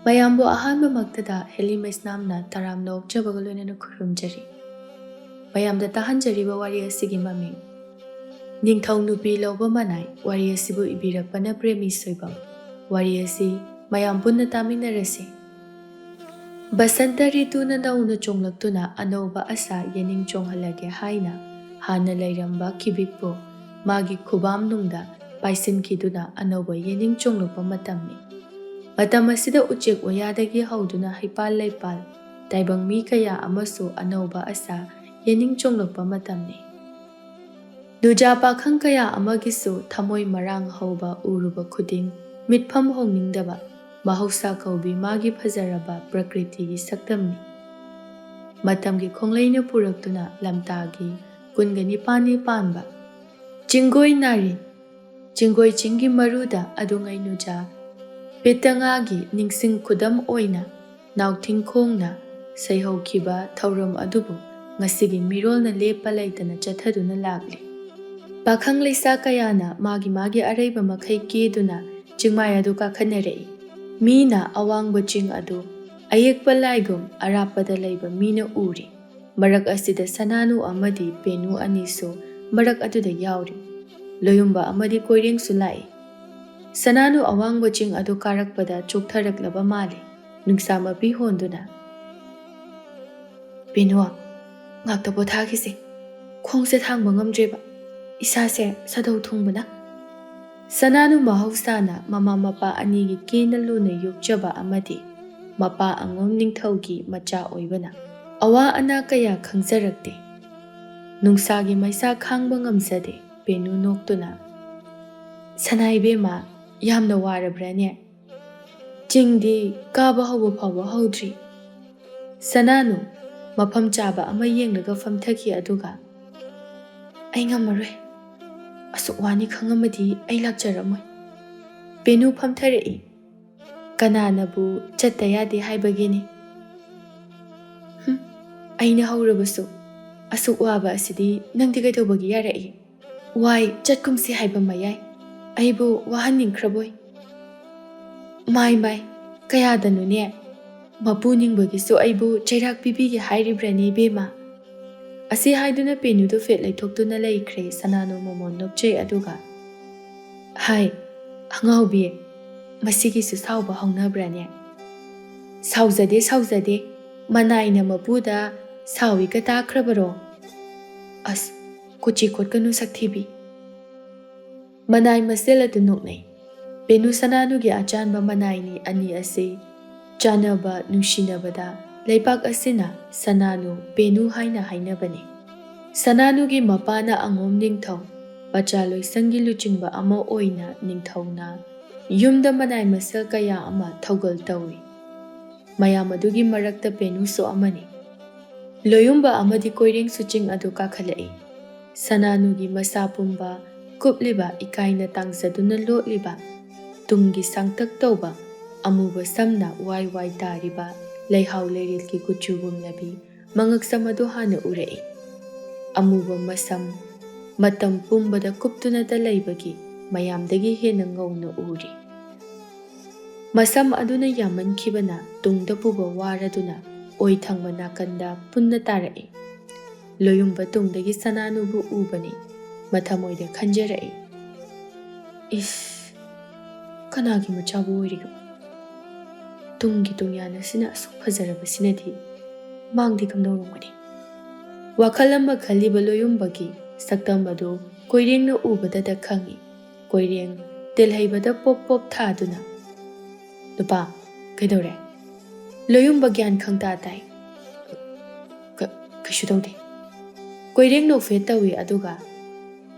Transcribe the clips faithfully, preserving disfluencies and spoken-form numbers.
ꯃꯌꯥꯝꯕꯨ ꯑꯍꯥꯟꯕꯃꯛꯇꯗ ꯍꯦꯂꯤ ꯃꯩꯁꯅꯥꯝꯅ ꯇꯔꯥꯝꯅ ꯑꯣꯛꯆꯕꯒ ꯂꯣꯏꯅꯅ ꯈꯨꯔꯨꯝꯖꯔꯤ꯫ ꯃꯌꯥꯝꯗ ꯇꯥꯍꯟꯖꯔꯤꯕ ꯋꯥꯔꯤ ꯑꯁꯤꯒꯤ ꯃꯃꯤꯡ ꯅꯤꯡꯊꯧ ꯅꯨꯄꯤ ꯂꯧꯕ ꯃꯅꯥꯏ꯫ ꯋꯥꯔꯤ ꯑꯁꯤꯕꯨ ꯏꯕꯤꯔꯛꯄꯅ ꯄ꯭ꯔꯦꯃꯤ ꯁꯣꯏꯕꯝ꯫ ꯋꯥꯔꯤ ꯑꯁꯤ ꯃꯌꯥꯝ ꯄꯨꯟꯅ ꯇꯥꯃꯤꯟꯅꯔꯁꯤ꯫ ꯕꯁꯟꯇ ꯔꯤꯇꯨꯅ ꯅꯧꯅ ꯆꯣꯡꯂꯛꯇꯨꯅ ꯑꯅꯧꯕ ꯑꯁꯥ ꯌꯦꯅꯤꯡ ꯆꯣꯡꯍꯜꯂꯒꯦ ꯍꯥꯏꯅ ꯍꯥꯟꯅ ꯂꯩꯔꯝꯕ ꯀꯤꯕꯤꯛꯄꯨ ꯃꯥꯒꯤ ꯈꯨꯕꯥꯝꯅꯨꯡꯗ ꯄꯥꯏꯁꯤꯟꯈꯤꯗꯨꯅ ꯑꯅꯧꯕ ꯌꯦꯅꯤꯡ ꯆꯣꯡꯂꯛꯄ ꯃꯇꯝꯅꯤ꯫ ꯃꯇꯝ ꯑꯁꯤꯗ ꯎꯆꯦꯛ ꯋꯥꯌꯥꯗꯒꯤ ꯍꯧꯗꯨꯅ ꯍꯩꯄꯥꯜ ꯂꯩꯄꯥꯜ, ꯇꯥꯏꯕꯪ ꯃꯤ ꯀꯌꯥ ꯑꯃꯁꯨ ꯑꯅꯧꯕ ꯑꯁꯥ ꯌꯦꯅꯤꯡ ꯆꯣꯡꯂꯛꯄ ꯃꯇꯝꯅꯤ꯫ ꯅꯨꯖꯥ ꯄꯥꯈꯪ ꯀꯌꯥ ꯑꯃꯒꯤꯁꯨ ꯊꯃꯣꯏ ꯃꯔꯥꯡ ꯍꯧꯕ ꯎꯔꯨꯕ ꯈꯨꯗꯤꯡ ꯃꯤꯠꯐꯝ ꯍꯣꯡꯅꯤꯡꯗꯕ ꯃꯍꯧꯁꯥ ꯀꯧꯕꯤ ꯃꯥꯒꯤ ꯐꯖꯔꯕ ꯄ꯭ꯔꯀ꯭ꯔꯤꯇꯤꯒꯤ ꯁꯛꯇꯝꯅꯤ꯫ ꯃꯇꯝꯒꯤ ꯈꯣꯡꯂꯩꯅ ꯄꯨꯔꯛꯇꯨꯅ ꯂꯝꯇꯥꯒꯤ ꯀꯨꯟꯒ ꯅꯤꯄꯥꯟꯅꯤ ꯄꯥꯟꯕ ꯆꯤꯡꯒꯣꯏ ꯅꯥꯔꯤꯟ, ꯆꯤꯡꯒꯣꯏ ꯆꯤꯡꯒꯤ ꯃꯔꯨꯗ ꯑꯗꯨꯉꯩ ꯅꯨꯖꯥ ꯄꯤꯇꯉꯥꯒꯤ ꯅꯤꯡꯁꯤꯡ ꯈꯨꯗꯝ ꯑꯣꯏꯅ ꯅꯥꯎꯊꯤꯡꯈꯣꯡꯅ ꯁꯩꯍꯧꯈꯤꯕ ꯊꯧꯔꯝ ꯑꯗꯨꯕꯨ ꯉꯁꯤꯒꯤ ꯃꯤꯔꯣꯜꯅ ꯂꯦꯞꯄ ꯂꯩꯇꯅ ꯆꯠꯊꯗꯨꯅ ꯂꯥꯛꯂꯤ꯫ ꯄꯥꯈꯪ ꯂꯩꯁꯥ ꯀꯌꯥꯅ ꯃꯥꯒꯤ ꯃꯥꯒꯤ ꯑꯔꯩꯕ ꯃꯈꯩ ꯀꯦꯗꯨꯅ ꯆꯤꯡꯃꯥꯏ ꯑꯗꯨ ꯀꯥꯈꯠꯅꯔꯛꯏ꯫ ꯃꯤꯅ ꯑꯋꯥꯡꯕ ꯆꯤꯡ ꯑꯗꯨ ꯑꯌꯦꯛꯄ ꯂꯥꯏꯒꯨꯝ ꯑꯔꯥꯞꯄꯗ ꯂꯩꯕ ꯃꯤꯅ ꯎꯔꯤ꯫ ꯃꯔꯛ ꯑꯁꯤꯗ ꯁꯅꯥꯅꯨ ꯑꯃꯗꯤ ꯄꯦꯅꯨ ꯑꯅꯤꯁꯨ ꯃꯔꯛ ꯑꯗꯨꯗ ꯌꯥꯎꯔꯤ꯫ ꯂꯣꯌꯨꯝꯕ ꯑꯃꯗꯤ ꯀꯣꯏꯔꯦꯡꯁꯨ ꯂꯥꯛꯏ꯫ ꯁꯅꯥꯅꯨ ꯑꯋꯥꯡꯕ ꯆꯤꯡ ꯑꯗꯨ ꯀꯥꯔꯛꯄꯗ ꯆꯣꯛꯊꯔꯛꯂꯕ ꯃꯥꯜꯂꯤ꯫ ꯅꯨꯡꯁꯥ ꯃꯄꯤ ꯍꯣꯟꯗꯨꯅ, "ꯄꯦꯅꯨ, ꯉꯥꯛꯇ ꯄꯣꯊꯥꯈꯤꯁꯦ꯫ ꯈꯣꯡꯁꯦ ꯊꯥꯡꯕ ꯉꯝꯗ꯭ꯔꯦꯕ꯫ ꯏꯁꯥꯁꯦ ꯁꯥꯗꯧ ꯊꯨꯡꯕꯅ"꯫ ꯁꯅꯥꯅꯨ ꯃꯍꯧꯁꯥꯅ ꯃꯃꯥ ꯃꯄꯥ ꯑꯅꯤꯒꯤ ꯀꯦꯅ ꯂꯨꯅ ꯌꯣꯛꯆꯕ ꯑꯃꯗꯤ ꯃꯄꯥ ꯑꯉꯝ ꯅꯤꯡꯊꯧꯒꯤ ꯃꯆꯥ ꯑꯣꯏꯕꯅ ꯑꯋꯥ ꯑꯅꯥ ꯀꯌꯥ ꯈꯪꯖꯔꯛꯇꯦ꯫ ꯅꯨꯡꯁꯥꯒꯤ ꯃꯩꯁꯥ ꯈꯥꯡꯕ ꯉꯝꯖꯗꯦ꯫ ꯄꯦꯅꯨ ꯅꯣꯛꯇꯨꯅ, "ꯁꯅꯥ ꯏꯕꯦꯝꯃ, ꯌꯥꯝꯅ ꯋꯥꯔꯕ꯭ꯔꯥꯅꯦ? ꯆꯤꯡꯗꯤ ꯀꯥꯕ ꯍꯧꯕ ꯐꯥꯎꯕ ꯍꯧꯗ꯭ꯔꯤ"꯫ ꯁꯅꯥꯅꯨ ꯃꯐꯝ ꯆꯥꯕ ꯑꯃ ꯌꯦꯡꯂꯒ ꯐꯝꯊꯈꯤ, ꯑꯗꯨꯒ, "ꯑꯩ ꯉꯝꯃꯔꯣꯏ꯫ ꯑꯁꯨꯛ ꯋꯥꯅꯤ ꯈꯪꯉꯝꯃꯗꯤ ꯑꯩ ꯂꯥꯛꯆꯔꯝꯃꯣꯏ"꯫ ꯄꯦꯅꯨ ꯐꯝꯊꯔꯛꯏ꯫ "ꯀꯅꯥꯅꯕꯨ ꯆꯠꯇ ꯌꯥꯗꯦ ꯍꯥꯏꯕꯒꯦꯅꯦ? ꯍꯨꯝ, ꯑꯩꯅ ꯍꯧꯔꯕꯁꯨ꯫ ꯑꯁꯨꯛ ꯋꯥꯕ ꯑꯁꯤꯗꯤ ꯅꯪꯗꯤ ꯀꯩꯗꯧꯕꯒꯤ ꯌꯥꯔꯛꯏ? ꯋꯥꯏ, ꯆꯠꯀꯨꯝꯁꯤ ꯍꯥꯏꯕ ꯃꯌꯥꯏ꯫ ꯑꯩꯕꯨ ꯋꯥꯍꯟꯅꯤꯡꯈ꯭ꯔꯕꯣꯏ꯫ ꯃꯥꯏ, ꯃꯥꯏ, "ꯀꯌꯥꯗꯅꯣꯅꯦ? ꯃꯄꯨ ꯅꯤꯡꯕꯒꯤꯁꯨ ꯑꯩꯕꯨ ꯆꯩꯔꯥꯛ ꯄꯤꯕꯤꯒꯦ ꯍꯥꯏꯔꯤꯕ꯭ꯔꯥꯅꯦ, ꯏꯕꯦꯝꯃ?" ꯑꯁꯤ ꯍꯥꯏꯗꯨꯅ ꯄꯦꯅꯨꯗꯨ ꯐꯦꯠ ꯂꯩꯊꯣꯛꯇꯨꯅ ꯂꯩꯈ꯭ꯔꯦ꯫ ꯁꯅꯥꯅꯨ ꯃꯃꯣꯟ ꯅꯣꯛꯆꯩ, ꯑꯗꯨꯒ, "ꯍꯥꯏ, ꯑꯉꯥꯎꯕꯤ, ꯃꯁꯤꯒꯤꯁꯨ ꯁꯥꯎꯕ ꯍꯧꯅꯕ꯭ꯔꯥꯅꯦ?" "ꯁꯥꯎꯖꯗꯦ, ꯁꯥꯎꯖꯗꯦ꯫ ꯃꯅꯥꯏꯅ ꯃꯄꯨꯗ ꯁꯥꯎꯏꯒ ꯇꯥꯈ꯭ꯔꯕꯔꯣ? ꯑꯁ, ꯀꯨꯆꯤ ꯀꯣꯠꯀꯅꯨ, ꯁꯛꯊꯤꯕꯤ꯫" ꯃꯅꯥꯏ ꯃꯁꯦꯜ ꯑꯗꯨ ꯅꯣꯛꯅꯩ꯫ ꯄꯦꯅꯨ ꯁꯅꯥꯅꯨꯒꯤ ꯑꯆꯥꯟꯕ ꯃꯅꯥꯏꯅꯤ ꯑꯅꯤ ꯑꯁꯤ ꯆꯥꯟꯅꯕ, ꯅꯨꯡꯁꯤꯅꯕꯗ ꯂꯩꯄꯥꯛ ꯑꯁꯤꯅ ꯁꯅꯥꯅꯨ, ꯄꯦꯅꯨ ꯍꯥꯏꯅ ꯍꯥꯏꯅꯕꯅꯤ꯫ ꯁꯅꯥꯅꯨꯒꯤ ꯃꯄꯥꯅ ꯑꯉꯣꯝ ꯅꯤꯡꯊꯧ, ꯄꯆꯥ ꯂꯣꯏꯁꯪꯒꯤ ꯂꯨꯆꯤꯡꯕ ꯑꯃ ꯑꯣꯏꯅ ꯅꯤꯡꯊꯧꯅ ꯌꯨꯝꯗ ꯃꯅꯥꯏ ꯃꯁꯦꯜ ꯀꯌꯥ ꯑꯃ ꯊꯧꯒꯜ ꯇꯧꯏ꯫ ꯃꯌꯥꯝ ꯑꯗꯨꯒꯤ ꯃꯔꯛꯇ ꯄꯦꯅꯨꯁꯨ ꯑꯃꯅꯤ꯫ ꯂꯣꯌꯨꯝꯕ ꯑꯃꯗꯤ ꯀꯣꯏꯔꯦꯡꯁꯨ ꯆꯤꯡ ꯑꯗꯨ ꯀꯥꯈꯠꯂꯛꯏ꯫ ꯁꯅꯥꯅꯨꯒꯤ ꯃꯁꯥ ꯄꯨꯝꯕ ꯀꯨꯞꯂꯤꯕ, ꯏꯀꯥꯏꯅ ꯇꯥꯡꯖꯗꯨꯅ ꯂꯣꯠꯂꯤꯕ, ꯇꯨꯡꯒꯤ ꯁꯥꯡꯇꯛ ꯇꯧꯕ, ꯑꯃꯨꯕ ꯁꯝꯅ ꯋꯥꯏ ꯋꯥꯏ ꯇꯥꯔꯤꯕ, ꯂꯩꯍꯥꯎ ꯂꯩꯔꯦꯜꯒꯤ ꯀꯨꯆꯨꯒꯨꯝꯂꯕꯤ ꯃꯉꯛꯁꯝ ꯑꯗꯨ ꯍꯥꯟꯅ ꯎꯔꯛꯏ꯫ ꯑꯃꯨꯕ ꯃꯁꯝ ꯃꯇꯝ ꯄꯨꯝꯕꯗ ꯀꯨꯞꯇꯨꯅꯇ ꯂꯩꯕꯒꯤ ꯃꯌꯥꯝꯗꯒꯤ ꯍꯦꯟꯅ ꯉꯧꯅ ꯎꯔꯤ꯫ ꯃꯁꯝ ꯑꯗꯨꯅ ꯌꯥꯝꯃꯟꯈꯤꯕꯅ ꯇꯨꯡꯗ ꯄꯨꯕ ꯋꯥꯔꯗꯨꯅ ꯑꯣꯏ ꯊꯪꯕ ꯅꯥꯀꯟꯗ ꯄꯨꯟꯅ ꯇꯥꯔꯛꯏ꯫ ꯂꯣꯌꯨꯝꯕ ꯇꯨꯡꯗꯒꯤ ꯁꯅꯥꯅꯨꯕꯨ ꯎꯕꯅꯤ꯫ ꯃꯊꯃꯣꯏꯗ ꯈꯟꯖꯔꯛꯏ, "ꯏꯁ, ꯀꯅꯥꯒꯤ ꯃꯆꯥꯕꯨ ꯑꯣꯏꯔꯤꯒꯕ? ꯇꯨꯡꯒꯤ ꯇꯨꯡꯌꯥꯟ ꯑꯁꯤꯅ ꯑꯁꯨꯛ ꯐꯖꯔꯕꯁꯤꯅꯗꯤ ꯃꯥꯡꯗꯤ ꯀꯝꯗꯧꯔꯝꯒꯅꯤ?" ꯋꯥꯈꯜ ꯑꯃ ꯈꯜꯂꯤꯕ ꯂꯣꯌꯨꯝꯕꯒꯤ ꯁꯛꯇꯝ ꯑꯗꯨ ꯀꯣꯏꯔꯦꯡꯅ ꯎꯕꯗꯇ ꯈꯪꯏ꯫ ꯀꯣꯏꯔꯦꯡ ꯇꯦꯜꯍꯩꯕꯗ ꯄꯣꯞ ꯄꯣꯞ ꯊꯥꯗꯨꯅ, "ꯅꯨꯄꯥ, ꯀꯩꯗꯧꯔꯦ?" ꯂꯣꯌꯨꯝꯕ ꯒ꯭ꯌꯥꯟ ꯈꯪꯇꯥ ꯇꯥꯏ꯫ "ꯀ-, ꯀꯩꯁꯨ ꯇꯧꯗꯦ꯫" ꯀꯣꯏꯔꯦꯡ ꯅꯣꯛꯐꯦꯠ ꯇꯧꯏ, ꯑꯗꯨꯒ,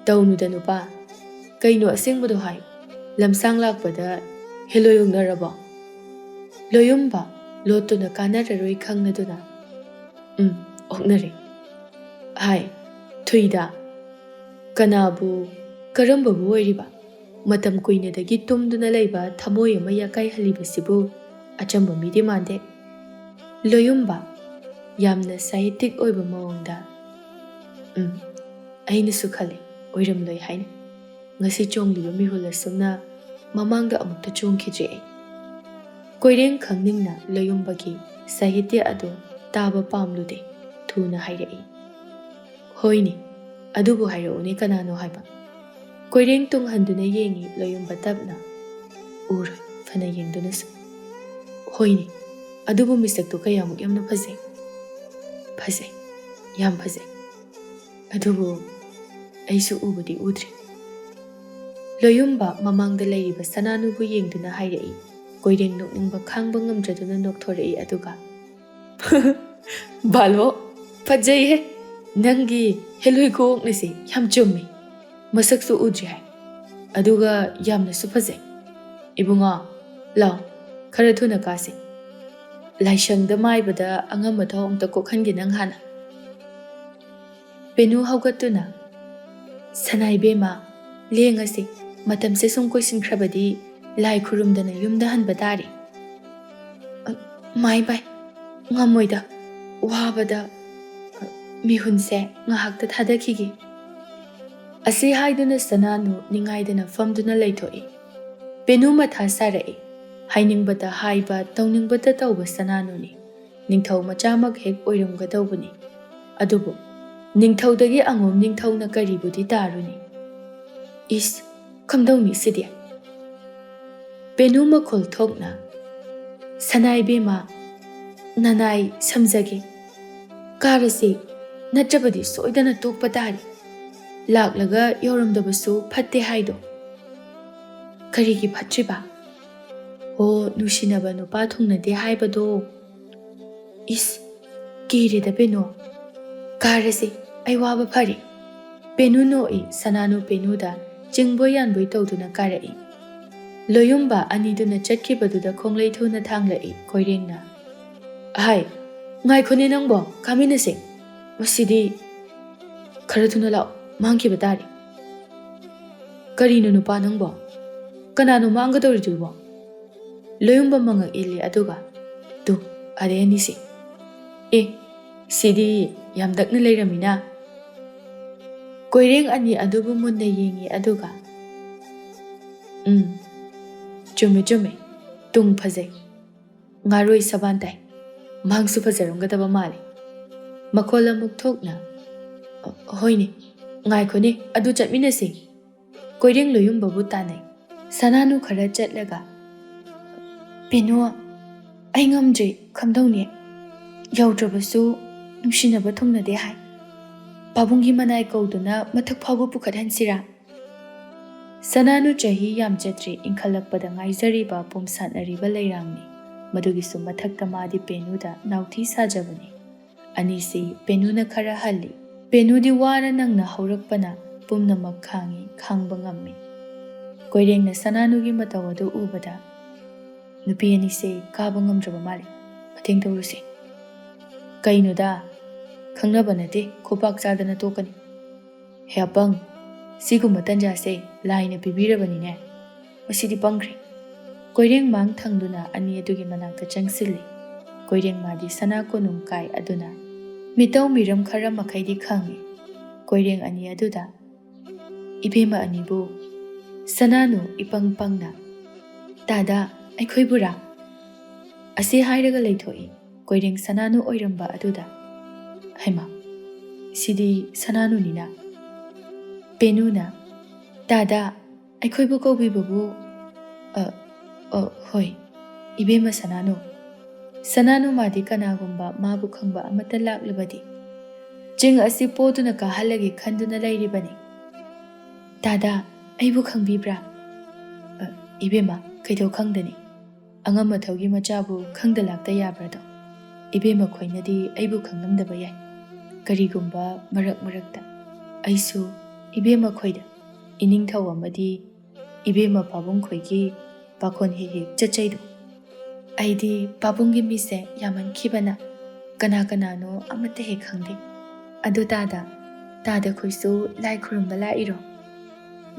"ꯇꯧꯅꯨꯗ ꯅꯨꯄꯥ, ꯀꯩꯅꯣ ꯑꯁꯦꯡꯕꯗꯣ ꯍꯥꯏ꯫ ꯂꯝꯁꯥꯡ ꯂꯥꯛꯄꯗ ꯍꯦꯂꯣꯏ ꯑꯣꯛꯅꯔꯕꯣ?" ꯂꯣꯌꯨꯝꯕ ꯂꯣꯠꯇꯨꯅ ꯀꯥꯟꯅꯔꯔꯣꯏ ꯈꯪꯂꯗꯨꯅ, "ꯎꯝ, ꯑꯣꯛꯅꯔꯦ꯫ ꯍꯥꯏ, ꯊꯨꯏꯗ꯫ ꯀꯅꯥꯕꯨ, ꯀꯔꯝꯕꯕꯨ ꯑꯣꯏꯔꯤꯕ? ꯃꯇꯝ ꯀꯨꯏꯅꯗꯒꯤ ꯇꯨꯝꯗꯨꯅ ꯂꯩꯕ ꯊꯃꯣꯏ ꯑꯃ ꯌꯥꯀꯥꯏꯍꯜꯂꯤꯕꯁꯤꯕꯨ ꯑꯆꯝꯕ ꯃꯤꯗꯤ ꯃꯥꯟꯗꯦ꯫" ꯂꯣꯌꯨꯝꯕ ꯌꯥꯝꯅ ꯁꯥꯏꯇꯤꯛ ꯑꯣꯏꯕ ꯃꯑꯣꯡꯗ, "ꯎꯝ, ꯑꯩꯅꯁꯨ ꯈꯜꯂꯤ, ꯑꯣꯏꯔꯝꯂꯣꯏ ꯍꯥꯏꯅ꯫ ꯉꯁꯤ ꯆꯣꯡꯂꯤꯕ ꯃꯤꯍꯨꯜ ꯑꯁꯨꯝꯅ ꯃꯃꯥꯡꯗ ꯑꯃꯨꯛꯇ ꯆꯣꯡꯈꯤꯗ꯭ꯔꯤ ꯑꯩ꯫" ꯀꯣꯏꯔꯦꯡ ꯈꯪꯅꯤꯡꯅ ꯂꯣꯌꯨꯝꯕꯒꯤ ꯁꯥꯍꯤꯇ꯭ꯌ ꯑꯗꯨ ꯇꯥꯕ ꯄꯥꯝꯂꯨꯗꯦ꯫ ꯊꯨꯅ ꯍꯥꯏꯔꯛꯏ꯫ "ꯍꯣꯏꯅꯦ, ꯑꯗꯨꯕꯨ ꯍꯥꯏꯔꯛꯎꯅꯦ, ꯀꯅꯥꯅꯣ ꯍꯥꯏꯕ?" ꯀꯣꯏꯔꯦꯡ ꯇꯨꯡ ꯍꯟꯗꯨꯅ ꯌꯦꯡꯉꯤ ꯂꯣꯌꯨꯝꯕ ꯇꯞꯅ꯫ "ꯎꯔꯣꯏ, ꯐꯅ ꯌꯦꯡꯗꯨꯅꯁꯨ꯫ ꯍꯣꯏꯅꯦ, ꯑꯗꯨꯕꯨ ꯃꯤꯁꯛꯇꯨ ꯀꯌꯥꯃꯨꯛ ꯌꯥꯝꯅ ꯐꯖꯩ꯫ ꯐꯖꯩ, ꯌꯥꯝ ꯐꯖꯩ꯫ ꯑꯗꯨꯕꯨ ꯑꯩꯁꯨ ꯎꯕꯗꯤ ꯎꯗ꯭ꯔꯤ꯫" ꯂꯣꯌꯨꯝꯕ ꯃꯃꯥꯡꯗ ꯂꯩꯔꯤꯕ ꯁꯅꯥꯅꯨꯕꯨ ꯌꯦꯡꯗꯨꯅ ꯍꯥꯏꯔꯛꯏ꯫ ꯀꯣꯏꯔꯦꯡ ꯅꯣꯛꯅꯤꯡꯕ ꯈꯥꯡꯕ ꯉꯝꯗ꯭ꯔꯗꯨꯅ ꯅꯣꯛꯊꯣꯔꯛꯏ, ꯑꯗꯨꯒ "ꯕꯥꯂꯣ, ꯐꯖꯩꯍꯦ! ꯅꯪꯒꯤ ꯍꯦꯂꯣꯏ ꯈꯨꯑꯣꯛꯅꯁꯦ ꯌꯥꯝ ꯆꯨꯝꯃꯤ꯫ ꯃꯁꯛꯁꯨ ꯎꯗ꯭ꯔꯤ ꯍꯥꯏ꯫ ꯑꯗꯨꯒ ꯌꯥꯝꯅꯁꯨ ꯐꯖꯩ꯫ ꯏꯕꯨꯡꯉꯣ, ꯂꯥꯎ, ꯈꯔ ꯊꯨꯅ ꯀꯥꯁꯦ꯫ ꯂꯥꯏꯁꯪꯗ ꯃꯥꯏꯕꯗ ꯑꯉꯝ ꯑꯊꯧ ꯑꯝꯇ ꯀꯣꯛꯍꯟꯒꯦ ꯅꯪ ꯍꯥꯟꯅ꯫" ꯄꯦꯅꯨ ꯍꯧꯒꯠꯇꯨꯅ, "ꯁꯅꯥ ꯏꯕꯦꯝꯃ, ꯂꯦꯡꯉꯁꯤ꯫ ꯃꯇꯝꯁꯦ ꯁꯨꯝ ꯀꯨꯏꯁꯤꯟꯈ꯭ꯔꯕꯗꯤ ꯂꯥꯏ ꯈꯨꯔꯨꯝꯗꯅ ꯌꯨꯝꯗ ꯍꯟꯕ ꯇꯥꯔꯦ꯫" "ꯑ, ꯃꯥꯏ ꯄꯥꯏ, ꯉꯝꯃꯣꯏꯗ, ꯋꯥꯕꯗ, ꯑ, ꯃꯤꯍꯨꯟꯁꯦ ꯉꯥꯏꯍꯥꯛꯇ ꯊꯥꯗꯈꯤꯒꯦ꯫" ꯑꯁꯤ ꯍꯥꯏꯗꯨꯅ ꯁꯅꯥꯅꯨ ꯅꯤꯡꯉꯥꯏꯗꯅ ꯐꯝꯗꯨꯅ ꯂꯩꯊꯣꯛꯏ꯫ ꯄꯦꯅꯨ ꯃꯊꯥ ꯁꯥꯔꯛꯏ꯫ ꯍꯥꯏꯅꯤꯡꯕꯇ ꯍꯥꯏꯕ, ꯇꯧꯅꯤꯡꯕꯇ ꯇꯧꯕ ꯁꯅꯥꯅꯨꯅꯤ꯫ ꯅꯤꯡꯊꯧ ꯃꯆꯥꯃꯛ ꯍꯦꯛ ꯑꯣꯏꯔꯝꯒꯗꯧꯕꯅꯤ꯫ ꯑꯗꯨꯕꯨ ꯅꯤꯡꯊꯧꯗꯒꯤ ꯑꯉꯣꯝ ꯅꯤꯡꯊꯧꯅ ꯀꯔꯤꯕꯨꯗꯤ ꯇꯥꯔꯨꯅꯤ? ꯏꯁ, ꯀꯝꯗꯧꯅꯤ ꯁꯤꯗꯤ? ꯄꯦꯅꯨ ꯃꯈꯣꯜ ꯊꯣꯛꯅ, "ꯁꯅꯥ ꯏꯕꯦꯝꯃ, ꯅꯅꯥꯏ ꯁꯝꯖꯒꯦ꯫ ꯀꯥꯔꯁꯤ, ꯅꯠꯇ꯭ꯔꯕꯗꯤ ꯁꯣꯏꯗꯅ ꯇꯣꯛꯄ ꯇꯥꯔꯦ꯫ ꯂꯥꯛꯂꯒ ꯌꯧꯔꯝꯗꯕꯁꯨ ꯐꯠꯇꯦ ꯍꯥꯏꯗꯣ꯫" "ꯀꯔꯤꯒꯤ ꯐꯠꯇ꯭ꯔꯤꯕ?" "ꯑꯣ, ꯅꯨꯡꯁꯤꯅꯕ ꯅꯨꯄꯥ ꯊꯨꯡꯅꯗꯦ ꯍꯥꯏꯕꯗꯣ꯫" "ꯏꯁ, ꯀꯤꯔꯦꯗ ꯄꯦꯅꯨ꯫ ꯀꯥꯔꯁꯤ, ꯑꯩ ꯋꯥꯕ ꯐꯔꯦ꯫" ꯄꯦꯅꯨ ꯅꯣꯛꯏ, ꯁꯅꯥꯅꯨ ꯄꯦꯅꯨꯗ ꯆꯤꯡꯕꯣꯏ ꯌꯥꯟꯕꯣꯏ ꯇꯧꯗꯨꯅ ꯀꯥꯔꯛꯏ꯫ ꯂꯣꯌꯨꯝꯕ ꯑꯅꯤꯗꯨꯅ ꯆꯠꯈꯤꯕꯗꯨꯗ ꯈꯣꯡꯂꯩ ꯊꯨꯅ ꯊꯥꯡꯂꯛꯏ꯫ ꯀꯣꯏꯔꯦꯡꯅ, "ꯑꯍꯥꯏ, ꯉꯥꯏꯈꯣꯅꯦ ꯅꯪꯕꯣ, ꯀꯥꯃꯤꯟꯅꯁꯦ꯫ ꯃꯁꯤꯗꯤ ꯈꯔ ꯊꯨꯅ ꯂꯥꯛꯑꯣ, ꯃꯥꯡꯈꯤꯕ ꯇꯥꯔꯦ꯫" "ꯀꯔꯤꯅꯣ ꯅꯨꯄꯥ ꯅꯪꯕꯣ? ꯀꯅꯥꯅꯣ ꯃꯥꯡꯒꯗꯧꯔꯤꯗꯨꯕꯣ?" ꯂꯣꯌꯨꯝꯕ ꯃꯉꯛ ꯏꯜꯂꯤ, ꯑꯗꯨꯒ, "ꯇꯨ, ꯑꯗꯩ ꯑꯅꯤꯁꯤ꯫ ꯑꯦ, ꯁꯤꯗꯤ ꯌꯥꯝ ꯅꯛꯅ ꯂꯩꯔꯝꯃꯤꯅ꯫" ꯀꯣꯏꯔꯦꯡ ꯑꯅꯤ ꯑꯗꯨꯕꯨ ꯃꯨꯟꯅ ꯌꯦꯡꯉꯤ, ꯑꯗꯨꯒ, "ꯎꯝ, ꯆꯨꯝꯃꯦ, ꯆꯨꯝꯃꯦ, ꯇꯨꯡ ꯐꯖꯩ꯫ ꯉꯥꯔꯣꯏ ꯁꯕꯥꯟ ꯇꯥꯏ꯫ ꯃꯍꯥꯛꯁꯨ ꯐꯖꯔꯝꯒꯗꯕ ꯃꯥꯜꯂꯤ꯫ ꯃꯈꯣꯜ ꯑꯃꯨꯛ ꯊꯣꯛꯅ, "ꯑ, ꯍꯣꯏꯅꯦ, ꯉꯥꯏꯈꯣꯅꯦ, ꯑꯗꯨ ꯆꯠꯃꯤꯟꯅꯁꯤ꯫" ꯀꯣꯏꯔꯦꯡ ꯂꯣꯌꯨꯝꯕꯕꯨ ꯇꯥꯟꯅꯩ꯫ ꯁꯅꯥꯅꯨ ꯈꯔ ꯆꯠꯂꯒ, "ꯄꯦꯅꯨ, ꯑꯩ ꯉꯝꯗ꯭ꯔꯦ, ꯀꯝꯗꯧꯅꯤ? ꯌꯧꯗ꯭ꯔꯕꯁꯨ ꯅꯨꯡꯁꯤꯅꯕ ꯊꯨꯡꯅꯗꯦ ꯍꯥꯏ꯫ ꯄꯥꯕꯨꯡꯒꯤ ꯃꯅꯥꯏ ꯀꯧꯗꯨꯅ ꯃꯊꯛ ꯐꯥꯎꯕ ꯄꯨꯈꯠꯍꯟꯁꯤꯔꯥ?" ꯁꯅꯥꯅꯨ ꯆꯍꯤ ꯌꯥꯝ ꯆꯠꯇ꯭ꯔꯤ ꯏꯟꯈꯠꯂꯛꯄꯗ ꯉꯥꯏꯖꯔꯤꯕ ꯄꯨꯝꯁꯥꯠꯅꯔꯤꯕ ꯂꯩꯔꯥꯡꯅꯤ꯫ ꯃꯗꯨꯒꯤꯁꯨ ꯃꯊꯛꯇ ꯃꯥꯗꯤ ꯄꯦꯅꯨꯗ ꯅꯥꯎꯊꯤ ꯁꯥꯖꯕꯅꯤ꯫ ꯑꯅꯤꯁꯤ ꯄꯦꯅꯨꯅ ꯈꯔ ꯍꯜꯂꯤ꯫ ꯄꯦꯅꯨꯗꯤ ꯋꯥꯅ ꯅꯪꯅ ꯍꯧꯔꯛꯄꯅ ꯄꯨꯝꯅꯃꯛ ꯈꯥꯡꯉꯤ, ꯈꯥꯡꯕ ꯉꯝꯃꯤ꯫ ꯀꯣꯏꯔꯦꯡꯅ ꯁꯅꯥꯅꯨꯒꯤ ꯃꯇꯧ ꯑꯗꯨ ꯎꯕꯗ, "ꯅꯨꯄꯤ ꯑꯅꯤꯁꯦ ꯀꯥꯕ ꯉꯝꯗ꯭ꯔꯕ ꯃꯥꯜꯂꯤ꯫ ꯃꯇꯦꯡ ꯇꯧꯔꯨꯁꯦ꯫" "ꯀꯩꯅꯣꯗ, ꯈꯪꯅꯕ ꯅꯠꯇꯦ, ꯈꯨꯄꯥꯛ ꯆꯥꯗꯅ ꯇꯣꯛꯀꯅꯤ꯫" "ꯍꯦ ꯑꯄꯪ, ꯁꯤꯒꯨꯝꯕ ꯇꯟꯖꯥꯁꯦ ꯂꯥꯏꯅ ꯄꯤꯕꯤꯔꯕꯅꯤꯅꯦ꯫ ꯃꯁꯤꯗꯤ ꯄꯪꯈ꯭ꯔꯦ꯫" ꯀꯣꯏꯔꯦꯡ ꯃꯥꯡ ꯊꯪꯗꯨꯅ ꯑꯅꯤ ꯑꯗꯨꯒꯤ ꯃꯅꯥꯛꯇ ꯆꯪꯁꯤꯜꯂꯤ꯫ ꯀꯣꯏꯔꯦꯡ ꯃꯥꯗꯤ ꯁꯅꯥ ꯀꯣꯅꯨꯡ ꯀꯥꯏ ꯑꯗꯨꯅ ꯃꯤꯇꯧ ꯃꯤꯔꯝ ꯈꯔ ꯃꯈꯩꯗꯤ ꯈꯪꯉꯤ꯫ ꯀꯣꯏꯔꯦꯡ ꯑꯅꯤ ꯑꯗꯨꯗ, "ꯏꯕꯦꯝꯃ ꯑꯅꯤꯕꯨ, ꯁꯅꯥꯅꯨ ꯏꯄꯪ ꯄꯪꯅ, 'ꯇꯥꯗ, ꯑꯩꯈꯣꯏꯕꯨꯔꯥ?' ꯑꯁꯤ ꯍꯥꯏꯔꯒ ꯂꯩꯊꯣꯛꯏ꯫ ꯀꯣꯏꯔꯦꯡ ꯁꯅꯥꯅꯨ ꯑꯣꯏꯔꯝꯕ ꯑꯗꯨꯗ, "ꯍꯩꯃꯥ, ꯁꯤꯗꯤ ꯁꯅꯥꯅꯨꯅꯤꯅ꯫" ꯄꯦꯅꯨꯅ, "ꯇꯥꯗ, ꯑꯩꯈꯣꯏꯕꯨ ꯀꯧꯕꯤꯕꯕꯨ, ꯑ, ꯑ, ꯍꯣꯏ, ꯏꯕꯦꯝꯃ ꯁꯅꯥꯅꯨ꯫" ꯁꯅꯥꯅꯨ ꯃꯥꯗꯤ ꯀꯅꯥꯒꯨꯝꯕ ꯃꯥꯕꯨ ꯈꯪꯕ ꯑꯃꯠꯇ ꯂꯥꯛꯂꯕꯗꯤ ꯆꯤꯡ ꯑꯁꯤ ꯄꯣꯗꯨꯅ ꯀꯥꯍꯜꯂꯒꯦ ꯈꯟꯗꯨꯅ ꯂꯩꯔꯤꯕꯅꯤ꯫ "ꯇꯥꯗ, ꯑꯩꯕꯨ ꯈꯪꯕꯤꯕ꯭ꯔꯥ?" "ꯑ, ꯏꯕꯦꯝꯃ, ꯀꯩꯗꯧ ꯈꯪꯗꯅꯤ? ꯑꯉꯝ ꯑꯊꯧꯒꯤ ꯃꯆꯥꯕꯨ ꯈꯪꯗ ꯂꯥꯛꯇ ꯌꯥꯕ꯭ꯔꯥꯗꯣ? ꯏꯕꯦꯝꯃ ꯈꯣꯏꯅꯗꯤ ꯑꯩꯕꯨ ꯈꯪꯂꯝꯗꯕ ꯌꯥꯏ꯫ ꯀꯔꯤꯒꯨꯝꯕ ꯃꯔꯛ ꯃꯔꯛꯇ ꯑꯩꯁꯨ ꯏꯕꯦꯝꯃ ꯈꯣꯏꯗ ꯏꯅꯤꯡꯊꯧ ꯑꯃꯗꯤ ꯏꯕꯦꯝꯃ ꯄꯥꯕꯨꯡ ꯈꯣꯏꯒꯤ ꯄꯥꯈꯣꯟ ꯍꯦꯛ ꯍꯦꯛ ꯆꯠꯆꯩꯗꯣ꯫ ꯑꯩꯗꯤ ꯄꯥꯕꯨꯡꯒꯤ ꯃꯤꯁꯦ ꯌꯥꯝꯃꯟꯈꯤꯕꯅ ꯀꯅꯥ ꯀꯅꯥꯅꯣ ꯑꯃꯠꯇ ꯍꯦꯛ ꯈꯪꯗꯦ꯫ ꯑꯗꯨ ꯇꯥꯗ, ꯇꯥꯗ ꯈꯣꯏꯁꯨ ꯂꯥꯏ ꯈꯨꯔꯨꯝꯕ ꯂꯥꯛꯏꯔꯣ?"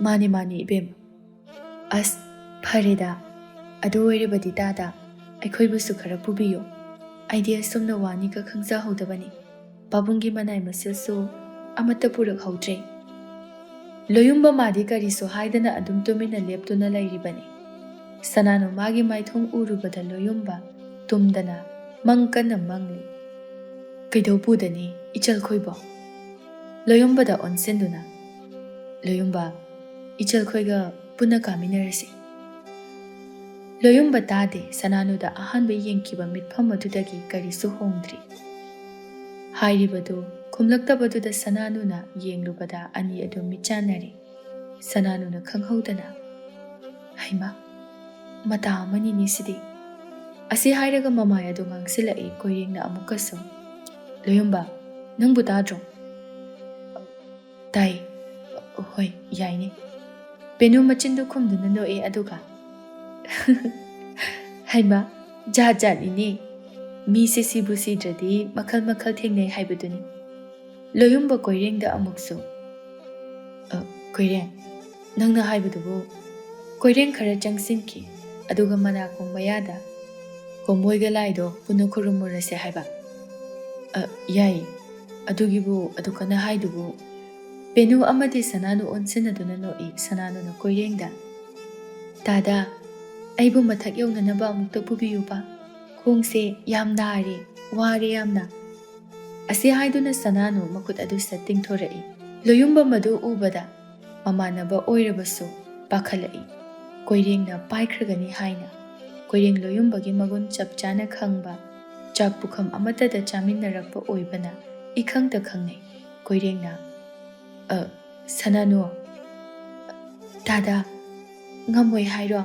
"ꯃꯥꯅꯤ, ꯃꯥꯅꯤ, ꯏꯕꯦꯝꯃ꯫" "ꯑꯁ, ꯐꯔꯦꯗ꯫ ꯑꯗꯨ ꯑꯣꯏꯔꯕꯗꯤ ꯇꯥꯗ, ꯑꯩꯈꯣꯏꯕꯨꯁꯨ ꯈꯔ ꯄꯨꯕꯤꯌꯨ꯫ ꯑꯩꯗꯤ ꯑꯁꯨꯝꯅ ꯋꯥꯅꯤꯒ ꯈꯪꯖꯍꯧꯗꯕꯅꯤ꯫ ꯄꯥꯕꯨꯡꯒꯤ ꯃꯅꯥꯏ ꯃꯁꯤꯜꯁꯨ ꯑꯃꯠꯇ ꯄꯨꯔꯛꯍꯧꯗ꯭ꯔꯦ꯫" ꯂꯣꯌꯨꯝꯕ ꯃꯥꯗꯤ ꯀꯔꯤꯁꯨ ꯍꯥꯏꯗꯅ ꯑꯗꯨꯝ ꯇꯨꯃꯤꯟꯅ ꯂꯦꯞꯇꯨꯅ ꯂꯩꯔꯤꯕꯅꯤ꯫ ꯁꯅꯥꯅꯨ ꯃꯥꯒꯤ ꯃꯥꯏꯊꯣꯡ ꯎꯔꯨꯕꯗ ꯂꯣꯌꯨꯝꯕ ꯇꯨꯝꯗꯅ ꯃꯪ ꯀꯟꯅ ꯃꯪꯂꯤ꯫ "ꯀꯩꯗꯧ ꯄꯨꯗꯅꯤ, ꯏꯆꯜꯈꯣꯏꯕꯣ?" ꯂꯣꯌꯨꯝꯕꯗ ꯑꯣꯟꯁꯤꯟꯗꯨꯅ, "ꯂꯣꯌꯨꯝꯕ, ꯏꯆꯜꯈꯣꯏꯒ ꯄꯨꯟꯅ ꯀꯥꯃꯤꯟꯅꯔꯁꯤ꯫" ꯂꯣꯌꯨꯝꯕ ꯇꯥꯗꯦ꯫ ꯁꯅꯥꯅꯨꯗ ꯑꯍꯥꯟꯕ ꯌꯦꯡꯈꯤꯕ ꯃꯤꯠꯐꯝ ꯑꯗꯨꯗꯒꯤ ꯀꯔꯤꯁꯨ ꯍꯣꯡꯗ꯭ꯔꯤ꯫ ꯍꯥꯏꯔꯤꯕꯗꯨ ꯈꯨꯝꯂꯛꯇꯕꯗꯨꯗ ꯁꯅꯥꯅꯨꯅ ꯌꯦꯡꯂꯨꯕꯗ ꯑꯅꯤ ꯑꯗꯨ ꯃꯤꯠꯆꯥꯟꯅꯔꯦ꯫ ꯁꯅꯥꯅꯨꯅ ꯈꯪꯍꯧꯗꯅ, "ꯍꯩꯃꯥ, ꯃꯇꯥ ꯑꯃꯅꯤꯅꯦ ꯁꯤꯗꯤ꯫" ꯑꯁꯤ ꯍꯥꯏꯔꯒ ꯃꯃꯥꯏ ꯑꯗꯨ ꯉꯥꯡꯁꯤꯜꯂꯛꯏ꯫ ꯀꯣꯏꯔꯦꯡꯅ ꯑꯃꯨꯛꯀꯁꯨ, "ꯂꯣꯌꯨꯝꯕ, ꯅꯪꯕꯨ ꯇꯥꯗ꯭ꯔꯣ?" "ꯇꯥꯏ꯫ ꯍꯣꯏ, ꯌꯥꯏꯅꯦ꯫" ꯄꯦꯅꯨ ꯃꯆꯤꯟꯗꯨ ꯈꯨꯝꯗꯨꯅ ꯅꯣꯛꯑꯦ, ꯑꯗꯨꯒ, "ꯍꯩꯃꯥ, ꯖꯥꯠ ꯖꯥꯠꯅꯤꯅꯦ꯫ ꯃꯤꯁꯦ ꯁꯤꯕꯨ ꯁꯤꯗ꯭ꯔꯗꯤ ꯃꯈꯜ ꯃꯈꯜ ꯊꯦꯡꯅꯩ ꯍꯥꯏꯕꯗꯨꯅꯤ꯫" ꯂꯣꯌꯨꯝꯕ ꯀꯣꯏꯔꯦꯡꯗ ꯑꯃꯨꯛꯁꯨ, "ꯑ, ꯀꯣꯏꯔꯦꯡ, ꯅꯪꯅ ꯍꯥꯏꯕꯗꯨꯕꯨ?" ꯀꯣꯏꯔꯦꯡ ꯈꯔ ꯆꯪꯁꯤꯟꯈꯤ, ꯑꯗꯨꯒ ꯃꯅꯥꯀꯣꯡ ꯃꯌꯥꯗ, "ꯍꯣ, ꯃꯣꯏꯒ ꯂꯥꯏꯗꯣ ꯄꯨꯟꯅ ꯈꯨꯔꯨꯝꯃꯨꯔꯁꯦ ꯍꯥꯏꯕ?" "ꯑ, ꯌꯥꯏ꯫ ꯑꯗꯨꯒꯤꯕꯨ ꯑꯗꯨ ꯀꯟꯅ ꯍꯥꯏꯗꯨꯕꯨ?" ꯄꯦꯅꯨ ꯑꯃꯗꯤ ꯁꯅꯥꯅꯨ ꯑꯣꯟꯁꯤꯟꯅꯗꯨꯅ ꯅꯣꯛꯏ꯫ ꯁꯅꯥꯅꯨꯅ ꯀꯣꯏꯔꯦꯡꯗ, "ꯗꯥꯗꯥ, ꯑꯩꯕꯨ ꯃꯊꯛ ꯌꯧꯅꯅꯕ ꯑꯃꯨꯛꯇ ꯄꯨꯕꯤꯌꯨꯕ꯫ ꯈꯣꯡꯁꯦ ꯌꯥꯝ ꯅꯥꯔꯦ, ꯋꯥꯔꯦ ꯌꯥꯝꯅ꯫" ꯑꯁꯤ ꯍꯥꯏꯗꯨꯅ ꯁꯅꯥꯅꯨ ꯃꯈꯨꯠ ꯑꯗꯨ ꯁꯠ ꯇꯤꯡꯊꯣꯔꯛꯏ꯫ ꯂꯣꯌꯨꯝꯕ ꯃꯗꯨ ꯎꯕꯗ ꯃꯃꯥꯟꯅꯕ ꯑꯣꯏꯔꯕꯁꯨ ꯄꯥꯈꯠꯂꯛꯏ꯫ ꯀꯣꯏꯔꯦꯡꯅ ꯄꯥꯏꯈ꯭ꯔꯒꯅꯤ ꯍꯥꯏꯅ꯫ ꯀꯣꯏꯔꯦꯡ ꯂꯣꯌꯨꯝꯕꯒꯤ ꯃꯒꯨꯟ ꯆꯞ ꯆꯥꯅ ꯈꯪꯕ, ꯆꯥꯛ ꯄꯨꯈꯝ ꯑꯃꯠꯇꯗ ꯆꯥꯃꯤꯟꯅꯔꯛꯄ ꯑꯣꯏꯕꯅ ꯏꯈꯪꯇ ꯈꯪꯅꯩ꯫ ꯀꯣꯏꯔꯦꯡꯅ, "ꯑ, ꯁꯅꯥꯅꯨ, ꯗꯥꯗꯥ, ꯉꯝꯃꯣꯏ ꯍꯥꯏꯔꯣ?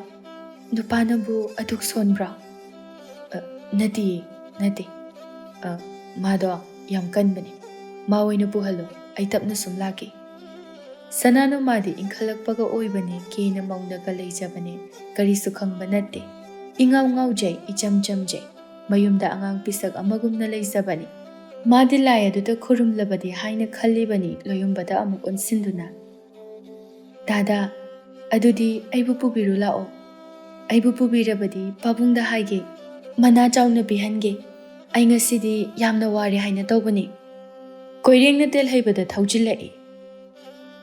ꯅꯨꯄꯥꯅꯕꯨ ꯑꯗꯨꯛ ꯁꯣꯟꯕ꯭ꯔꯣ?" "ꯑ, ꯅꯠꯇꯤꯌꯦ, ꯅꯠꯇꯦ꯫ ꯑ, ꯃꯥꯗꯣ ꯌꯥꯝ ꯀꯟꯕꯅꯦ꯫ ꯃꯥ ꯑꯣꯏꯅ ꯄꯨꯍꯜꯂꯣ, ꯑꯩ ꯇꯞꯅ ꯁꯨꯝ ꯂꯥꯛꯀꯦ꯫" ꯁꯅꯥꯅꯨ ꯃꯥꯗꯤ ꯏꯪꯈꯠꯂꯛꯄꯒ ꯑꯣꯏꯕꯅꯦ, ꯀꯦꯅ ꯃꯧꯅꯒ ꯂꯩꯖꯕꯅꯦ, ꯀꯔꯤꯁꯨ ꯈꯪꯕ ꯅꯠꯇꯦ꯫ ꯏꯉꯥꯎ ꯉꯥꯎꯖꯩ, ꯏꯆꯝ ꯆꯝꯖꯩ꯫ ꯃꯌꯨꯝꯗ ꯑꯉꯥꯡ ꯄꯤꯁꯛ ꯑꯃꯒꯨꯝꯅ ꯂꯩꯖꯕꯅꯤ꯫ ꯃꯥꯗꯤ ꯂꯥꯏ ꯑꯗꯨꯗ ꯈꯨꯔꯨꯝꯂꯕꯗꯤ ꯍꯥꯏꯅ ꯈꯜꯂꯤꯕꯅꯤ꯫ ꯂꯣꯌꯨꯝꯕꯗ ꯑꯃꯨꯛ ꯑꯣꯟꯁꯤꯟꯗꯨꯅ, "ꯗꯥꯗꯥ, ꯑꯗꯨꯗꯤ ꯑꯩꯕꯨ ꯄꯨꯕꯤꯔꯨ ꯂꯥꯛꯑꯣ꯫ ꯑꯩꯕꯨ ꯄꯨꯕꯤꯔꯕꯗꯤ ꯄꯥꯕꯨꯡꯗ ꯍꯥꯏꯒꯦ, ꯃꯅꯥ ꯆꯥꯎꯅ ꯄꯤꯍꯟꯒꯦ꯫ ꯑꯩ ꯉꯁꯤꯗꯤ ꯌꯥꯝꯅ ꯋꯥꯔꯦ ꯍꯥꯏꯅ ꯇꯧꯕꯅꯤ꯫" ꯀꯣꯏꯔꯦꯡꯅ ꯇꯦꯜꯍꯩꯕꯗ ꯊꯧꯖꯤꯜꯂꯛꯏ꯫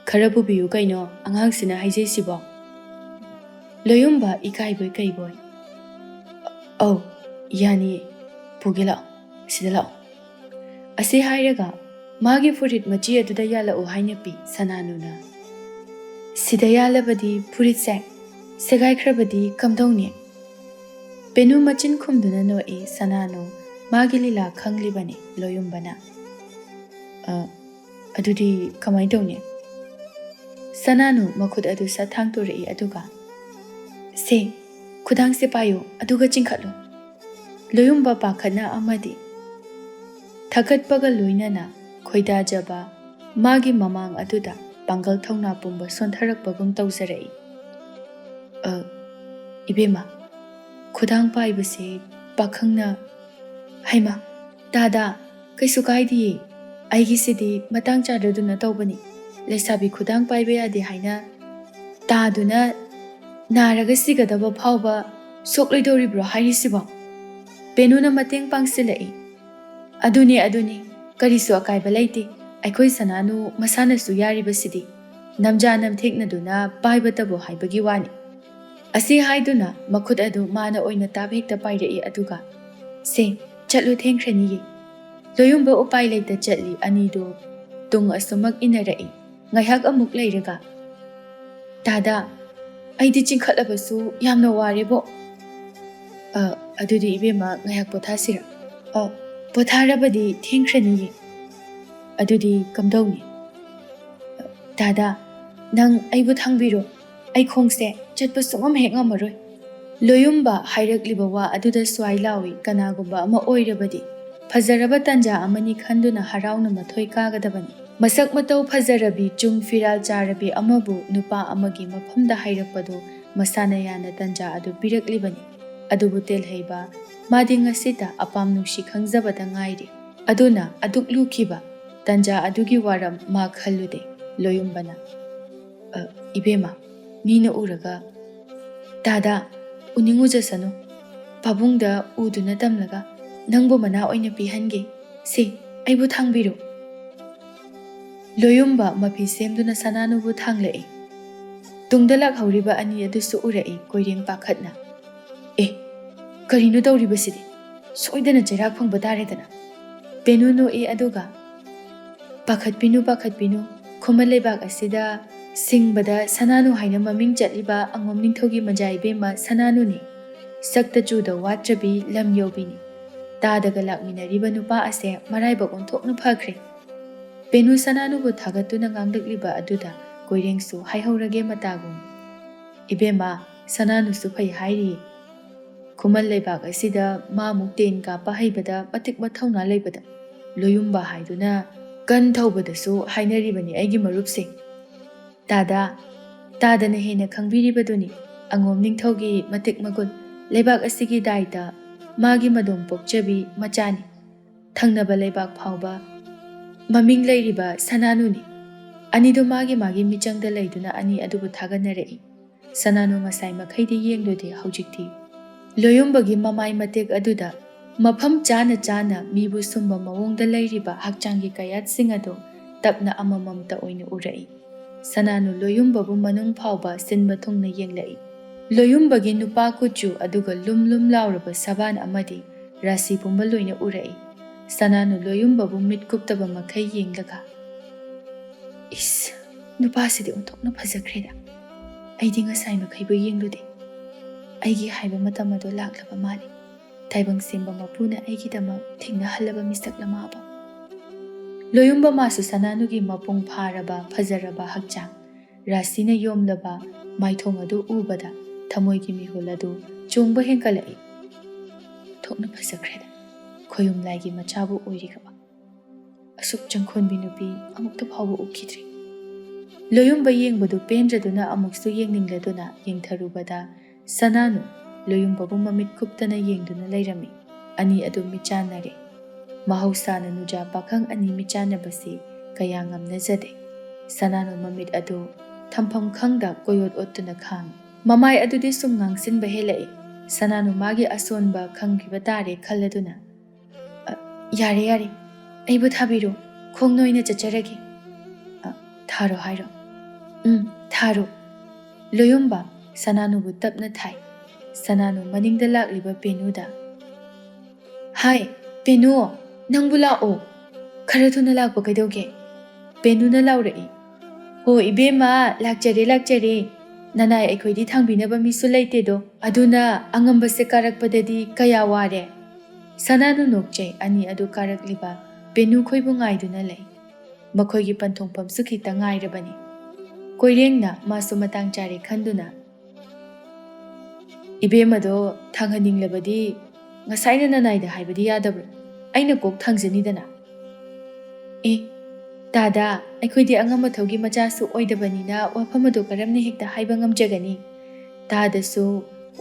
"ꯈꯔ ꯄꯨꯕꯤꯌꯨ ꯀꯩꯅꯣ, ꯑꯉꯥꯡꯁꯤꯅ ꯍꯥꯏꯖꯩꯁꯤꯕꯣ꯫" ꯂꯣꯌꯨꯝꯕ ꯏꯀꯥꯏꯕꯣꯏ ꯀꯩꯕꯣꯏ, "ꯑꯧ, "ꯌꯥꯅꯤꯌꯦ, ꯄꯨꯒꯦ ꯂꯥꯛꯑꯣ, ꯁꯤꯗ ꯂꯥꯛꯑꯣ"꯫ ꯑꯁꯤ ꯍꯥꯏꯔꯒ ꯃꯥꯒꯤ ꯐꯨꯔꯤꯠ ꯃꯆꯤ ꯑꯗꯨꯗ ꯌꯥꯜꯂꯛꯎ ꯍꯥꯏꯅ ꯄꯤ ꯁꯅꯥꯅꯨꯅ꯫ "ꯁꯤꯗ ꯌꯥꯜꯂꯕꯗꯤ ꯐꯨꯔꯤꯠꯁꯦ ꯁꯦꯒꯥꯏꯈ꯭ꯔꯕꯗꯤ ꯀꯝꯗꯧꯅꯤ?" ꯄꯦꯅꯨ ꯃꯆꯤꯟ ꯈꯨꯝꯗꯨꯅ ꯅꯣꯛꯏ꯫ ꯁꯅꯥꯅꯨ ꯃꯥꯒꯤ ꯂꯤꯂꯥ ꯈꯪꯂꯤꯕꯅꯤ ꯂꯣꯌꯨꯝꯕꯅ꯫ "ꯑ, ꯑꯗꯨꯗꯤ ꯀꯃꯥꯏꯅ ꯇꯧꯅꯤ?" ꯁꯅꯥꯅꯨ ꯃꯈꯨꯠ ꯑꯗꯨ ꯁꯠ ꯊꯥꯡꯇꯣꯔꯛꯏ, ꯑꯗꯨꯒ, "ꯁꯦ, ꯈꯨꯗꯥꯡꯁꯦ ꯄꯥꯏꯌꯨ, ꯑꯗꯨꯒ ꯆꯤꯡꯈꯠꯂꯨ"꯫ ꯂꯣꯌꯨꯝꯕ ꯄꯥꯈꯠꯅ ꯑꯃꯗꯤ ꯊꯀꯠꯄꯒ ꯂꯣꯏꯅꯅ ꯈꯣꯏꯗꯥꯖꯕ ꯃꯥꯒꯤ ꯃꯃꯥꯡ ꯑꯗꯨꯗ ꯄꯥꯡꯒꯜ ꯊꯧꯅꯥ ꯄꯨꯝꯕ ꯁꯣꯟꯊꯔꯛꯄꯒꯨꯝ ꯇꯧꯖꯔꯛꯏ꯫ "ꯑ, ꯏꯕꯦꯝꯃ, ꯈꯨꯗꯥꯡ ꯄꯥꯏꯕꯁꯦ ꯄꯥꯈꯪꯅ"꯫ "ꯍꯩꯃꯥ, ꯇꯥꯗꯥ, ꯀꯩꯁꯨ ꯀꯥꯏꯗꯤꯌꯦ꯫ ꯑꯩꯒꯤꯁꯤꯗꯤ ꯃꯇꯥꯡ ꯆꯥꯗꯗꯨꯅ ꯇꯧꯕꯅꯤ꯫ ꯂꯩꯁꯥꯕꯤ ꯈꯨꯗꯥꯡ ꯄꯥꯏꯕ ꯌꯥꯗꯦ ꯍꯥꯏꯅ ꯇꯥꯗꯨꯅ ꯅꯥꯔꯒ ꯁꯤꯒꯗꯕ ꯐꯥꯎꯕ ꯁꯣꯛꯂꯣꯏꯗꯧꯔꯤꯕ꯭ꯔꯣ ꯍꯥꯏꯔꯤꯁꯤꯕꯣ?" ꯄꯦꯅꯨꯅ ꯃꯇꯦꯡ ꯄꯥꯡꯁꯤꯜꯂꯛꯏ꯫ "ꯑꯗꯨꯅꯤ, ꯑꯗꯨꯅꯤ, ꯀꯔꯤꯁꯨ ꯑꯀꯥꯏꯕ ꯂꯩꯇꯦ꯫ ꯑꯩꯈꯣꯏ ꯁꯅꯥꯅꯨ ꯃꯁꯥꯅꯁꯨ ꯌꯥꯔꯤꯕꯁꯤꯗꯤ꯫ ꯅꯝꯖꯥ ꯅꯝꯊꯦꯛꯅꯗꯨꯅ ꯄꯥꯏꯕꯇꯕꯨ ꯍꯥꯏꯕꯒꯤ ꯋꯥꯅꯤ"꯫ ꯑꯁꯤ ꯍꯥꯏꯗꯨꯅ ꯃꯈꯨꯠ ꯑꯗꯨ ꯃꯥꯅ ꯑꯣꯏꯅ ꯇꯥꯞ ꯍꯦꯛꯇ ꯄꯥꯏꯔꯛꯏ, ꯑꯗꯨꯒ, "ꯁꯦ, ꯆꯠꯂꯨ, ꯊꯦꯡꯈ꯭ꯔꯅꯤꯌꯦ"꯫ ꯂꯣꯌꯨꯝꯕ ꯎꯄꯥꯏ ꯂꯩꯇ ꯆꯠꯂꯤ꯫ ꯑꯅꯤꯗꯨ ꯇꯨꯡ ꯑꯁꯨꯃꯛ ꯏꯟꯅꯔꯛꯏ꯫ ꯉꯥꯏꯍꯥꯛ ꯑꯃꯨꯛ ꯂꯩꯔꯒ, "ꯇꯥꯗꯥ, ꯑꯩꯗꯤ ꯆꯤꯡꯈꯠꯂꯕꯁꯨ ꯌꯥꯝꯅ ꯋꯥꯔꯦꯕꯣ"꯫ "ꯑ, ꯑꯗꯨꯗꯤ ꯏꯕꯦꯝꯃ, ꯉꯥꯏꯍꯥꯛ ꯄꯣꯊꯥꯁꯤꯔ?" "ꯑ, ꯄꯣꯊꯥꯔꯕꯗꯤ ꯊꯦꯡꯈ꯭ꯔꯅꯤꯌꯦ"꯫ "ꯑꯗꯨꯗꯤ ꯀꯝꯗꯧꯅꯤ?" "ꯇꯥꯗꯥ, ꯅꯪ ꯑꯩꯕꯨ ꯊꯥꯡꯕꯤꯔꯣ, ꯑꯩ ꯈꯣꯡꯁꯦ ꯆꯠꯄ ꯁꯨꯡꯉꯝ ꯍꯦꯛ ꯉꯝꯃꯔꯣꯏ"꯫ ꯂꯣꯌꯨꯝꯕ ꯍꯥꯏꯔꯛꯂꯤꯕ ꯋꯥ ꯑꯗꯨꯗ ꯁ꯭ꯋꯥꯏ ꯂꯥꯎꯏ꯫ ꯀꯅꯥꯒꯨꯝꯕ ꯑꯃ ꯑꯣꯏꯔꯕꯗꯤ ꯐꯖꯔꯕ ꯇꯥꯟꯖꯥ ꯑꯃꯅꯤ ꯈꯟꯗꯨꯅ ꯍꯔꯥꯎꯅ ꯃꯊꯣꯏ ꯀꯥꯒꯗꯕꯅꯤ꯫ ꯃꯁꯛ ꯃꯇꯧ ꯐꯖꯔꯕꯤ, ꯆꯨꯡ ꯐꯤꯔꯥꯜ ꯆꯥꯔꯕꯤ ꯑꯃꯕꯨ ꯅꯨꯄꯥ ꯑꯃꯒꯤ ꯃꯐꯝꯗ ꯍꯥꯏꯔꯛꯄꯗꯨ ꯃꯁꯥꯅ ꯌꯥꯅ ꯇꯥꯟꯖꯥ ꯑꯗꯨ ꯄꯤꯔꯛꯂꯤꯕꯅꯤ꯫ ꯑꯗꯨꯕꯨ ꯇꯦꯜꯍꯩꯕ, ꯃꯥꯗꯤ ꯉꯁꯤꯇ ꯑꯄꯥꯝ ꯅꯨꯡꯁꯤ ꯈꯪꯖꯕꯗ ꯉꯥꯏꯔꯤ꯫ ꯑꯗꯨꯅ ꯑꯗꯨꯛ ꯂꯨꯈꯤꯕ ꯇꯥꯟꯖꯥ ꯑꯗꯨꯒꯤ ꯋꯥꯔꯝ ꯃꯥ ꯈꯜꯂꯨꯗꯦ꯫ ꯂꯣꯌꯨꯝꯕꯅ, "ꯑ, ꯏꯕꯦꯝꯃ, ꯃꯤꯅ ꯎꯔꯒ"꯫ "ꯇꯥꯗꯥ, ꯎꯅꯤꯡ ꯎꯖꯁꯅꯨ꯫ ꯄꯥꯕꯨꯡꯗ ꯎꯗꯨꯅ ꯇꯝꯂꯒ ꯅꯪꯕꯨ ꯃꯅꯥ ꯑꯣꯏꯅ ꯄꯤꯍꯟꯒꯦ꯫ ꯁꯤ, ꯑꯩꯕꯨ ꯊꯥꯡꯕꯤꯔꯨ"꯫ ꯂꯣꯌꯨꯝꯕ ꯃꯐꯤ ꯁꯦꯝꯗꯨꯅ ꯁꯅꯥꯅꯨꯕꯨ ꯊꯥꯡꯂꯛꯏ꯫ ꯇꯨꯡꯗ ꯂꯥꯛꯍꯧꯔꯤꯕ ꯑꯅꯤ ꯑꯗꯨꯁꯨ ꯎꯔꯛꯏ ꯀꯣꯏꯔꯦꯡ ꯄꯥꯈꯠꯅ꯫ "ꯑꯦ, "ꯀꯔꯤꯅꯣ ꯇꯧꯔꯤꯕꯁꯤꯗꯤ? ꯁꯣꯏꯗꯅ ꯆꯩꯔꯥꯛ ꯐꯪꯕ ꯇꯥꯔꯦꯗꯅ"꯫ ꯄꯦꯅꯨ ꯅꯣꯛꯏ, ꯑꯗꯨꯒ, "ꯄꯥꯈꯠꯄꯤꯅꯨ, ꯄꯥꯈꯠꯄꯤꯅꯨ, ꯈꯨꯃꯟ ꯂꯩꯕꯥꯛ ꯑꯁꯤꯗ ꯁꯤꯡꯕꯗ ꯁꯅꯥꯅꯨ ꯍꯥꯏꯅ ꯃꯃꯤꯡ ꯆꯠꯂꯤꯕ ꯑꯉꯣꯝ ꯅꯤꯡꯊꯧꯒꯤ ꯃꯆꯥ ꯏꯕꯦꯝꯃ ꯁꯅꯥꯅꯨꯅꯤ꯫ ꯁꯛꯇ ꯆꯨꯗ ꯋꯥꯠꯇ꯭ꯔꯕꯤ ꯂꯝ ꯌꯧꯕꯤꯅꯤ꯫ ꯇꯥꯗꯒ ꯂꯥꯛꯃꯤꯟꯅꯔꯤꯕ ꯅꯨꯄꯥ ꯑꯁꯦ ꯃꯔꯥꯏꯕꯛ ꯑꯣꯟꯊꯣꯛꯅ ꯐꯈ꯭ꯔꯦ"꯫ ꯄꯦꯅꯨ ꯁꯅꯥꯅꯨꯕꯨ ꯊꯥꯒꯠꯇꯨꯅ ꯉꯥꯡꯂꯛꯂꯤꯕ ꯑꯗꯨꯗ ꯀꯣꯏꯔꯦꯡꯁꯨ ꯍꯥꯏꯍꯧꯔꯒꯦ ꯃꯇꯥꯒꯨꯝ, "ꯏꯕꯦꯝꯃ, ꯁꯅꯥꯅꯨꯁꯨ ꯐꯩ ꯍꯥꯏꯔꯤꯌꯦ꯫ ꯈꯨꯃꯟ ꯂꯩꯕꯥꯛ ꯑꯁꯤꯗ ꯃꯥꯃꯨꯛ ꯇꯦꯟ ꯀꯥꯞꯄ ꯍꯩꯕꯗ, ꯃꯇꯤꯛ ꯃꯊꯧꯅꯥ ꯂꯩꯕꯗ ꯂꯣꯌꯨꯝꯕ ꯍꯥꯏꯗꯨꯅ ꯀꯟ ꯊꯧꯕꯗꯁꯨ ꯍꯥꯏꯅꯔꯤꯕꯅꯤ ꯑꯩꯒꯤ ꯃꯔꯨꯞꯁꯤꯡ"꯫ "ꯇꯥꯗ, ꯇꯥꯗꯅ ꯍꯦꯟꯅ ꯈꯪꯕꯤꯔꯤꯕꯗꯨꯅꯤ꯫ ꯑꯉꯣꯝ ꯅꯤꯡꯊꯧꯒꯤ ꯃꯇꯤꯛ ꯃꯒꯨꯟ, ꯂꯩꯕꯥꯛ ꯑꯁꯤꯒꯤ ꯗꯥꯏꯇ, ꯃꯥꯒꯤ ꯃꯗꯣꯝ ꯄꯣꯛꯆꯕꯤ ꯃꯆꯥꯅꯤ꯫ ꯊꯪꯅꯕ ꯂꯩꯕꯥꯛ ꯐꯥꯎꯕ ꯃꯃꯤꯡ ꯂꯩꯔꯤꯕ ꯁꯅꯥꯅꯨꯅꯤ"꯫ ꯑꯅꯤꯗꯨ ꯃꯥꯒꯤ ꯃꯥꯒꯤ ꯃꯤꯆꯪꯗ ꯂꯩꯗꯨꯅ ꯑꯅꯤ ꯑꯗꯨꯕꯨ ꯊꯥꯒꯠꯅꯔꯛꯏ꯫ ꯁꯅꯥꯅꯨ ꯉꯁꯥꯏ ꯃꯈꯩꯗꯤ ꯌꯦꯡꯂꯨꯗꯦ, ꯍꯧꯖꯤꯛꯇꯤ ꯂꯣꯌꯨꯝꯕꯒꯤ ꯃꯃꯥꯏ ꯃꯇꯦꯛ ꯑꯗꯨꯗ ꯃꯐꯝ ꯆꯥꯅ ꯆꯥꯅ ꯃꯤꯕꯨ ꯁꯨꯝꯕ ꯃꯑꯣꯡꯗ ꯂꯩꯔꯤꯕ ꯍꯛꯆꯥꯡꯒꯤ ꯀꯌꯥꯠꯁꯤꯡ ꯑꯗꯨ ꯇꯞꯅ ꯑꯃꯃꯝꯇ ꯑꯣꯏꯅ ꯎꯔꯛꯏ꯫ ꯁꯅꯥꯅꯨ ꯂꯣꯌꯨꯝꯕꯕꯨ ꯃꯅꯨꯡ ꯐꯥꯎꯕ ꯁꯤꯟꯕ ꯊꯨꯡꯅ ꯌꯦꯡꯂꯛꯏ꯫ ꯂꯣꯌꯨꯝꯕꯒꯤ ꯅꯨꯄꯥ ꯀꯨꯆꯨ ꯑꯗꯨꯒ ꯂꯨꯝ ꯂꯨꯝ ꯂꯥꯎꯔꯕ ꯁꯕꯥꯟ ꯑꯃꯗꯤ ꯔꯥꯁꯤ ꯄꯨꯝꯕ ꯂꯣꯏꯅ ꯎꯔꯛꯏ꯫ ꯁꯅꯥꯅꯨ ꯂꯣꯌꯨꯝꯕꯕꯨ ꯃꯤꯠ ꯀꯨꯞꯇꯕ ꯃꯈꯩ ꯌꯦꯡꯂꯒ, "ꯏꯁ, ꯅꯨꯄꯥꯁꯤꯗꯤ ꯑꯣꯟꯊꯣꯛꯅ ꯐꯖꯈ꯭ꯔꯦꯗ꯫ ꯑꯩꯗꯤ ꯉꯁꯥꯏ ꯃꯈꯩꯕꯨ ꯌꯦꯡꯂꯨꯗꯦ꯫ ꯑꯩꯒꯤ ꯍꯥꯏꯕ ꯃꯇꯝ ꯑꯗꯨ ꯂꯥꯛꯂꯕ ꯃꯥꯜꯂꯤ꯫ ꯇꯥꯏꯕꯪ ꯁꯦꯝꯕ ꯃꯄꯨꯅ ꯑꯩꯒꯤꯗꯃꯛ ꯊꯦꯡꯅꯍꯜꯂꯕ ꯃꯤꯁꯛ ꯂꯃꯥꯕ"꯫ ꯂꯣꯌꯨꯝꯕ ꯃꯥꯁꯨ ꯁꯅꯥꯅꯨꯒꯤ ꯃꯄꯨꯡ ꯐꯥꯔꯕ ꯐꯖꯔꯕ ꯍꯛꯆꯥꯡ, ꯔꯥꯁꯤꯅ ꯌꯣꯝꯂꯕ ꯃꯥꯏꯊꯣꯡ ꯑꯗꯨ ꯎꯕꯗ ꯊꯃꯣꯏꯒꯤ ꯃꯤꯍꯨꯜ ꯑꯗꯨ ꯆꯣꯡꯕ ꯍꯦꯟꯒꯠꯂꯛꯏ꯫ "ꯊꯣꯛꯅ ꯐꯖꯈ꯭ꯔꯦꯗ, ꯈꯣꯌꯨꯝ ꯂꯥꯏꯒꯤ ꯃꯆꯥꯕꯨ ꯑꯣꯏꯔꯤꯒꯕ꯫ ꯑꯁꯨꯛ ꯆꯪꯈꯣꯟꯕꯤ ꯅꯨꯄꯤ ꯑꯃꯨꯛꯇ ꯐꯥꯎꯕ ꯎꯈꯤꯗ꯭ꯔꯤ"꯫ ꯂꯣꯌꯨꯝꯕ ꯌꯦꯡꯕꯗꯨ ꯄꯦꯟꯗ꯭ꯔꯗꯨꯅ ꯑꯃꯨꯛꯁꯨ ꯌꯦꯡꯅꯤꯡꯂꯗꯨꯅ ꯌꯦꯡꯊꯔꯨꯕꯗ ꯁꯅꯥꯅꯨ ꯂꯣꯌꯨꯝꯕꯕꯨ ꯃꯃꯤꯠ ꯀꯨꯞꯇꯅ ꯌꯦꯡꯗꯨꯅ ꯂꯩꯔꯝꯃꯤ꯫ ꯑꯅꯤ ꯑꯗꯨ ꯃꯤꯠꯆꯥꯟꯅꯔꯦ꯫ ꯃꯍꯧꯁꯥꯅ ꯅꯨꯖꯥ ꯄꯥꯈꯪ ꯑꯅꯤ ꯃꯤꯠꯆꯥꯟꯅꯕꯁꯤ ꯀꯌꯥ ꯉꯝꯅꯖꯗꯦ꯫ ꯁꯅꯥꯅꯨ ꯃꯃꯤꯠ ꯑꯗꯨ ꯊꯝꯐꯝ ꯈꯪꯗ ꯀꯣꯏꯑꯣꯠ ꯑꯣꯠꯇꯨꯅ ꯈꯥꯡꯏ꯫ ꯃꯃꯥꯏ ꯑꯗꯨꯗꯤ ꯁꯨꯝ ꯉꯥꯡꯁꯤꯟꯕ ꯍꯦꯜꯂꯛꯏ꯫ ꯁꯅꯥꯅꯨ ꯃꯥꯒꯤ ꯑꯁꯣꯟꯕ ꯈꯪꯈꯤꯕ ꯇꯥꯔꯦ ꯈꯜꯂꯗꯨꯅ, "ꯑ, ꯌꯥꯔꯦ, ꯌꯥꯔꯦ, ꯑꯩꯕꯨ ꯊꯥꯕꯤꯔꯣ, ꯈꯣꯡ ꯅꯣꯏꯅ ꯆꯠꯆꯔꯒꯦ"꯫ "ꯑ, ꯊꯥꯔꯣ ꯍꯥꯏꯔꯣ?" "ꯎꯝ, ꯊꯥꯔꯣ"꯫ ꯂꯣꯌꯨꯝꯕ ꯁꯅꯥꯅꯨꯕꯨ ꯇꯞꯅ ꯊꯥꯏ꯫ ꯁꯅꯥꯅꯨ ꯃꯅꯤꯡꯗ ꯂꯥꯛꯂꯤꯕ ꯄꯦꯅꯨꯗ, "ꯍꯥꯏ, ꯄꯦꯅꯨ, ꯅꯪꯕꯨ ꯂꯥꯛꯑꯣ, ꯈꯔ ꯊꯨꯅ ꯂꯥꯛꯄ ꯀꯩꯗꯧꯒꯦ?" ꯄꯦꯅꯨꯅ ꯂꯥꯎꯔꯛꯏ꯫ "ꯍꯣ ꯏꯕꯦꯝꯃ, ꯂꯥꯛꯆꯔꯦ, ꯂꯥꯛꯆꯔꯦ꯫ ꯅꯅꯥꯏ ꯑꯩꯈꯣꯏꯗꯤ ꯊꯥꯡꯕꯤꯅꯕ ꯃꯤꯁꯨ ꯂꯩꯇꯦꯗꯣ, ꯑꯗꯨꯅ ꯑꯉꯝꯕꯁꯦ ꯀꯥꯔꯛꯄꯗꯗꯤ ꯀꯌꯥ ꯋꯥꯔꯦ꯫" ꯁꯅꯥꯅꯨ ꯅꯣꯛꯆꯩ꯫ ꯑꯅꯤ ꯑꯗꯨ ꯀꯥꯔꯛꯂꯤꯕ ꯄꯦꯅꯨ ꯈꯣꯏꯕꯨ ꯉꯥꯏꯗꯨꯅ ꯂꯩ꯫ ꯃꯈꯣꯏꯒꯤ ꯄꯟꯊꯨꯡꯐꯝꯁꯨ ꯈꯤꯇ ꯉꯥꯏꯔꯕꯅꯤ꯫ ꯀꯣꯏꯔꯦꯡꯅ ꯃꯥꯁꯨ ꯃꯇꯥꯡ ꯆꯥꯔꯦ ꯈꯟꯗꯨꯅ, "ꯏꯕꯦꯝꯃꯗꯣ ꯊꯥꯡꯍꯟꯅꯤꯡꯂꯕꯗꯤ ꯉꯁꯥꯏꯅ ꯅꯅꯥꯏꯗ ꯍꯥꯏꯕꯗꯤ ꯌꯥꯗꯕ꯭ꯔꯣ? ꯑꯩꯅ ꯀꯣꯛ ꯊꯥꯡꯖꯅꯤꯗꯅ꯫" "ꯑꯦ, ꯇꯥꯗ, ꯑꯩꯈꯣꯏꯗꯤ ꯑꯉꯝ ꯑꯊꯧꯒꯤ ꯃꯆꯥꯁꯨ ꯑꯣꯏꯗꯕꯅꯤꯅ ꯋꯥꯐꯝ ꯑꯗꯨ ꯀꯔꯝꯅ ꯍꯦꯛꯇ ꯍꯥꯏꯕ ꯉꯝꯖꯒꯅꯤ? ꯇꯥꯗꯁꯨ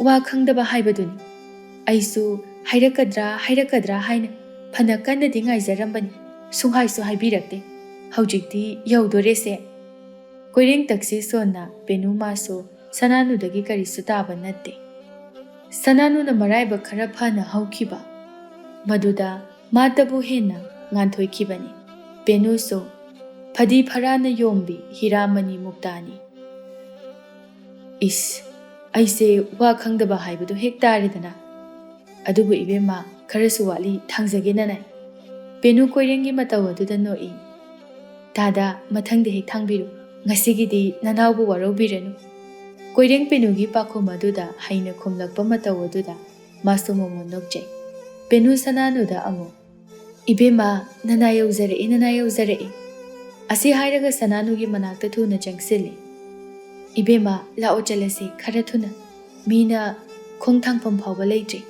ꯋꯥ ꯈꯪꯗꯕ ꯍꯥꯏꯕꯗꯨꯅꯤ꯫ ꯑꯩꯁꯨ ꯍꯥꯏꯔꯛꯀꯗ꯭ꯔꯥ, ꯍꯥꯏꯔꯛꯀꯗ꯭ꯔꯥ ꯍꯥꯏꯅ ꯐꯅ ꯀꯟꯅꯗꯤ ꯉꯥꯏꯖꯔꯝꯕꯅꯤ, ꯁꯨꯡꯍꯥꯏꯁꯨ ꯍꯥꯏꯕꯤꯔꯛꯇꯦ꯫ ꯍꯧꯖꯤꯛꯇꯤ ꯌꯧꯗꯣꯔꯦꯁꯦ꯫" ꯀꯣꯏꯔꯦꯡ ꯇꯛꯁꯤ ꯁꯣꯟꯅ ꯄꯦꯅꯨ ꯃꯥꯁꯨ ꯁꯅꯥꯅꯨꯗꯒꯤ ꯀꯔꯤꯁꯨ ꯇꯥꯕ ꯅꯠꯇꯦ꯫ ꯁꯅꯥꯅꯨꯅ ꯃꯔꯥꯏꯕꯛ ꯈꯔ ꯐꯅ ꯍꯧꯈꯤꯕ, ꯃꯗꯨꯗ ꯃꯥꯇꯕꯨ ꯍꯦꯟꯅ ꯉꯥꯟꯊꯣꯏꯈꯤꯕꯅꯤ꯫ ꯄꯦꯅꯨꯁꯨ ꯐꯗꯤ ꯐꯔꯥꯅ ꯌꯣꯝꯕꯤ ꯍꯤꯔꯥꯃꯅꯤ ꯃꯨꯛꯇꯥꯅꯤ꯫ "ꯏꯁ, ꯑꯩꯁꯦ ꯋꯥ ꯈꯪꯗꯕ ꯍꯥꯏꯕꯗꯨ ꯍꯦꯛ ꯇꯥꯔꯦꯗꯅ꯫ ꯑꯗꯨꯕꯨ ꯏꯕꯦꯝꯃ, ꯈꯔꯁꯨ ꯋꯥꯠꯂꯤ, ꯊꯥꯡꯖꯒꯦ ꯅꯅꯥꯏ꯫" ꯄꯦꯅꯨ ꯀꯣꯏꯔꯦꯡꯒꯤ ꯃꯇꯧ ꯑꯗꯨꯗ ꯅꯣꯛꯏ꯫ "ꯇꯥꯗ, ꯃꯊꯪꯗ ꯍꯦꯛ ꯊꯥꯡꯕꯤꯔꯨ, ꯉꯁꯤꯒꯤꯗꯤ ꯅꯅꯥꯎꯕꯨ ꯋꯥꯔꯧꯕꯤꯔꯅꯨ꯫" ꯀꯣꯏꯔꯦꯡ ꯄꯦꯅꯨꯒꯤ ꯄꯥꯎꯈꯨꯝ ꯑꯗꯨꯗ ꯍꯩꯅ ꯈꯨꯝꯂꯛꯄ ꯃꯇꯧ ꯑꯗꯨꯗ ꯃꯥꯁꯨ ꯃꯣꯃꯣꯟ ꯅꯣꯛꯆꯩ꯫ ꯄꯦꯅꯨ ꯁꯅꯥꯅꯨꯗ ꯑꯃꯨꯛ, "ꯏꯕꯦꯝꯃ, ꯅꯅꯥꯏ ꯌꯧꯖꯔꯛꯏ, ꯅꯅꯥꯏ ꯌꯧꯖꯔꯛꯏ꯫" ꯑꯁꯤ ꯍꯥꯏꯔꯒ ꯁꯅꯥꯅꯨꯒꯤ ꯃꯅꯥꯛꯇ ꯊꯨꯅ ꯆꯪꯁꯤꯜꯂꯤ꯫ "ꯏꯕꯦꯝꯃ, ꯂꯥꯛꯑꯣ ꯆꯠꯂꯁꯤ ꯈꯔ ꯊꯨꯅ꯫ ꯃꯤꯅ ꯈꯣꯡ ꯊꯥꯡꯐꯝ ꯐꯥꯎꯕ ꯂꯩꯇ꯭ꯔꯦ꯫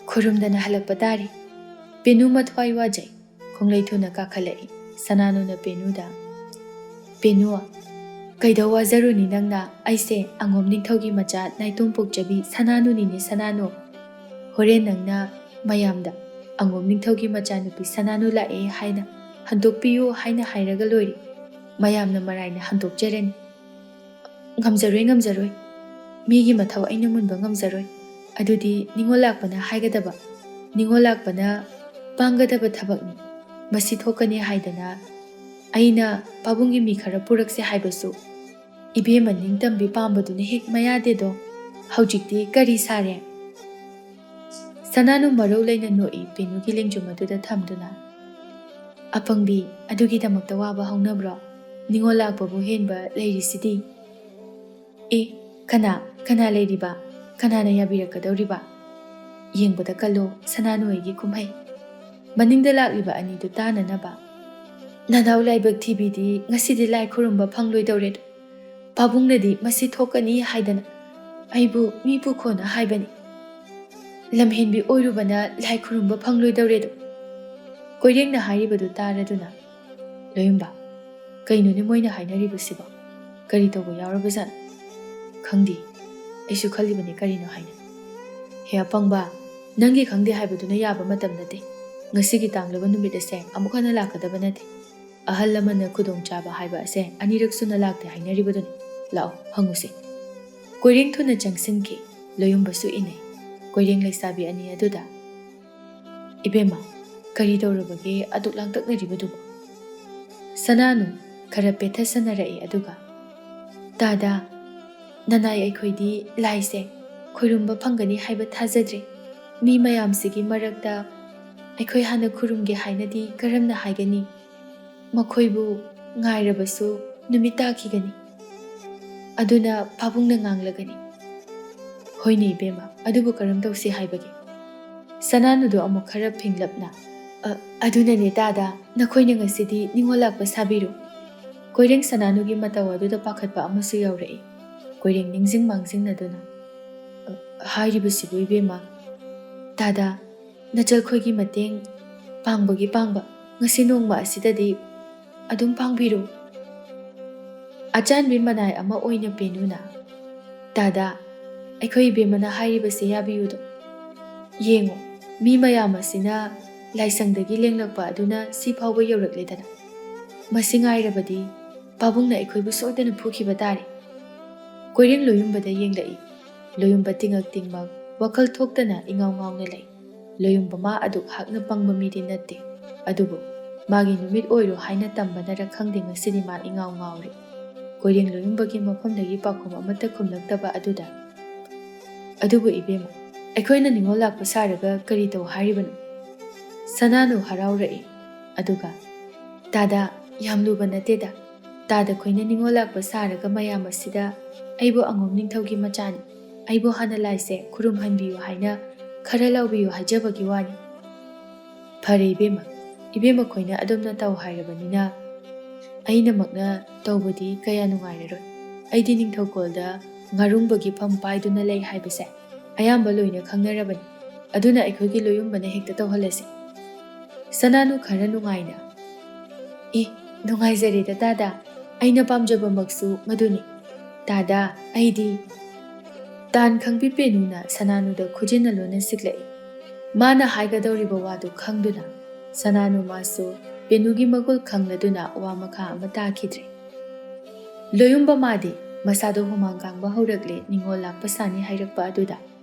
ꯈꯨꯔꯨꯝꯗꯅ ꯍꯜꯂꯛꯄ ꯇꯥꯔꯦ꯫" ꯄꯦꯅꯨ ꯃꯊ꯭ꯋꯥꯏ ꯋꯥꯖꯩ꯫ ꯈꯣꯡꯂꯩ ꯊꯨꯅ ꯀꯥꯈꯠꯂꯛꯏ꯫ ꯁꯅꯥꯅꯨꯅ ꯄꯦꯅꯨꯗ, "ꯄꯦꯅꯨ, ꯀꯩꯗꯧ ꯋꯥꯖꯔꯨꯅꯤ ꯅꯪꯅ? ꯑꯩꯁꯦ ꯑꯉꯣꯝ ꯅꯤꯡꯊꯧꯒꯤ ꯃꯆꯥ ꯅꯥꯏꯇꯣꯝ ꯄꯣꯛꯆꯕꯤ ꯁꯅꯥꯅꯨꯅꯤꯅꯦ ꯁꯅꯥꯅꯨ꯫ ꯍꯣꯔꯦꯟ ꯅꯪꯅ ꯃꯌꯥꯝꯗ ꯑꯉꯣꯝ ꯅꯤꯡꯊꯧꯒꯤ ꯃꯆꯥꯅꯨꯄꯤ ꯁꯅꯥꯅꯨ ꯂꯥꯛꯑꯦ ꯍꯥꯏꯅ ꯍꯟꯗꯣꯛꯄꯤꯌꯨ ꯍꯥꯏꯅ ꯍꯥꯏꯔꯒ ꯂꯣꯏꯔꯦ꯫ ꯃꯌꯥꯝꯅ ꯃꯔꯥꯏꯅ ꯍꯟꯗꯣꯛꯆꯔꯅꯤ꯫" "ꯉꯝꯖꯔꯣꯏ, ꯉꯝꯖꯔꯣꯏ꯫ ꯃꯤꯒꯤ ꯃꯊꯧ ꯑꯩꯅ ꯃꯨꯟꯕ ꯉꯝꯖꯔꯣꯏ꯫ ꯑꯗꯨꯗꯤ ꯅꯤꯉꯣꯜ ꯂꯥꯛꯄꯅ ꯍꯥꯏꯒꯗꯕ, ꯅꯤꯉꯣꯜ ꯂꯥꯛꯄꯅ ꯄꯥꯡꯒꯗꯕ ꯊꯕꯛꯅꯤ꯫ ꯃꯁꯤ ꯊꯣꯛꯀꯅꯤ ꯍꯥꯏꯗꯅ ꯑꯩꯅ ꯄꯥꯕꯨꯡꯒꯤ ꯃꯤ ꯈꯔ ꯄꯨꯔꯛꯁꯦ ꯍꯥꯏꯕꯁꯨ ꯏꯕꯦꯝꯃ ꯅꯤꯡꯇꯝꯕꯤ ꯄꯥꯝꯕꯗꯨꯅ ꯍꯦꯛ ꯃꯌꯥꯗꯦꯗꯣ꯫" ꯍꯧꯖꯤꯛꯇꯤ ꯀꯔꯤ ꯁꯥꯔꯦ? ꯁꯅꯥꯅꯨ ꯃꯔꯧ ꯂꯩꯅ ꯅꯣꯛꯏ ꯄꯦꯅꯨꯒꯤ ꯂꯦꯡꯖꯨꯝ ꯑꯗꯨꯗ ꯊꯝꯗꯨꯅ꯫ "ꯑꯄꯪꯕꯤ, ꯑꯗꯨꯒꯤꯗꯃꯛꯇ ꯋꯥꯕ ꯍꯧꯅꯕ꯭ꯔꯣ? ꯅꯤꯉꯣꯜ ꯂꯥꯛꯄꯕꯨ ꯍꯦꯟꯕ ꯂꯩꯔꯤꯁꯤꯗꯤ?" "ꯑꯦ, ꯀꯅꯥ, ꯀꯅꯥ ꯂꯩꯔꯤꯕ? ꯀꯅꯥꯅ ꯌꯥꯕꯤꯔꯛꯀꯗꯧꯔꯤꯕ? ꯌꯦꯡꯕꯗ ꯀꯜꯂꯣ, ꯁꯅꯥꯅꯨ ꯑꯩꯒꯤ ꯀꯨꯝꯍꯩ꯫ ꯃꯅꯤꯡꯗ ꯂꯥꯛꯂꯤꯕ ꯑꯅꯤꯗꯨ ꯇꯥꯅꯅꯕ꯫ ꯅꯅꯥꯎ ꯂꯥꯏꯕꯛ ꯊꯤꯕꯤꯗꯤ ꯉꯁꯤꯗꯤ ꯂꯥꯏ ꯈꯨꯔꯨꯝꯕ ꯐꯪꯂꯣꯏꯗꯧꯔꯦꯗꯣ꯫ ꯄꯥꯕꯨꯡꯅꯗꯤ ꯃꯁꯤ ꯊꯣꯛꯀꯅꯤ ꯍꯥꯏꯗꯅ ꯑꯩꯕꯨ ꯃꯤ ꯄꯨꯈꯣꯅ ꯍꯥꯏꯕꯅꯤ꯫ ꯂꯝꯍꯦꯟꯕꯤ ꯑꯣꯏꯔꯨꯕꯅ ꯂꯥꯏ ꯈꯨꯔꯨꯝꯕ ꯐꯪꯂꯣꯏꯗꯧꯔꯦꯗꯣ꯫" ꯀꯣꯏꯔꯦꯡꯅ ꯍꯥꯏꯔꯤꯕꯗꯨ ꯇꯥꯔꯗꯨꯅ, "ꯂꯣꯌꯨꯝꯕ, ꯀꯩꯅꯣꯅꯦ ꯃꯣꯏꯅ ꯍꯥꯏꯅꯔꯤꯕꯁꯤꯕꯣ? ꯀꯔꯤ ꯇꯧꯕ ꯌꯥꯎꯔꯕꯖꯥꯠꯅꯣ? ꯈꯪꯗꯦ, ꯑꯩꯁꯨ ꯈꯜꯂꯤꯕꯅꯦ ꯀꯔꯤꯅꯣ ꯍꯥꯏꯅ꯫ ꯍꯦ ꯑꯄꯪꯕ, ꯅꯪꯒꯤ ꯈꯪꯗꯦ ꯍꯥꯏꯕꯗꯨꯅ ꯌꯥꯕ ꯃꯇꯝ ꯅꯠꯇꯦ꯫ ꯉꯁꯤꯒꯤ ꯇꯥꯡꯂꯕ ꯅꯨꯃꯤꯠ ꯑꯁꯦ ꯑꯃꯨꯛ ꯍꯟꯅ ꯂꯥꯛꯀꯗꯕ ꯅꯠꯇꯦ꯫ ꯑꯍꯜ ꯂꯃꯟꯅ ꯈꯨꯗꯣꯡꯆꯥꯕ ꯍꯥꯏꯕ ꯑꯁꯦ ꯑꯅꯤꯔꯛ ꯁꯨꯅ ꯂꯥꯛꯇꯦ ꯍꯥꯏꯅꯔꯤꯕꯗꯨꯅꯤ꯫ ꯂꯥꯛꯑꯣ, ꯍꯪꯉꯨꯁꯦ꯫" ꯀꯣꯏꯔꯦꯡ ꯊꯨꯅ ꯆꯪꯁꯤꯟꯈꯤ꯫ ꯂꯣꯌꯨꯝꯕꯁꯨ ꯏꯟꯅꯩ꯫ ꯀꯣꯏꯔꯦꯡ ꯂꯩꯁꯥꯕꯤ ꯑꯅꯤ ꯑꯗꯨꯗ, "ꯏꯕꯦꯝꯃ, ꯀꯔꯤ ꯇꯧꯔꯕꯒꯦ ꯑꯗꯨꯛ ꯂꯥꯡꯇꯛꯅꯔꯤꯕꯗꯨꯕꯨ?" ꯁꯅꯥꯅꯨ ꯈꯔ ꯄꯦꯊꯁꯟꯅꯔꯛꯏ ꯑꯗꯨꯒ, "ꯇꯥꯗ, ꯅꯅꯥꯏ ꯑꯩꯈꯣꯏꯗꯤ ꯂꯥꯏꯁꯦ ꯈꯣꯏꯔꯨꯝꯕ ꯐꯪꯒꯅꯤ ꯍꯥꯏꯕ ꯊꯥꯖꯗ꯭ꯔꯦ꯫ ꯃꯤ ꯃꯌꯥꯝꯁꯤꯒꯤ ꯃꯔꯛꯇ ꯑꯩꯈꯣꯏ ꯍꯥꯟꯅ ꯈꯨꯔꯨꯝꯒꯦ ꯍꯥꯏꯅꯗꯤ ꯀꯔꯝꯅ ꯍꯥꯏꯒꯅꯤ? ꯃꯈꯣꯏꯕꯨ ꯉꯥꯏꯔꯕꯁꯨ ꯅꯨꯃꯤꯠ ꯇꯥꯈꯤꯒꯅꯤ꯫ ꯑꯗꯨꯅ ꯄꯥꯕꯨꯡꯅ ꯉꯥꯡꯂꯒꯅꯤ꯫" "ꯍꯣꯏꯅꯦ ꯏꯕꯦꯝꯃ, ꯑꯗꯨꯕꯨ ꯀꯔꯝ ꯇꯧꯁꯤ ꯍꯥꯏꯕꯒꯦ?" ꯁꯅꯥꯅꯨꯗꯨ ꯑꯃꯨꯛ ꯈꯔ ꯐꯤꯡꯂꯞꯅ, "ꯑ, ꯑꯗꯨꯅꯅꯦ ꯇꯥꯗ, ꯅꯈꯣꯏꯅ ꯉꯁꯤꯗꯤ ꯅꯤꯉꯣꯜ ꯂꯥꯛꯄ ꯁꯥꯕꯤꯔꯨ꯫" ꯀꯣꯏꯔꯦꯡ ꯁꯅꯥꯅꯨꯒꯤ ꯃꯇꯧ ꯑꯗꯨꯗ ꯄꯥꯈꯠꯄ ꯑꯃꯁꯨ ꯌꯥꯎꯔꯛꯏ꯫ ꯀꯣꯏꯔꯦꯡ ꯅꯤꯡꯁꯤꯡ ꯃꯥꯡꯖꯤꯡꯅꯗꯨꯅ, "ꯑ, ꯍꯥꯏꯔꯤꯕꯁꯤꯕꯨ ꯏꯕꯦꯝꯃ, ꯇꯥꯗ, ꯅꯆꯜꯈꯣꯏꯒꯤ ꯃꯇꯦꯡ ꯄꯥꯡꯕꯒꯤ ꯄꯥꯡꯕ ꯉꯁꯤ ꯅꯣꯡꯃ ꯑꯁꯤꯗꯗꯤ ꯑꯗꯨꯝ ꯄꯥꯡꯕꯤꯔꯨ꯫" ꯑꯆꯥꯟꯕꯤ ꯃꯅꯥꯏ ꯑꯃ ꯑꯣꯏꯅ ꯄꯦꯅꯨꯅ, "ꯇꯥꯗ, ꯑꯩꯈꯣꯏ ꯏꯕꯦꯝꯃꯅ ꯍꯥꯏꯔꯤꯕꯁꯤ ꯌꯥꯕꯤꯌꯨꯗꯣ꯫ ꯌꯦꯡꯉꯨ, ꯃꯤ ꯃꯌꯥꯝ ꯑꯁꯤꯅ ꯂꯥꯏꯁꯪꯗꯒꯤ ꯂꯦꯡꯂꯛꯄ ꯑꯗꯨꯅ ꯁꯤ ꯐꯥꯎꯕ ꯌꯧꯔꯛꯂꯦꯗꯅ꯫ ꯃꯁꯤ ꯉꯥꯏꯔꯕꯗꯤ ꯄꯥꯕꯨꯡꯅ ꯑꯩꯈꯣꯏꯕꯨ ꯁꯣꯏꯗꯅ ꯐꯨꯈꯤꯕ ꯇꯥꯔꯦ꯫" ꯀꯣꯏꯔꯦꯡ ꯂꯣꯌꯨꯝꯕꯗ ꯌꯦꯡꯂꯛꯏ꯫ ꯂꯣꯌꯨꯝꯕ ꯇꯤꯉꯛ ꯇꯤꯡꯃꯛ ꯋꯥꯈꯜ ꯊꯣꯛꯇꯅ ꯏꯉꯥꯎ ꯉꯥꯎꯅ ꯂꯩ꯫ ꯂꯣꯌꯨꯝꯕ ꯃꯥ ꯑꯗꯨꯛ ꯍꯥꯛꯅ ꯄꯪꯕ ꯃꯤꯗꯤ ꯅꯠꯇꯦ꯫ ꯑꯗꯨꯕꯨ ꯃꯥꯒꯤ ꯅꯨꯃꯤꯠ ꯑꯣꯏꯔꯣ ꯍꯥꯏꯅ ꯇꯝꯕꯅꯔ ꯈꯪꯗꯦ, ꯉꯁꯤꯗꯤ ꯃꯥ ꯏꯉꯥꯎ ꯉꯥꯎꯔꯦ꯫ ꯀꯣꯏꯔꯦꯡ ꯂꯣꯌꯨꯝꯕꯒꯤ ꯃꯐꯝꯗꯒꯤ ꯄꯥꯎꯈꯨꯝ ꯑꯃꯠꯇ ꯈꯨꯝꯂꯛꯇꯕ ꯑꯗꯨꯗ, "ꯑꯗꯨꯕꯨ ꯏꯕꯦꯝꯃ, ꯑꯩꯈꯣꯏꯅ ꯅꯤꯉꯣꯜ ꯂꯥꯛꯄ ꯁꯥꯔꯒ ꯀꯔꯤ ꯇꯧ ꯍꯥꯏꯔꯤꯕꯅꯣ?" ꯁꯅꯥꯅꯨ ꯍꯔꯥꯎꯔꯛꯏ꯫ ꯑꯗꯨꯒ, "ꯇꯥꯗ, ꯌꯥꯝ ꯂꯨꯕ ꯅꯠꯇꯦꯗ꯫ ꯇꯥꯗ ꯈꯣꯏꯅ ꯅꯤꯉꯣꯜ ꯂꯥꯛꯄ ꯁꯥꯔꯒ ꯃꯌꯥꯝ ꯑꯁꯤꯗ ꯑꯩꯕꯨ ꯑꯉꯣꯝ ꯅꯤꯡꯊꯧꯒꯤ ꯃꯆꯥꯅꯤ, ꯑꯩꯕꯨ ꯍꯥꯟꯅ ꯂꯥꯏꯁꯦ ꯈꯨꯔꯨꯝꯍꯟꯕꯤꯌꯨ ꯍꯥꯏꯅ ꯈꯔ ꯂꯥꯎꯕꯤꯌꯨ ꯍꯥꯏꯖꯕꯒꯤ ꯋꯥꯅꯤ꯫" "ꯐꯔꯦ ꯏꯕꯦꯝꯃ, ꯏꯕꯦꯝꯃ ꯈꯣꯏꯅ ꯑꯗꯨꯝꯅ ꯇꯧ ꯍꯥꯏꯔꯕꯅꯤꯅ ꯑꯩꯅꯃꯛꯅ ꯇꯧꯕꯗꯤ ꯀꯌꯥ ꯅꯨꯡꯉꯥꯏꯔꯔꯣꯏ꯫ ꯑꯩꯗꯤ ꯅꯤꯡꯊꯧꯀꯣꯜꯗ ꯉꯥꯔꯨꯡꯕꯒꯤ ꯐꯝ ꯄꯥꯏꯗꯨꯅ ꯂꯩ ꯍꯥꯏꯕꯁꯦ ꯑꯌꯥꯝꯕ ꯂꯣꯏꯅ ꯈꯪꯅꯔꯕꯅꯤ꯫ ꯑꯗꯨꯅ ꯑꯩꯈꯣꯏꯒꯤ ꯂꯣꯌꯨꯝꯕꯅ ꯍꯦꯛꯇ ꯇꯧꯍꯜꯂꯁꯤ꯫" ꯁꯅꯥꯅꯨ ꯈꯔ ꯅꯨꯡꯉꯥꯏꯅ, "ꯑꯦ, ꯅꯨꯡꯉꯥꯏꯖꯔꯦꯗ ꯇꯥꯗ, ꯑꯩꯅ ꯄꯥꯝꯖꯕꯃꯛꯁꯨ ꯃꯗꯨꯅꯤ꯫ ꯇꯥꯗ, ꯑꯩꯗꯤ꯫" ꯇꯥꯟ ꯈꯪꯕꯤ ꯄꯦꯅꯨꯅ ꯁꯅꯥꯅꯨꯗ ꯈꯨꯖꯤꯟꯅ ꯂꯣꯟꯅ ꯁꯤꯛꯂꯛꯏ꯫ ꯃꯥꯅ ꯍꯥꯏꯒꯗꯧꯔꯤꯕ ꯋꯥꯗꯨ ꯈꯪꯗꯨꯅ ꯁꯅꯥꯅꯨ ꯃꯥꯁꯨ ꯄꯦꯅꯨꯒꯤ ꯃꯒꯨꯜ ꯈꯪꯂꯗꯨꯅ ꯋꯥ ꯃꯈꯥ ꯑꯃ ꯇꯥꯈꯤꯗ꯭ꯔꯦ꯫ ꯂꯣꯌꯨꯝꯕ ꯃꯥꯗꯤ ꯃꯁꯥꯗꯣ ꯍꯨꯃꯥꯡ ꯀꯥꯡꯕ ꯍꯧꯔꯛꯂꯦ ꯅꯤꯉꯣꯜ ꯂꯥꯛꯄ ꯁꯥꯅꯤ ꯍꯥꯏꯔꯛꯄ ꯑꯗꯨꯗ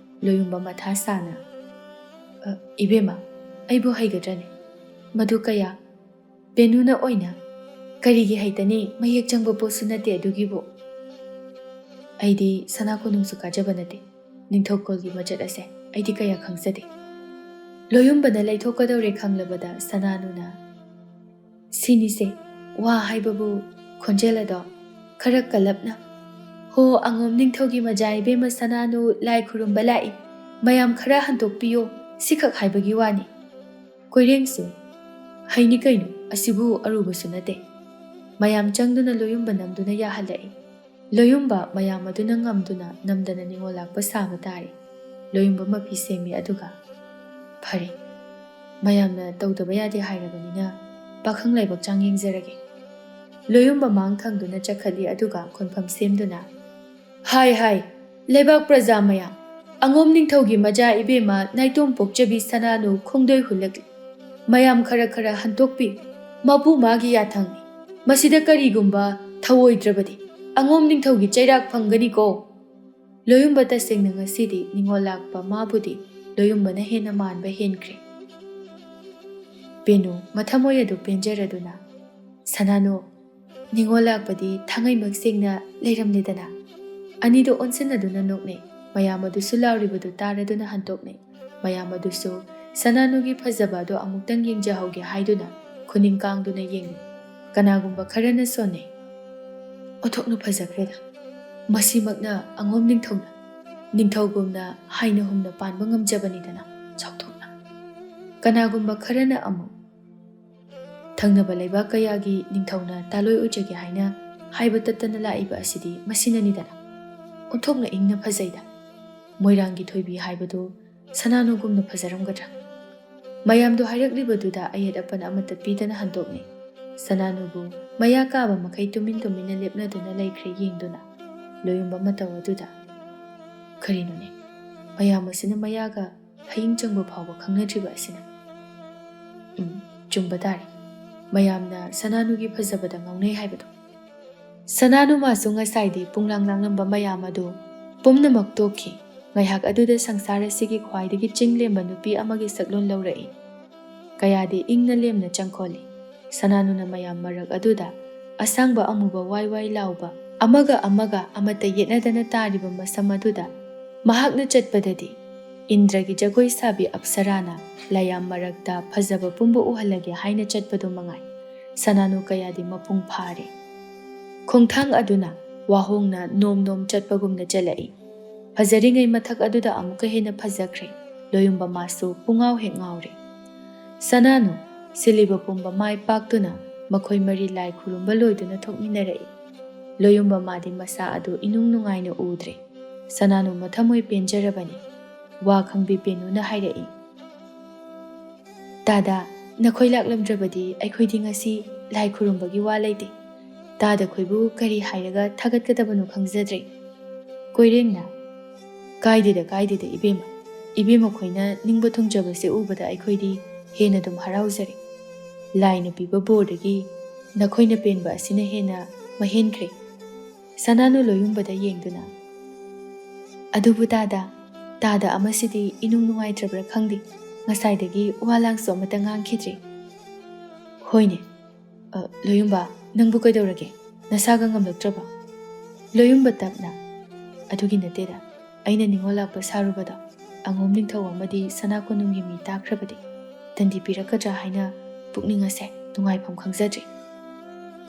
ꯂꯣꯌꯨꯝꯕ ꯃꯊꯥ ꯁꯥꯅ, "ꯑ, ꯏꯕꯦꯝꯃ, ꯑꯩꯕꯨ ꯍꯩꯒꯗ꯭ꯔꯅꯦ? ꯃꯗꯨ ꯀꯌꯥ?" ꯄꯦꯅꯨꯅ ꯑꯣꯏꯅ, "ꯀꯔꯤꯒꯤ ꯍꯩꯇꯅꯤ? ꯃꯌꯦꯛ ꯆꯪꯕ ꯄꯣꯠꯁꯨ ꯅꯠꯇꯦ ꯑꯗꯨꯒꯤꯕꯨ꯫ ꯑꯩꯗꯤ ꯁꯅꯥ ꯀꯣꯅꯨꯡꯁꯨ ꯀꯥꯖꯕ ꯅꯠꯇꯦ꯫ ꯅꯤꯡꯊꯧꯀꯣꯜꯒꯤ ꯃꯆꯠ ꯑꯁꯦ ꯑꯩꯗꯤ ꯀꯌꯥ ꯈꯪꯖꯗꯦ꯫" ꯂꯣꯌꯨꯝꯕꯅ ꯂꯩꯊꯣꯛꯀꯗꯧꯔꯦ ꯈꯪꯂꯕꯗ ꯁꯅꯥꯅꯨꯅ, "ꯁꯤꯅꯤꯁꯦ, ꯋꯥ ꯍꯥꯏꯕꯕꯨ ꯈꯣꯟꯖꯦꯜ ꯑꯗꯣ ꯈꯔ ꯀꯜꯂꯞꯅ, 'ꯍꯣ, ꯑꯉꯣꯝ ꯅꯤꯡꯊꯧꯒꯤ ꯃꯖꯥ ꯏꯕꯦꯝꯃ ꯁꯅꯥꯅꯨ ꯂꯥꯏ ꯈꯨꯔꯨꯝꯕ ꯂꯥꯛꯏ, ꯃꯌꯥꯝ ꯈꯔ ꯍꯟꯗꯣꯛꯄꯤꯌꯣ,' ꯁꯤꯈꯛ ꯍꯥꯏꯕꯒꯤ ꯋꯥꯅꯤ꯫" ꯀꯣꯏꯔꯦꯡꯁꯨ, "ꯍꯩꯅꯤ ꯀꯩꯅꯣ, ꯑꯁꯤꯕꯨ ꯑꯔꯨꯕꯁꯨ ꯅꯠꯇꯦ꯫" ꯃꯌꯥꯝ ꯆꯪꯗꯨꯅ ꯂꯣꯌꯨꯝꯕ ꯅꯝꯗꯨꯅ ꯌꯥꯍꯜꯂꯛꯏ꯫ ꯂꯣꯌꯨꯝꯕ ꯃꯌꯥꯝ ꯑꯗꯨꯅ ꯉꯝꯗꯨꯅ ꯅꯝꯗꯅ ꯅꯤꯉꯣꯜ ꯂꯥꯛꯄ ꯁꯥꯕ ꯇꯥꯔꯦ꯫ ꯂꯣꯌꯨꯝꯕ ꯃꯐꯤ ꯁꯦꯝꯃꯤ ꯑꯗꯨꯒ, "ꯐꯔꯦ, ꯃꯌꯥꯝꯅ ꯇꯧꯗꯕ ꯌꯥꯗꯦ ꯍꯥꯏꯔꯕꯅꯤꯅ ꯄꯥꯈꯪ ꯂꯥꯏꯕꯛ ꯆꯥꯡ ꯌꯦꯡꯖꯔꯒꯦ꯫" ꯂꯣꯌꯨꯝꯕ ꯃꯥꯡ ꯊꯪꯗꯨꯅ ꯆꯠꯈꯠꯂꯤ ꯑꯗꯨꯒ ꯈꯣꯟꯐꯝ ꯁꯦꯝꯗꯨꯅ, "ꯍꯥꯏ ꯍꯥꯏ, ꯂꯩꯕꯥꯛ ꯄ꯭ꯔꯖꯥ ꯃꯌꯥꯝ, ꯑꯉꯣꯝ ꯅꯤꯡꯊꯧꯒꯤ ꯃꯖꯥ ꯏꯕꯦꯝꯃ ꯅꯥꯏꯇꯣꯝ ꯄꯣꯛꯆꯕꯤ ꯁꯅꯥꯅꯨ ꯈꯣꯡꯗꯣꯏ ꯍꯨꯜꯂꯛꯂꯤ꯫ ꯃꯌꯥꯝ ꯈꯔ ꯈꯔ ꯍꯟꯇꯣꯛꯄꯤꯌꯨ꯫ ꯃꯄꯨ ꯃꯥꯒꯤ ꯌꯥꯊꯪꯅꯤ꯫ ꯃꯁꯤꯗ ꯀꯔꯤꯒꯨꯝꯕ ꯊꯧꯑꯣꯏꯗ꯭ꯔꯕꯗꯤ ꯑꯉꯣꯝ ꯅꯤꯡꯊꯧꯒꯤ ꯆꯩꯔꯥꯛ ꯐꯪꯒꯅꯤꯀꯣ꯫" ꯂꯣꯌꯨꯝꯕ ꯇꯁꯦꯡꯅ ꯉꯁꯤꯗꯤ ꯅꯤꯉꯣꯜ ꯂꯥꯛꯄ ꯃꯥꯕꯨꯗꯤ ꯂꯣꯌꯨꯝꯕꯅ ꯍꯦꯟꯅ ꯃꯥꯟꯕ ꯍꯦꯟꯈ꯭ꯔꯦ꯫ ꯄꯦꯅꯨ ꯃꯊꯃꯣꯏ ꯑꯗꯨ ꯄꯦꯟꯖꯔꯗꯨꯅ, "ꯁꯅꯥꯅꯨ, ꯅꯤꯉꯣꯜ ꯂꯥꯛꯄꯗꯤ ꯊꯥꯡꯉꯩꯃꯛ ꯁꯦꯡꯅ ꯂꯩꯔꯝꯂꯦꯗꯅ?" ꯑꯅꯤꯗꯨ ꯑꯣꯟꯁꯤꯟꯅꯗꯨꯅ ꯅꯣꯛꯅꯩ꯫ ꯃꯌꯥꯝ ꯑꯗꯨꯁꯨ ꯂꯥꯎꯔꯤꯕꯗꯨ ꯇꯥꯔꯗꯨꯅ ꯍꯟꯇꯣꯛꯅꯩ꯫ ꯃꯌꯥꯝ ꯑꯗꯨꯁꯨ ꯁꯅꯥꯅꯨꯒꯤ ꯐꯖꯕ ꯑꯗꯣ ꯑꯃꯨꯛꯇꯪ ꯌꯦꯡꯖꯍꯧꯒꯦ ꯍꯥꯏꯗꯨꯅ ꯈꯨꯅꯤꯡ ꯀꯥꯡꯗꯨꯅ ꯌꯦꯡꯅꯩ꯫ ꯀꯅꯥꯒꯨꯝꯕ ꯈꯔꯅ ꯁꯣꯟꯅꯩ, "ꯑꯣꯟꯊꯣꯛꯅ ꯐꯖꯈ꯭ꯔꯦꯗ꯫ ꯃꯁꯤꯃꯛꯅ ꯑꯉꯣꯝ ꯅꯤꯡꯊꯧꯅ, ꯅꯤꯡꯊꯧꯒꯨꯝꯅ ꯍꯥꯏꯅ ꯍꯨꯝꯅ ꯄꯥꯟꯕ ꯉꯝꯖꯕꯅꯤꯗꯅ ꯆꯥꯎꯊꯣꯛꯅ꯫" ꯀꯅꯥꯒꯨꯝꯕ ꯈꯔꯅ ꯑꯃꯨꯛ, "ꯊꯪꯅꯕ ꯂꯩꯕꯥꯛ ꯀꯌꯥꯒꯤ ꯅꯤꯡꯊꯧꯅ ꯇꯥꯂꯣꯏ ꯑꯣꯏꯖꯒꯦ ꯍꯥꯏꯅ ꯍꯥꯏꯕ ꯇꯠꯇꯅ ꯂꯥꯛꯏꯕ ꯑꯁꯤꯗꯤ ꯃꯁꯤꯅꯅꯤꯗꯅ꯫ ꯑꯣꯟꯊꯣꯛꯅ ꯏꯪꯅ ꯐꯖꯩꯗ꯫ ꯃꯣꯏꯔꯥꯡꯒꯤ ꯊꯣꯏꯕꯤ ꯍꯥꯏꯕꯗꯨ ꯁꯅꯥꯅꯨꯒꯨꯝꯅ ꯐꯖꯔꯝꯒꯗ꯭ꯔꯥ?" ꯃꯌꯥꯝꯗꯣ ꯍꯥꯏꯔꯛꯂꯤꯕꯗꯨꯗ ꯑꯌꯦꯠ ꯑꯄꯟ ꯑꯃꯠꯇ ꯄꯤꯗꯅ ꯍꯟꯗꯣꯛꯅꯩ꯫ ꯁꯅꯥꯅꯨꯕꯨ ꯃꯌꯥ ꯀꯥꯕ ꯃꯈꯩ ꯇꯨꯃꯤꯟ ꯇꯨꯃꯤꯟꯅ ꯂꯦꯞꯅꯗꯨꯅ ꯂꯩꯈ꯭ꯔꯦ ꯌꯦꯡꯗꯨꯅ꯫ ꯂꯣꯌꯨꯝꯕ ꯃꯇꯧ ꯑꯗꯨꯗ, "ꯀꯔꯤꯅꯣꯅꯦ, ꯃꯌꯥꯝ ꯑꯁꯤꯅ ꯃꯌꯥꯒ ꯍꯌꯤꯡ ꯆꯪꯕ ꯐꯥꯎꯕ ꯈꯪꯅꯗ꯭ꯔꯤꯕ ꯑꯁꯤꯅ?" ꯎꯝ, ꯆꯨꯝꯕ ꯇꯥꯔꯦ꯫ ꯃꯌꯥꯝꯅ ꯁꯅꯥꯅꯨꯒꯤ ꯐꯖꯕꯗ ꯉꯥꯎꯅꯩ ꯍꯥꯏꯕꯗꯣ꯫ ꯁꯅꯥꯅꯨ ꯃꯥꯁꯨ ꯉꯁꯥꯏꯗꯤ ꯄꯨꯡꯂꯥꯡ ꯂꯥꯡꯂꯝꯕ ꯃꯌꯥꯝ ꯑꯗꯨ ꯄꯨꯝꯅꯃꯛ ꯇꯣꯛꯈꯤ꯫ ꯉꯥꯏꯍꯥꯛ ꯑꯗꯨꯗ ꯁꯪꯁꯥꯔ ꯑꯁꯤꯒꯤ ꯈ꯭ꯋꯥꯏꯗꯒꯤ ꯆꯤꯡ ꯂꯦꯝꯕ ꯅꯨꯄꯤ ꯑꯃꯒꯤ ꯁꯛꯂꯣꯟ ꯂꯧꯔꯛꯏ꯫ ꯀꯌꯥꯗꯤ ꯏꯪꯅ ꯂꯦꯝꯅ ꯆꯪꯈꯣꯜꯂꯤ꯫ ꯁꯅꯥꯅꯨꯅ ꯃꯌꯥꯝ ꯃꯔꯛ ꯑꯗꯨꯗ ꯑꯁꯥꯡꯕ ꯑꯃꯨꯕ ꯋꯥꯏ ꯋꯥꯏ ꯂꯥꯎꯕ, ꯑꯃꯒ ꯑꯃꯒ ꯑꯃꯠꯇ ꯌꯦꯠꯅꯗꯅ ꯇꯥꯔꯤꯕ ꯃꯁꯝ ꯑꯗꯨꯗ ꯃꯍꯥꯛꯅ ꯆꯠꯄꯗꯗꯤ ꯏꯟꯗ꯭ꯔꯒꯤ ꯖꯒꯣꯏ ꯁꯥꯕꯤ ꯑꯞꯁꯔꯥꯅ ꯂꯥꯌꯥꯝ ꯃꯔꯛꯇ ꯐꯖꯕ ꯄꯨꯝꯕ ꯎꯍꯜꯂꯒꯦ ꯍꯥꯏꯅ ꯆꯠꯄꯗꯨ ꯃꯉꯥꯏ꯫ ꯁꯅꯥꯅꯨ ꯀꯌꯥꯗꯤ ꯃꯄꯨꯡ ꯐꯥꯔꯦ꯫ ꯈꯣꯡꯊꯥꯡ ꯑꯗꯨꯅ ꯋꯥꯍꯣꯡꯅ ꯅꯣꯝ ꯅꯣꯝ ꯆꯠꯄꯒꯨꯝꯅ ꯆꯠꯂꯛꯏ꯫ ꯐꯖꯔꯤꯉꯩ ꯃꯊꯛ ꯑꯗꯨꯗ ꯑꯃꯨꯛꯀ ꯍꯦꯟꯅ ꯐꯖꯈ꯭ꯔꯦ꯫ ꯂꯣꯌꯨꯝꯕ ꯃꯥꯁꯨ ꯄꯨꯡꯉꯥꯎ ꯍꯦꯛ ꯉꯥꯎꯔꯦ꯫ ꯁꯅꯥꯅꯨ, ꯁꯤꯜꯂꯤꯕ ꯄꯨꯝꯕ ꯃꯥꯏ ꯄꯥꯛꯇꯨꯅ ꯃꯈꯣꯏ ꯃꯔꯤ ꯂꯥꯏ ꯈꯨꯔꯨꯝꯕ ꯂꯣꯏꯗꯨꯅ ꯊꯣꯛꯃꯤꯟꯅꯔꯛꯏ꯫ ꯂꯣꯌꯨꯝꯕ ꯃꯥꯗꯤ ꯃꯁꯥ ꯑꯗꯨ ꯏꯅꯨꯡ ꯅꯨꯡꯉꯥꯏꯅ ꯎꯗ꯭ꯔꯦ꯫ ꯁꯅꯥꯅꯨ ꯃꯊꯃꯣꯏ ꯄꯦꯟꯖꯔꯕꯅꯤ꯫ ꯋꯥ ꯈꯪꯕꯤ ꯄꯦꯅꯨꯅ ꯍꯥꯏꯔꯛꯏ, "ꯇꯥꯗ, ꯅꯈꯣꯏ ꯂꯥꯛꯂꯝꯗ꯭ꯔꯕꯗꯤ ꯑꯩꯈꯣꯏꯗꯤ ꯉꯁꯤ ꯂꯥꯏ ꯈꯨꯔꯨꯝꯕꯒꯤ ꯋꯥ ꯂꯩꯇꯦ꯫ ꯇꯥꯗ ꯈꯣꯏꯕꯨ ꯀꯔꯤ ꯍꯥꯏꯔꯒ ꯊꯥꯒꯠꯀꯗꯕꯅꯣ ꯈꯪꯖꯗ꯭ꯔꯦ꯫" ꯀꯣꯏꯔꯦꯡꯅ, "ꯀꯥꯏꯗꯦꯗ, ꯀꯥꯏꯗꯦꯗ ꯏꯕꯦꯝꯃ꯫ ꯏꯕꯦꯝꯃ ꯈꯣꯏꯅ ꯅꯤꯡꯕ ꯊꯨꯡꯖꯕꯁꯦ ꯎꯕꯗ ꯑꯩꯈꯣꯏꯗꯤ ꯍꯦꯟꯅ ꯑꯗꯨꯝ ꯍꯔꯥꯎꯖꯔꯦ꯫ ꯂꯥꯏꯅ ꯄꯤꯕ ꯕꯣꯔꯗꯒꯤ ꯅꯈꯣꯏꯅ ꯄꯦꯟꯕ ꯑꯁꯤꯅ ꯍꯦꯟꯅ ꯃꯍꯦꯟꯈ꯭ꯔꯦ꯫" ꯁꯅꯥꯅꯨ ꯂꯣꯌꯨꯝꯕꯗ ꯌꯦꯡꯗꯨꯅ, "ꯑꯗꯨꯕꯨ ꯇꯥꯗ, ꯇꯥꯗ ꯑꯃꯁꯤꯗꯤ ꯏꯅꯨꯡ ꯅꯨꯡꯉꯥꯏꯇ꯭ꯔꯕ꯭ꯔꯥ ꯈꯪꯗꯦ, ꯉꯁꯥꯏꯗꯒꯤ ꯋꯥ ꯂꯥꯡꯁꯨ ꯑꯃꯠꯇ ꯉꯥꯡꯈꯤꯗ꯭ꯔꯤ꯫" "ꯍꯣꯏꯅꯦ, ꯑ, ꯂꯣꯌꯨꯝꯕ, ꯅꯪꯕꯨ ꯀꯩꯗꯧꯔꯒꯦ? ꯅꯁꯥꯒ ꯉꯝꯂꯛꯇ꯭ꯔꯕ?" ꯂꯣꯌꯨꯝꯕ ꯇꯞꯅ, "ꯑꯗꯨꯒꯤ ꯅꯠꯇꯦꯗ, ꯑꯩꯅ ꯅꯤꯉꯣꯜ ꯂꯥꯛꯄ ꯁꯥꯔꯨꯕꯗꯣ ꯑꯉꯣꯝ ꯅꯤꯡꯊꯧ ꯑꯃꯗꯤ ꯁꯅꯥ ꯀꯣꯅꯨꯡꯒꯤ ꯃꯤ ꯇꯥꯈ꯭ꯔꯕꯗꯤ ꯇꯟꯗꯤ ꯄꯤꯔꯛꯀꯗ꯭ꯔꯥ ꯍꯥꯏꯅ ꯄꯨꯛꯅꯤꯡ ꯑꯁꯦ ꯅꯨꯡꯉꯥꯏꯐꯝ ꯈꯪꯖꯗ꯭ꯔꯤ꯫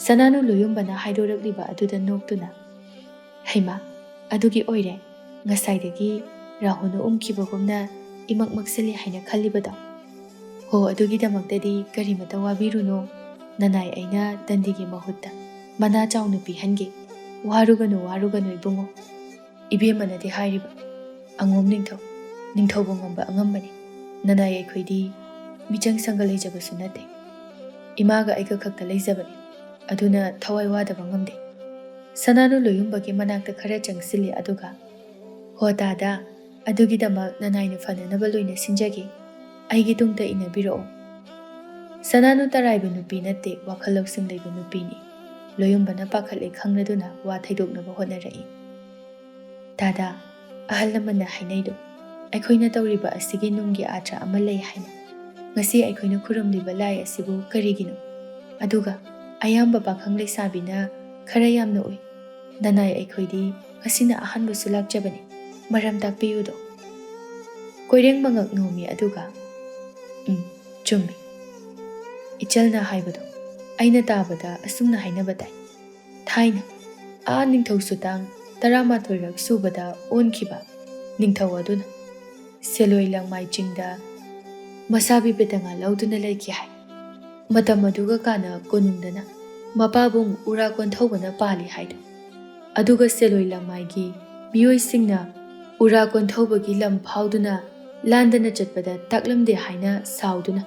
ꯁꯅꯥꯅꯨ ꯂꯣꯌꯨꯝꯕꯅ ꯍꯥꯏꯗꯣꯔꯛꯂꯤꯕ ꯑꯗꯨꯗ ꯅꯣꯛꯇꯨꯅ, "ꯍꯩꯃꯥ, ꯑꯗꯨꯒꯤ ꯑꯣꯏꯔꯦ ꯉꯁꯥꯏꯗꯒꯤ ꯔꯥꯍꯨꯅ ꯎꯝꯈꯤꯕꯒꯨꯝꯅ ꯏꯃꯛ ꯃꯛꯁꯤꯜꯂꯤ ꯍꯥꯏꯅ ꯈꯜꯂꯤꯕꯗꯣ꯫ ꯍꯣ, ꯑꯗꯨꯒꯤꯗꯃꯛꯇꯗꯤ ꯀꯔꯤꯃꯇ ꯋꯥꯕꯤꯔꯨꯅꯨ꯫ ꯅꯅꯥꯏ ꯑꯩꯅ ꯇꯟꯗꯤꯒꯤ ꯃꯍꯨꯠꯇ ꯃꯅꯥ ꯆꯥꯎꯅ ꯄꯤꯍꯟꯒꯦ꯫ ꯋꯥꯔꯨꯒꯅꯨ, ꯋꯥꯔꯨꯒꯅꯨ ꯏꯕꯨꯡꯉꯣ꯫ ꯏꯕꯦꯝꯃꯅꯗꯤ ꯍꯥꯏꯔꯤꯕ, ꯑꯉꯣꯝ ꯅꯤꯡꯊꯧ, ꯅꯤꯡꯊꯧꯕꯨ ꯉꯝꯕ ꯑꯉꯝꯕꯅꯤ꯫ ꯅꯅꯥꯏ ꯑꯩꯈꯣꯏꯗꯤ ꯃꯤꯆꯪ ꯁꯪꯒ ꯂꯩꯖꯕꯁꯨ ꯅꯠꯇꯦ꯫ ꯏꯃꯥꯒ ꯑꯩꯒ ꯈꯛꯇ ꯂꯩꯖꯕꯅꯤ꯫ ꯑꯗꯨꯅ ꯊꯋꯥꯏ ꯋꯥꯗꯕ ꯉꯝꯗꯦ"꯫ ꯁꯅꯥꯅꯨ ꯂꯣꯌꯨꯝꯕꯒꯤ ꯃꯅꯥꯛꯇ ꯈꯔ ꯆꯪꯁꯤꯜꯂꯤ ꯑꯗꯨꯒ, "ꯍꯣ ꯇꯥꯗ, ꯑꯗꯨꯒꯤꯗꯃꯛ ꯅꯅꯥꯏꯅ ꯐꯅꯅꯕ ꯂꯣꯏꯅ ꯁꯤꯟꯖꯒꯦ꯫ ꯑꯩꯒꯤ ꯇꯨꯡꯗ ꯏꯟꯅꯕꯤꯔꯛꯑꯣ"꯫ ꯁꯅꯥꯅꯨ ꯇꯔꯥꯏꯕ ꯅꯨꯄꯤ ꯅꯠꯇꯦ, ꯋꯥꯈꯜ ꯂꯧꯁꯤꯡ ꯂꯩꯕ ꯅꯨꯄꯤꯅꯤ꯫ ꯂꯣꯌꯨꯝꯕꯅ ꯄꯥꯈꯠꯂꯦ ꯈꯪꯂꯗꯨꯅ ꯋꯥ ꯊꯩꯗꯣꯛꯅꯕ ꯍꯣꯠꯅꯔꯛꯏ꯫ "ꯇꯥꯗ, ꯑꯍꯜ ꯂꯃꯟꯅ ꯍꯥꯏꯅꯩꯗꯣ ꯑꯩꯈꯣꯏꯅ ꯇꯧꯔꯤꯕ ꯑꯁꯤꯒꯤ ꯅꯨꯡꯒꯤ ꯑꯥꯔꯊ ꯑꯃ ꯂꯩ ꯍꯥꯏꯅ꯫ ꯉꯁꯤ ꯑꯩꯈꯣꯏꯅ ꯈꯨꯔꯨꯝꯂꯤꯕ ꯂꯥꯏ ꯑꯁꯤꯕꯨ ꯀꯔꯤꯒꯤꯅꯣ? ꯑꯗꯨꯒ ꯑꯌꯥꯝꯕ ꯄꯥꯈꯪ ꯂꯩꯁꯥꯕꯤꯅ ꯈꯔ ꯌꯥꯝꯅ ꯎꯏ꯫ ꯅꯅꯥꯏ ꯑꯩꯈꯣꯏꯗꯤ ꯉꯁꯤꯅ ꯑꯍꯥꯟꯕꯁꯨ ꯂꯥꯛꯆꯕꯅꯤ꯫ ꯃꯔꯝ ꯇꯥꯛꯄꯤꯌꯨꯗꯣ"꯫ ꯀꯣꯏꯔꯦꯡ ꯃꯉꯛ ꯅꯣꯝꯃꯤ ꯑꯗꯨꯒ, "ꯎꯝ, ꯆꯨꯝꯃꯤ꯫ ꯏꯆꯜꯅ ꯍꯥꯏꯕꯗꯣ ꯑꯩꯅ ꯇꯥꯕꯗ ꯑꯁꯨꯝꯅ ꯍꯥꯏꯅꯕ ꯇꯥꯏ꯫ ꯊꯥꯏꯅ ꯑꯥ ꯅꯤꯡꯊꯧ ꯁꯨꯇꯥꯡ ꯇꯔꯥꯃꯥꯊꯣꯏꯔꯛ ꯁꯨꯕꯗ ꯑꯣꯟꯈꯤꯕ ꯅꯤꯡꯊꯧ ꯑꯗꯨꯅ ꯁꯦꯂꯣꯏ ꯂꯪꯃꯥꯏ ꯆꯤꯡꯗ ꯃꯁꯥꯕꯤ ꯄꯦꯇꯉꯥ ꯂꯧꯗꯨꯅ ꯂꯩꯈꯤ ꯍꯥꯏ꯫ ꯃꯇꯝ ꯑꯗꯨꯒ ꯀꯥꯟꯅ ꯀꯣꯅꯨꯡꯗꯅ ꯃꯄꯥꯕꯨꯡ ꯎꯔꯥ ꯀꯣꯟꯊꯧꯕꯅ ꯄꯥꯜꯂꯤ ꯍꯥꯏꯗꯣ꯫ ꯑꯗꯨꯒ ꯁꯦꯂꯣꯏ ꯂꯪꯃꯥꯏꯒꯤ ꯃꯤꯑꯣꯏꯁꯤꯡꯅ ꯎꯔꯥ ꯀꯣꯟꯊꯧꯕꯒꯤ ꯂꯝ ꯐꯥꯎꯗꯨꯅ ꯂꯥꯟꯗꯅ ꯆꯠꯄꯗ ꯇꯥꯛꯂꯝꯗꯦ ꯍꯥꯏꯅ ꯁꯥꯎꯗꯨꯅ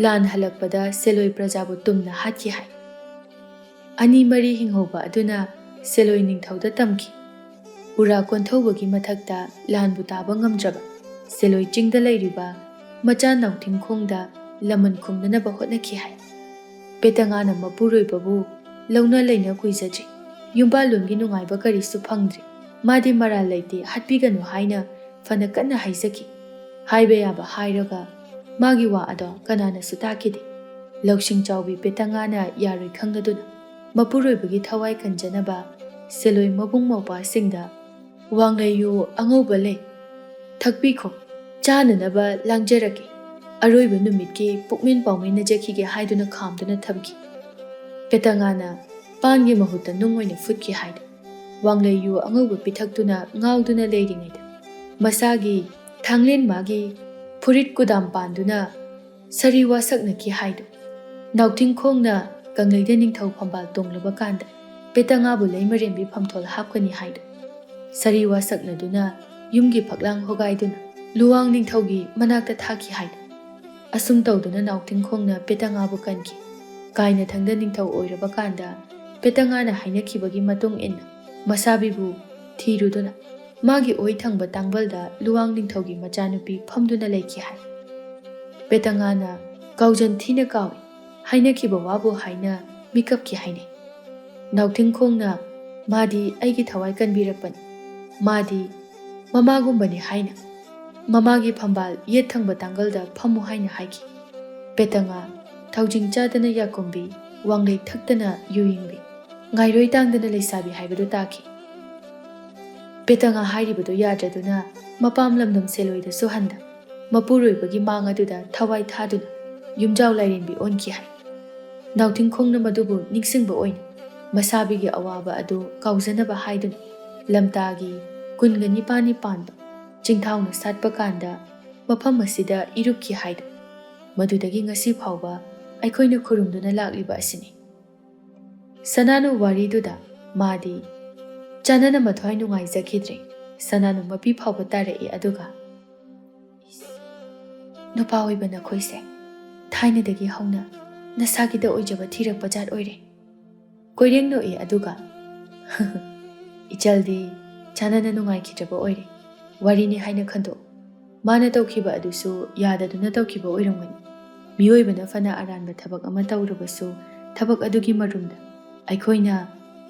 ꯂꯥꯟ ꯍꯜꯂꯛꯄꯗ ꯁꯦꯂꯣꯏ ꯄ꯭ꯔꯖꯥꯕꯨ ꯇꯨꯝꯅ ꯍꯥꯠꯈꯤ ꯍꯥꯏ꯫ ꯑꯅꯤ ꯃꯔꯤ ꯍꯤꯡꯍꯧꯕ ꯑꯗꯨꯅ ꯁꯦꯂꯣꯏ ꯅꯤꯡꯊꯧꯗ ꯇꯝꯈꯤ꯫ ꯎꯔꯥ ꯀꯣꯟꯊꯧꯕꯒꯤ ꯃꯊꯛꯇ ꯂꯥꯟꯕꯨ ꯇꯥꯕ ꯉꯝꯗ꯭ꯔꯕ ꯁꯦꯂꯣꯏ ꯆꯤꯡꯗ ꯂꯩꯔꯤꯕ ꯃꯆꯥ ꯅꯥꯎꯊꯤꯡꯈꯣꯡꯗ ꯂꯃꯟ ꯈꯨꯝꯅꯅꯕ ꯍꯣꯠꯅꯈꯤ ꯍꯥꯏ꯫ ꯄꯦꯇꯉꯥꯅ ꯃꯄꯨꯔꯣꯏꯕꯕꯨ ꯂꯧꯅ ꯂꯩꯅ ꯀꯨꯏꯖꯗ꯭ꯔꯤ꯫ ꯌꯨꯝꯕꯥꯜꯂꯣꯟꯒꯤ ꯅꯨꯡꯉꯥꯏꯕ ꯀꯔꯤꯁꯨ ꯐꯪꯗ꯭ꯔꯤ꯫ ꯃꯥꯗꯤ ꯃꯔꯥꯜ ꯂꯩꯇꯦ, ꯍꯥꯠꯄꯤꯒꯅꯨ ꯍꯥꯏꯅ ꯐꯅ ꯀꯟꯅ ꯍꯥꯏꯖꯈꯤ꯫ ꯍꯥꯏꯕ ꯌꯥꯕ ꯍꯥꯏꯔꯒ ꯃꯥꯒꯤ ꯋꯥ ꯑꯗꯣ ꯀꯅꯥꯅꯁꯨ ꯇꯥꯈꯤꯗꯦ꯫ ꯂꯧꯁꯤꯡ ꯆꯥꯎꯕꯤ ꯄꯦꯇꯉꯥꯅ ꯌꯥꯔꯣꯏ ꯈꯪꯂꯗꯨꯅ ꯃꯄꯨꯔꯣꯏꯕꯒꯤ ꯊꯋꯥꯏ ꯀꯟꯖꯅꯕ ꯁꯦꯂꯣꯏ ꯃꯕꯨꯡ ꯃꯧꯄ꯭ꯋꯥꯁꯤꯡꯗ "ꯋꯥꯡꯂꯩꯌꯨ ꯑꯉꯧꯕ ꯂꯩ, ꯊꯛꯄꯤꯈꯣ, ꯆꯥꯅꯅꯕ ꯂꯥꯡꯖꯔꯛꯀꯦ, ꯑꯔꯣꯏꯕ ꯅꯨꯃꯤꯠꯀꯤ ꯄꯨꯛꯃꯦꯟ ꯄꯥꯎꯃꯤꯟꯅꯖꯈꯤꯒꯦ" ꯍꯥꯏꯗꯨꯅ ꯈꯥꯝꯗꯨꯅ ꯊꯝꯈꯤ꯫ ꯄꯦꯇꯉꯥꯅ ꯄꯥꯟꯒꯤ ꯃꯍꯨꯠꯇ ꯅꯨꯡ ꯑꯣꯏꯅ ꯐꯨꯠꯈꯤ ꯍꯥꯏꯗꯨ ꯋꯥꯡꯂꯩꯌꯨ ꯑꯉꯧꯕ ꯄꯤꯊꯛꯇꯨꯅ ꯉꯥꯎꯗꯨꯅ ꯂꯩꯔꯤꯉꯩꯗ, ꯃꯁꯥꯒꯤ ꯊꯥꯡꯂꯦꯟ ꯃꯥꯒꯤ ꯐꯨꯔꯤꯠ ꯀꯨꯗꯥꯝ ꯄꯥꯟꯗꯨꯅ ꯁꯥꯔꯤ ꯋꯥꯁꯛꯅꯈꯤ ꯍꯥꯏꯗꯨ ꯅꯥꯎꯊꯤꯡꯈꯣꯡꯅ ꯀꯪꯂꯩꯗ ꯅꯤꯡꯊꯧ ꯐꯝꯕꯥꯜ ꯇꯣꯡꯂꯕ ꯀꯥꯟꯗ ꯄꯦꯇꯉꯥꯕꯨ ꯂꯩꯃꯔꯦꯝꯕꯤ ꯐꯝꯊꯣꯜ ꯍꯥꯞꯀꯅꯤ ꯍꯥꯏꯗꯨ ꯁꯥꯔꯤ ꯋꯥꯁꯛꯅꯗꯨꯅ ꯌꯨꯝꯒꯤ ꯐꯛꯂꯥꯡ ꯍꯣꯒꯥꯏꯗꯨꯅ ꯂꯨꯋꯥꯡ ꯅꯤꯡꯊꯧꯒꯤ ꯃꯅꯥꯛꯇ ꯊꯥꯈꯤ ꯍꯥꯏꯗꯨ꯫ ꯑꯁꯨꯝ ꯇꯧꯗꯨꯅ ꯅꯥꯎꯊꯤꯡꯈꯣꯡꯅ ꯄꯦꯇꯉꯥꯕꯨ ꯀꯟꯈꯤ꯫ ꯀꯥꯏꯅꯊꯪꯗ ꯅꯤꯡꯊꯧ ꯑꯣꯏꯔꯕ ꯀꯥꯟꯗ ꯄꯦꯇꯉꯥꯅ ꯍꯥꯏꯅꯈꯤꯕꯒꯤ ꯃꯇꯨꯡ ꯏꯟꯅ ꯃꯁꯥꯕꯤꯕꯨ ꯊꯤꯔꯨꯗꯨꯅ ꯃꯥꯒꯤ ꯑꯣꯏ ꯊꯪꯕ ꯇꯥꯡꯕꯜꯗ ꯂꯨꯋꯥꯡ ꯅꯤꯡꯊꯧꯒꯤ ꯃꯆꯥꯅꯨꯄꯤ ꯐꯝꯗꯨꯅ ꯂꯩꯈꯤ ꯍꯥꯏ꯫ ꯄꯦꯇꯉꯥꯅ "ꯀꯥꯎꯖꯟ ꯊꯤꯅ ꯀꯥꯎꯏ, ꯍꯥꯏꯅꯈꯤꯕ ꯋꯥꯕꯨ" ꯍꯥꯏꯅ ꯃꯤꯀꯞꯈꯤ ꯍꯥꯏꯅꯩ꯫ ꯅꯥꯎꯊꯤꯡꯈꯣꯡꯅ "ꯃꯥꯗꯤ ꯑꯩꯒꯤ ꯊꯋꯥꯏ ꯀꯟꯕꯤꯔꯛꯄꯅꯤ, ꯃꯥꯗꯤ ꯃꯃꯥꯒꯨꯝꯕꯅꯤ" ꯍꯥꯏꯅ ꯃꯃꯥꯒꯤ ꯐꯝꯕꯥꯜ ꯌꯦꯠ ꯊꯪꯕ ꯇꯥꯡꯒꯜꯗ ꯐꯝꯃꯨ ꯍꯥꯏꯅ ꯍꯥꯏꯈꯤ꯫ ꯄꯦꯇꯉꯥ ꯊꯧꯖꯤꯡ ꯆꯥꯗꯅ ꯌꯥꯀꯨꯝꯕꯤ, ꯋꯥꯡꯂꯩ ꯊꯛꯇꯅ ꯌꯨ ꯌꯦꯡꯕꯤ, ꯉꯥꯏꯔꯣꯏ ꯇꯥꯡꯗꯅ ꯂꯩꯁꯥꯕꯤ ꯍꯥꯏꯕꯗꯨ ꯇꯥꯈꯤ꯫ ꯄꯦꯇꯉꯥ ꯍꯥꯏꯔꯤꯕꯗꯨ ꯌꯥꯗ꯭ꯔꯗꯨꯅ ꯃꯄꯥꯝ ꯂꯝꯗꯝ ꯁꯦꯜꯂꯣꯏꯗꯁꯨ ꯍꯟꯗ ꯃꯄꯨꯔꯣꯏꯕꯒꯤ ꯃꯥꯡ ꯑꯗꯨꯗ ꯊꯋꯥꯏ ꯊꯥꯗꯨꯅ ꯌꯨꯝꯖꯥꯎ ꯂꯥꯏꯔꯦꯝꯕꯤ ꯑꯣꯟꯈꯤ ꯍꯥꯏ꯫ ꯅꯥꯎꯊꯤꯡꯈꯣꯡꯅ ꯃꯗꯨꯕꯨ ꯅꯤꯡꯁꯤꯡꯕ ꯑꯣꯏꯅ ꯃꯁꯥꯕꯤꯒꯤ ꯑꯋꯥꯕ ꯑꯗꯨ ꯀꯥꯎꯖꯅꯕ ꯍꯥꯏꯗꯨꯅ ꯂꯝꯇꯥꯒꯤ ꯀꯨꯟꯒ ꯅꯤꯄꯥꯟꯅꯤ ꯄꯥꯟꯕ ꯆꯤꯡꯊꯥꯎꯅ ꯁꯥꯠꯄ ꯀꯥꯟꯗ ꯃꯐꯝ ꯑꯁꯤꯗ ꯏꯔꯨꯞꯈꯤ ꯍꯥꯏꯗꯨ ꯃꯗꯨꯗꯒꯤ ꯉꯁꯤ ꯐꯥꯎꯕ ꯑꯩꯈꯣꯏꯅ ꯈꯨꯔꯨꯝꯗꯨꯅ ꯂꯥꯛꯂꯤꯕ ꯑꯁꯤꯅꯤ꯫ ꯁꯅꯥꯅꯨ ꯋꯥꯔꯤꯗꯨꯗ ꯃꯥꯗꯤ ꯆꯥꯅꯅ ꯃꯊ꯭ꯋꯥꯏ ꯅꯨꯡꯉꯥꯏꯖꯈꯤꯗ꯭ꯔꯦ꯫ ꯁꯅꯥꯅꯨ ꯃꯄꯤ ꯐꯥꯎꯕ ꯇꯥꯔꯛꯏ꯫ ꯑꯗꯨꯒ, "ꯏꯁ, ꯅꯨꯄꯥ ꯑꯣꯏꯕ ꯅꯈꯣꯏꯁꯦ ꯊꯥꯏꯅꯗꯒꯤ ꯍꯧꯅ ꯅꯁꯥꯒꯤꯗ ꯑꯣꯏꯖꯕ ꯊꯤꯔꯛꯄ ꯖꯥꯠ ꯑꯣꯏꯔꯦ"꯫ ꯀꯣꯏꯔꯦꯡ ꯅꯣꯛꯏ꯫ ꯑꯗꯨꯒ, "ꯏꯆꯜꯗꯤ ꯆꯥꯅꯅ ꯅꯨꯡꯉꯥꯏꯈꯤꯗ꯭ꯔꯕ ꯑꯣꯏꯔꯦ꯫ ꯋꯥꯔꯤꯅꯤ ꯍꯥꯏꯅ ꯈꯟꯗꯣꯛꯎ꯫ ꯃꯥꯅ ꯇꯧꯈꯤꯕ ꯑꯗꯨꯁꯨ ꯌꯥꯗꯗꯨꯅ ꯇꯧꯈꯤꯕ ꯑꯣꯏꯔꯝꯒꯅꯤ꯫ ꯃꯤꯑꯣꯏꯕꯅ ꯐꯅ ꯑꯔꯥꯟꯕ ꯊꯕꯛ ꯑꯃ ꯇꯧꯔꯕꯁꯨ, ꯊꯕꯛ ꯑꯗꯨꯒꯤ ꯃꯔꯨꯝꯗ ꯑꯩꯈꯣꯏꯅ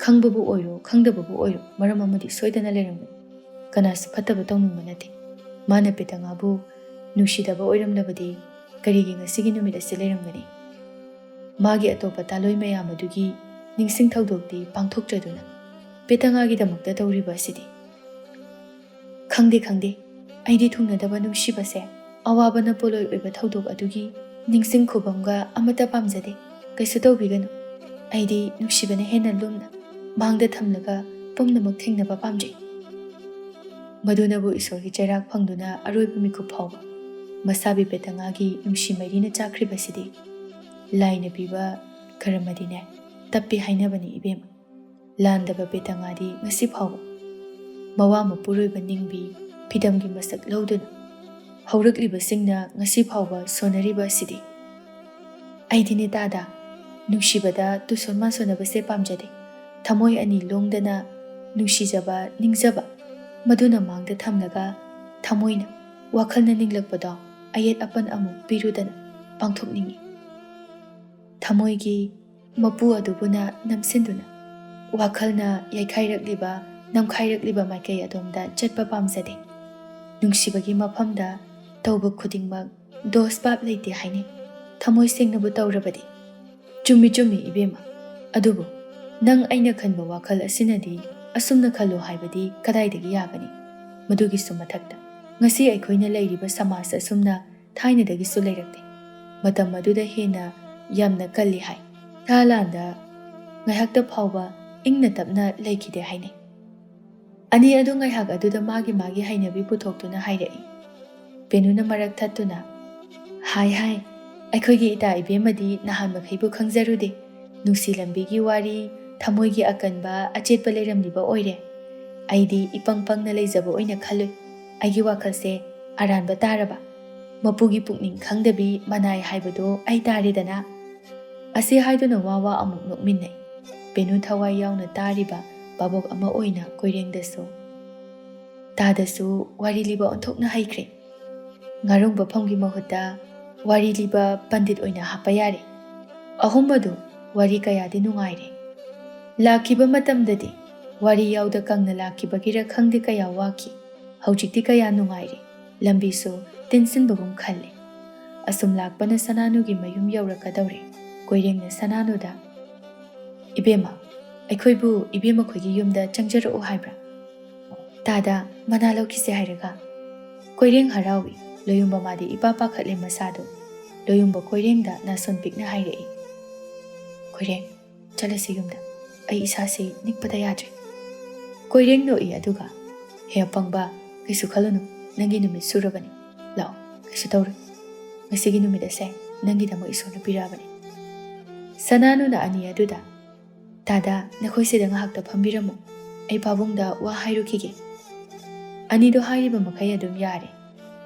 ꯈꯪꯕꯕꯨ ꯑꯣꯏꯔꯣ, ꯈꯪꯗꯕꯕꯨ ꯑꯣꯏꯔꯣ, ꯃꯔꯝ ꯑꯃꯗꯤ ꯁꯣꯏꯗꯅ ꯂꯩꯔꯝꯒꯅꯤ꯫ ꯀꯅꯥꯁꯨ ꯐꯠꯇꯕ ꯇꯧꯅꯤꯡꯕ ꯅꯠꯇꯦ꯫ ꯃꯥꯅ ꯄꯦꯇꯉꯥꯕꯨ ꯅꯨꯡꯁꯤꯗꯕ ꯑꯣꯏꯔꯝꯂꯕꯗꯤ ꯀꯔꯤꯒꯤ ꯉꯁꯤꯒꯤ ꯅꯨꯃꯤꯠ ꯑꯁꯤ ꯂꯩꯔꯝꯒꯅꯤ? ꯃꯥꯒꯤ ꯑꯇꯣꯞꯄ ꯇꯥꯂꯣꯏ ꯃꯌꯥꯝ ꯑꯗꯨꯒꯤ ꯅꯤꯡꯁꯤꯡ ꯊꯧꯗꯣꯛꯇꯤ ꯄꯥꯡꯊꯣꯛꯇ꯭ꯔꯗꯨꯅ ꯄꯦꯇꯉꯥꯒꯤꯗꯃꯛꯇ ꯇꯧꯔꯤꯕ ꯑꯁꯤꯗꯤ?" "ꯈꯪꯗꯦ, ꯈꯪꯗꯦ꯫ ꯑꯩꯗꯤ ꯊꯨꯡꯅꯗꯕ ꯅꯨꯡꯁꯤꯕꯁꯦ ꯑꯋꯥꯕꯅ ꯄꯣꯠꯂꯣꯏ ꯑꯣꯏꯕ ꯊꯧꯗꯣꯛ ꯑꯗꯨꯒꯤ ꯅꯤꯡꯁꯤꯡ ꯈꯨꯕꯝꯒ ꯑꯃꯠꯇ ꯄꯥꯝꯖꯗꯦ꯫ ꯀꯩꯁꯨ ꯇꯧꯕꯤꯒꯅꯨ꯫ ꯑꯩꯗꯤ ꯅꯨꯡꯁꯤꯕꯅ ꯍꯦꯟꯅ ꯂꯨꯝꯅ ꯃꯥꯡꯗ ꯊꯝꯂꯒ ꯄꯨꯝꯅꯃꯛ ꯊꯦꯡꯅꯕ ꯄꯥꯝꯖꯩ"꯫ ꯃꯗꯨꯅꯕꯨ ꯏꯁꯣꯔꯒꯤ ꯆꯩꯔꯥꯛ ꯐꯪꯗꯨꯅ ꯑꯔꯣꯏꯕ ꯃꯤꯀꯨꯞ ꯐꯥꯎꯕ ꯃꯁꯥꯕꯤ ꯄꯦꯇꯉꯥꯒꯤ ꯅꯨꯡꯁꯤ ꯃꯩꯔꯤꯅ ꯆꯥꯛꯈ꯭ꯔꯤꯕꯁꯤꯗꯤ ꯂꯥꯏꯅ ꯄꯤꯕ ꯀꯔꯃꯗꯤꯅꯦ ꯇꯞꯄꯤ ꯍꯥꯏꯅꯕꯅꯤ ꯏꯕꯦꯝꯃ꯫ ꯂꯥꯟꯗꯕ ꯄꯦꯇꯉꯥꯗꯤ ꯉꯁꯤ ꯐꯥꯎꯕ ꯃꯋꯥ ꯃꯄꯨꯔꯣꯏꯕ ꯅꯤꯡꯕꯤ ꯐꯤꯗꯝꯒꯤ ꯃꯁꯛ ꯂꯧꯗꯨꯅ ꯍꯧꯔꯛꯂꯤꯕꯁꯤꯡꯅ ꯉꯁꯤ ꯐꯥꯎꯕ ꯁꯣꯟꯅꯔꯤꯕ ꯑꯁꯤꯗꯤ꯫ ꯑꯩꯗꯤꯅꯦ ꯇꯥꯗ, ꯅꯨꯡꯁꯤꯕꯗ ꯇꯨꯁꯣꯟ ꯃꯥꯟꯁꯣꯟꯅꯕꯁꯦ ꯄꯥꯝꯖꯗꯦ꯫ ꯊꯃꯣꯏ ꯑꯅꯤ ꯂꯣꯡꯗꯅ ꯅꯨꯡꯁꯤꯖꯕ, ꯅꯤꯡꯖꯕ, ꯃꯗꯨꯅ ꯃꯥꯡꯗ ꯊꯝꯂꯒ ꯊꯃꯣꯏꯅ, ꯋꯥꯈꯜꯅ ꯅꯤꯡꯂꯛꯄꯗꯣ ꯑꯌꯦꯠ ꯑꯄꯟ ꯑꯃꯨꯛ ꯄꯤꯔꯨꯗꯅ ꯄꯥꯡꯊꯣꯛꯅꯤꯡꯏ꯫ ꯊꯃꯣꯏꯒꯤ ꯃꯄꯨ ꯑꯗꯨꯕꯨꯅ ꯅꯝꯁꯤꯟꯗꯨꯅ ꯋꯥꯈꯜꯅ ꯌꯩꯈꯥꯏꯔꯛꯂꯤꯕ, ꯅꯝꯈꯥꯏꯔꯛꯂꯤꯕ ꯃꯥꯏꯀꯩ ꯑꯗꯣꯝꯗ ꯆꯠꯄ ꯄꯥꯝꯖꯗꯦ꯫ ꯅꯨꯡꯁꯤꯕꯒꯤ ꯃꯐꯝꯗ ꯇꯧꯕ ꯈꯨꯗꯤꯡꯃꯛ ꯗꯣꯁ ꯄꯥꯞ ꯂꯩꯇꯦ ꯍꯥꯏꯅꯩ꯫ ꯊꯃꯣꯏ ꯁꯦꯡꯅꯕꯨ ꯇꯧꯔꯕꯗꯤ꯫ ꯆꯨꯝꯃꯤ, ꯆꯨꯝꯃꯤ, ꯏꯕꯦꯝꯃ꯫ ꯑꯗꯨꯕꯨ ꯅꯪ ꯑꯩꯅ ꯈꯟꯕ ꯋꯥꯈꯜ ꯑꯁꯤꯅꯗꯤ ꯑꯁꯨꯝꯅ ꯈꯜꯂꯨ ꯍꯥꯏꯕꯗꯤ ꯀꯗꯥꯏꯗꯒꯤ ꯌꯥꯒꯅꯤ? ꯃꯗꯨꯒꯤꯁꯨ ꯃꯊꯛꯇ, ꯉꯁꯤ ꯑꯩꯈꯣꯏꯅ ꯂꯩꯔꯤꯕ ꯁꯃꯥꯖ ꯑꯁꯨꯝꯅ ꯊꯥꯏꯅꯗꯒꯤꯁꯨ ꯂꯩꯔꯛꯇꯦ꯫ ꯃꯇꯝ ꯑꯗꯨꯗ ꯍꯦꯟꯅ ꯌꯥꯝꯅ ꯀꯜꯂꯤ ꯍꯥꯏ꯫ ꯊꯥ ꯂꯥꯟꯗ ꯉꯥꯏꯍꯥꯛꯇ ꯐꯥꯎꯕ ꯏꯪꯅ ꯇꯞꯅ ꯂꯩꯈꯤꯗꯦ ꯍꯥꯏꯅꯩ꯫ ꯑꯅꯤ ꯑꯗꯨ ꯉꯥꯏꯍꯥꯛ ꯑꯗꯨꯗ ꯃꯥꯒꯤ ꯃꯥꯒꯤ ꯍꯩꯅꯕꯤ ꯄꯨꯊꯣꯛꯇꯨꯅ ꯍꯥꯏꯔꯛꯏ꯫ ꯕꯦꯅꯨꯅ ꯃꯔꯛ ꯊꯠꯇꯨꯅ, "ꯍꯥꯏ ꯍꯥꯏ, ꯑꯩꯈꯣꯏꯒꯤ ꯏꯇꯥ ꯏꯕꯦꯝꯃꯗꯤ ꯅꯍꯥꯟ ꯃꯈꯩꯕꯨ ꯈꯪꯖꯔꯨꯗꯦ꯫ ꯅꯨꯡꯁꯤ ꯂꯝꯕꯤꯒꯤ ꯋꯥꯔꯤ, ꯊꯃꯣꯏꯒꯤ ꯑꯀꯟꯕ, ꯑꯆꯦꯠꯄ ꯂꯩꯔꯝꯂꯤꯕ ꯑꯣꯏꯔꯦ꯫ ꯑꯩꯗꯤ ꯏꯄꯪ ꯄꯪꯅ ꯂꯩꯖꯕ ꯑꯣꯏꯅ ꯈꯜꯂꯨꯏ꯫ ꯑꯩꯒꯤ ꯋꯥꯈꯜꯁꯦ ꯑꯔꯥꯟꯕ ꯇꯥꯔꯕ꯫ ꯃꯄꯨꯒꯤ ꯄꯨꯛꯅꯤꯡ ꯈꯪꯗꯕꯤ ꯃꯅꯥꯏ ꯍꯥꯏꯕꯗꯣ ꯑꯩ ꯇꯥꯔꯦꯗꯅ"꯫ ꯑꯁꯤ ꯍꯥꯏꯗꯨꯅ ꯋꯥ ꯋꯥ ꯑꯃꯨꯛ ꯅꯣꯛꯃꯤꯟꯅꯩ꯫ ꯕꯦꯅꯨ ꯊꯋꯥꯏ ꯌꯥꯎꯅ ꯇꯥꯔꯤꯕ ꯚꯥꯕꯣꯛ ꯑꯃ ꯑꯣꯏꯅ ꯀꯣꯏꯔꯦꯡꯗꯁꯨ, ꯇꯥꯗꯁꯨ ꯋꯥꯔꯤ ꯂꯤꯕ ꯑꯣꯟꯊꯣꯛꯅ ꯍꯩꯈ꯭ꯔꯦ꯫ ꯉꯥꯔꯨꯡꯕꯐꯝꯒꯤ ꯃꯍꯨꯠꯇ ꯋꯥꯔꯤ ꯂꯤꯕ ꯄꯟꯗꯤꯠ ꯑꯣꯏꯅ ꯍꯥꯞꯄ ꯌꯥꯔꯦ꯫ ꯑꯍꯨꯝ ꯑꯗꯨ ꯋꯥꯔꯤ ꯀꯌꯥꯗꯤ ꯅꯨꯡꯉꯥꯏꯔꯦ꯫ ꯂꯥꯛꯈꯤꯕ ꯃꯇꯝꯗꯗꯤ ꯋꯥꯔꯤ ꯌꯥꯎꯗ ꯀꯪꯅ ꯂꯥꯛꯈꯤꯕꯒꯤꯔ ꯈꯪꯗꯦ, ꯀꯌꯥ ꯋꯥꯈꯤ꯫ ꯍꯧꯖꯤꯛꯇꯤ ꯀꯌꯥ ꯅꯨꯡꯉꯥꯏꯔꯦ꯫ ꯂꯝꯕꯤꯁꯨ ꯇꯤꯟꯁꯤꯟꯕꯒꯨꯝ ꯈꯜꯂꯦ꯫ ꯑꯁꯨꯝ ꯂꯥꯛꯄꯅ ꯁꯅꯥꯅꯨꯒꯤ ꯃꯌꯨꯝ ꯌꯧꯔꯛꯀꯗꯧꯔꯦ꯫ ꯀꯣꯏꯔꯦꯡꯅ ꯁꯅꯥꯅꯨꯗ, "ꯏꯕꯦꯝꯃ, ꯑꯩꯈꯣꯏꯕꯨ ꯏꯕꯦꯝꯃ ꯈꯣꯏꯒꯤ ꯌꯨꯝꯗ ꯆꯪꯖꯔꯛꯎ ꯍꯥꯏꯕ꯭ꯔꯥ?" ꯇꯥꯗ ꯃꯅꯥ ꯂꯧꯈꯤꯁꯦ ꯍꯥꯏꯔꯒ꯫ ꯀꯣꯏꯔꯦꯡ ꯍꯔꯥꯎꯏ꯫ ꯂꯣꯌꯨꯝꯕ ꯃꯥꯗꯤ ꯏꯄꯥ ꯄꯥꯈꯠꯂꯦ ꯃꯁꯥꯗꯣ꯫ ꯂꯣꯌꯨꯝꯕ ꯀꯣꯏꯔꯦꯡꯗ ꯅꯥꯁꯣꯟ ꯄꯤꯛꯅ ꯍꯥꯏꯔꯛꯏ, "ꯀꯣꯏꯔꯦꯡ, ꯆꯠꯂꯁꯤ ꯌꯨꯝꯗ꯫ ꯑꯩ ꯏꯁꯥꯁꯤ ꯅꯤꯛꯄꯗ ꯌꯥꯗ꯭ꯔꯦ꯫" ꯀꯣꯏꯔꯦꯡ ꯅꯣꯛꯏ ꯑꯗꯨꯒ, "ꯍꯦ ꯑꯄꯪꯕ, ꯀꯩꯁꯨ ꯈꯜꯂꯨꯅꯨ꯫ ꯅꯪꯒꯤ ꯅꯨꯃꯤꯠ ꯁꯨꯔꯕꯅꯤ꯫ ꯂꯥꯛꯑꯣ, ꯀꯩꯁꯨ ꯇꯧꯔꯣꯏ꯫ ꯉꯁꯤꯒꯤ ꯅꯨꯃꯤꯠ ꯑꯁꯦ ꯅꯪꯒꯤꯗꯃꯛ ꯏꯁꯣꯔꯅ ꯄꯤꯔꯛꯑꯕꯅꯤ꯫" ꯁꯅꯥꯅꯨꯅ ꯑꯅꯤ ꯑꯗꯨꯗ, "ꯇꯥꯗ, ꯅꯈꯣꯏ ꯁꯤꯗ ꯉꯥꯏꯍꯥꯛꯇ ꯐꯝꯕꯤꯔꯝꯃꯨ꯫ ꯑꯩ ꯄꯥꯕꯨꯡꯗ ꯋꯥ ꯍꯥꯏꯔꯨꯈꯤꯒꯦ꯫" ꯑꯅꯤꯗꯣ ꯍꯥꯏꯔꯤꯕ ꯃꯈꯩ ꯑꯗꯨꯝ ꯌꯥꯔꯦ꯫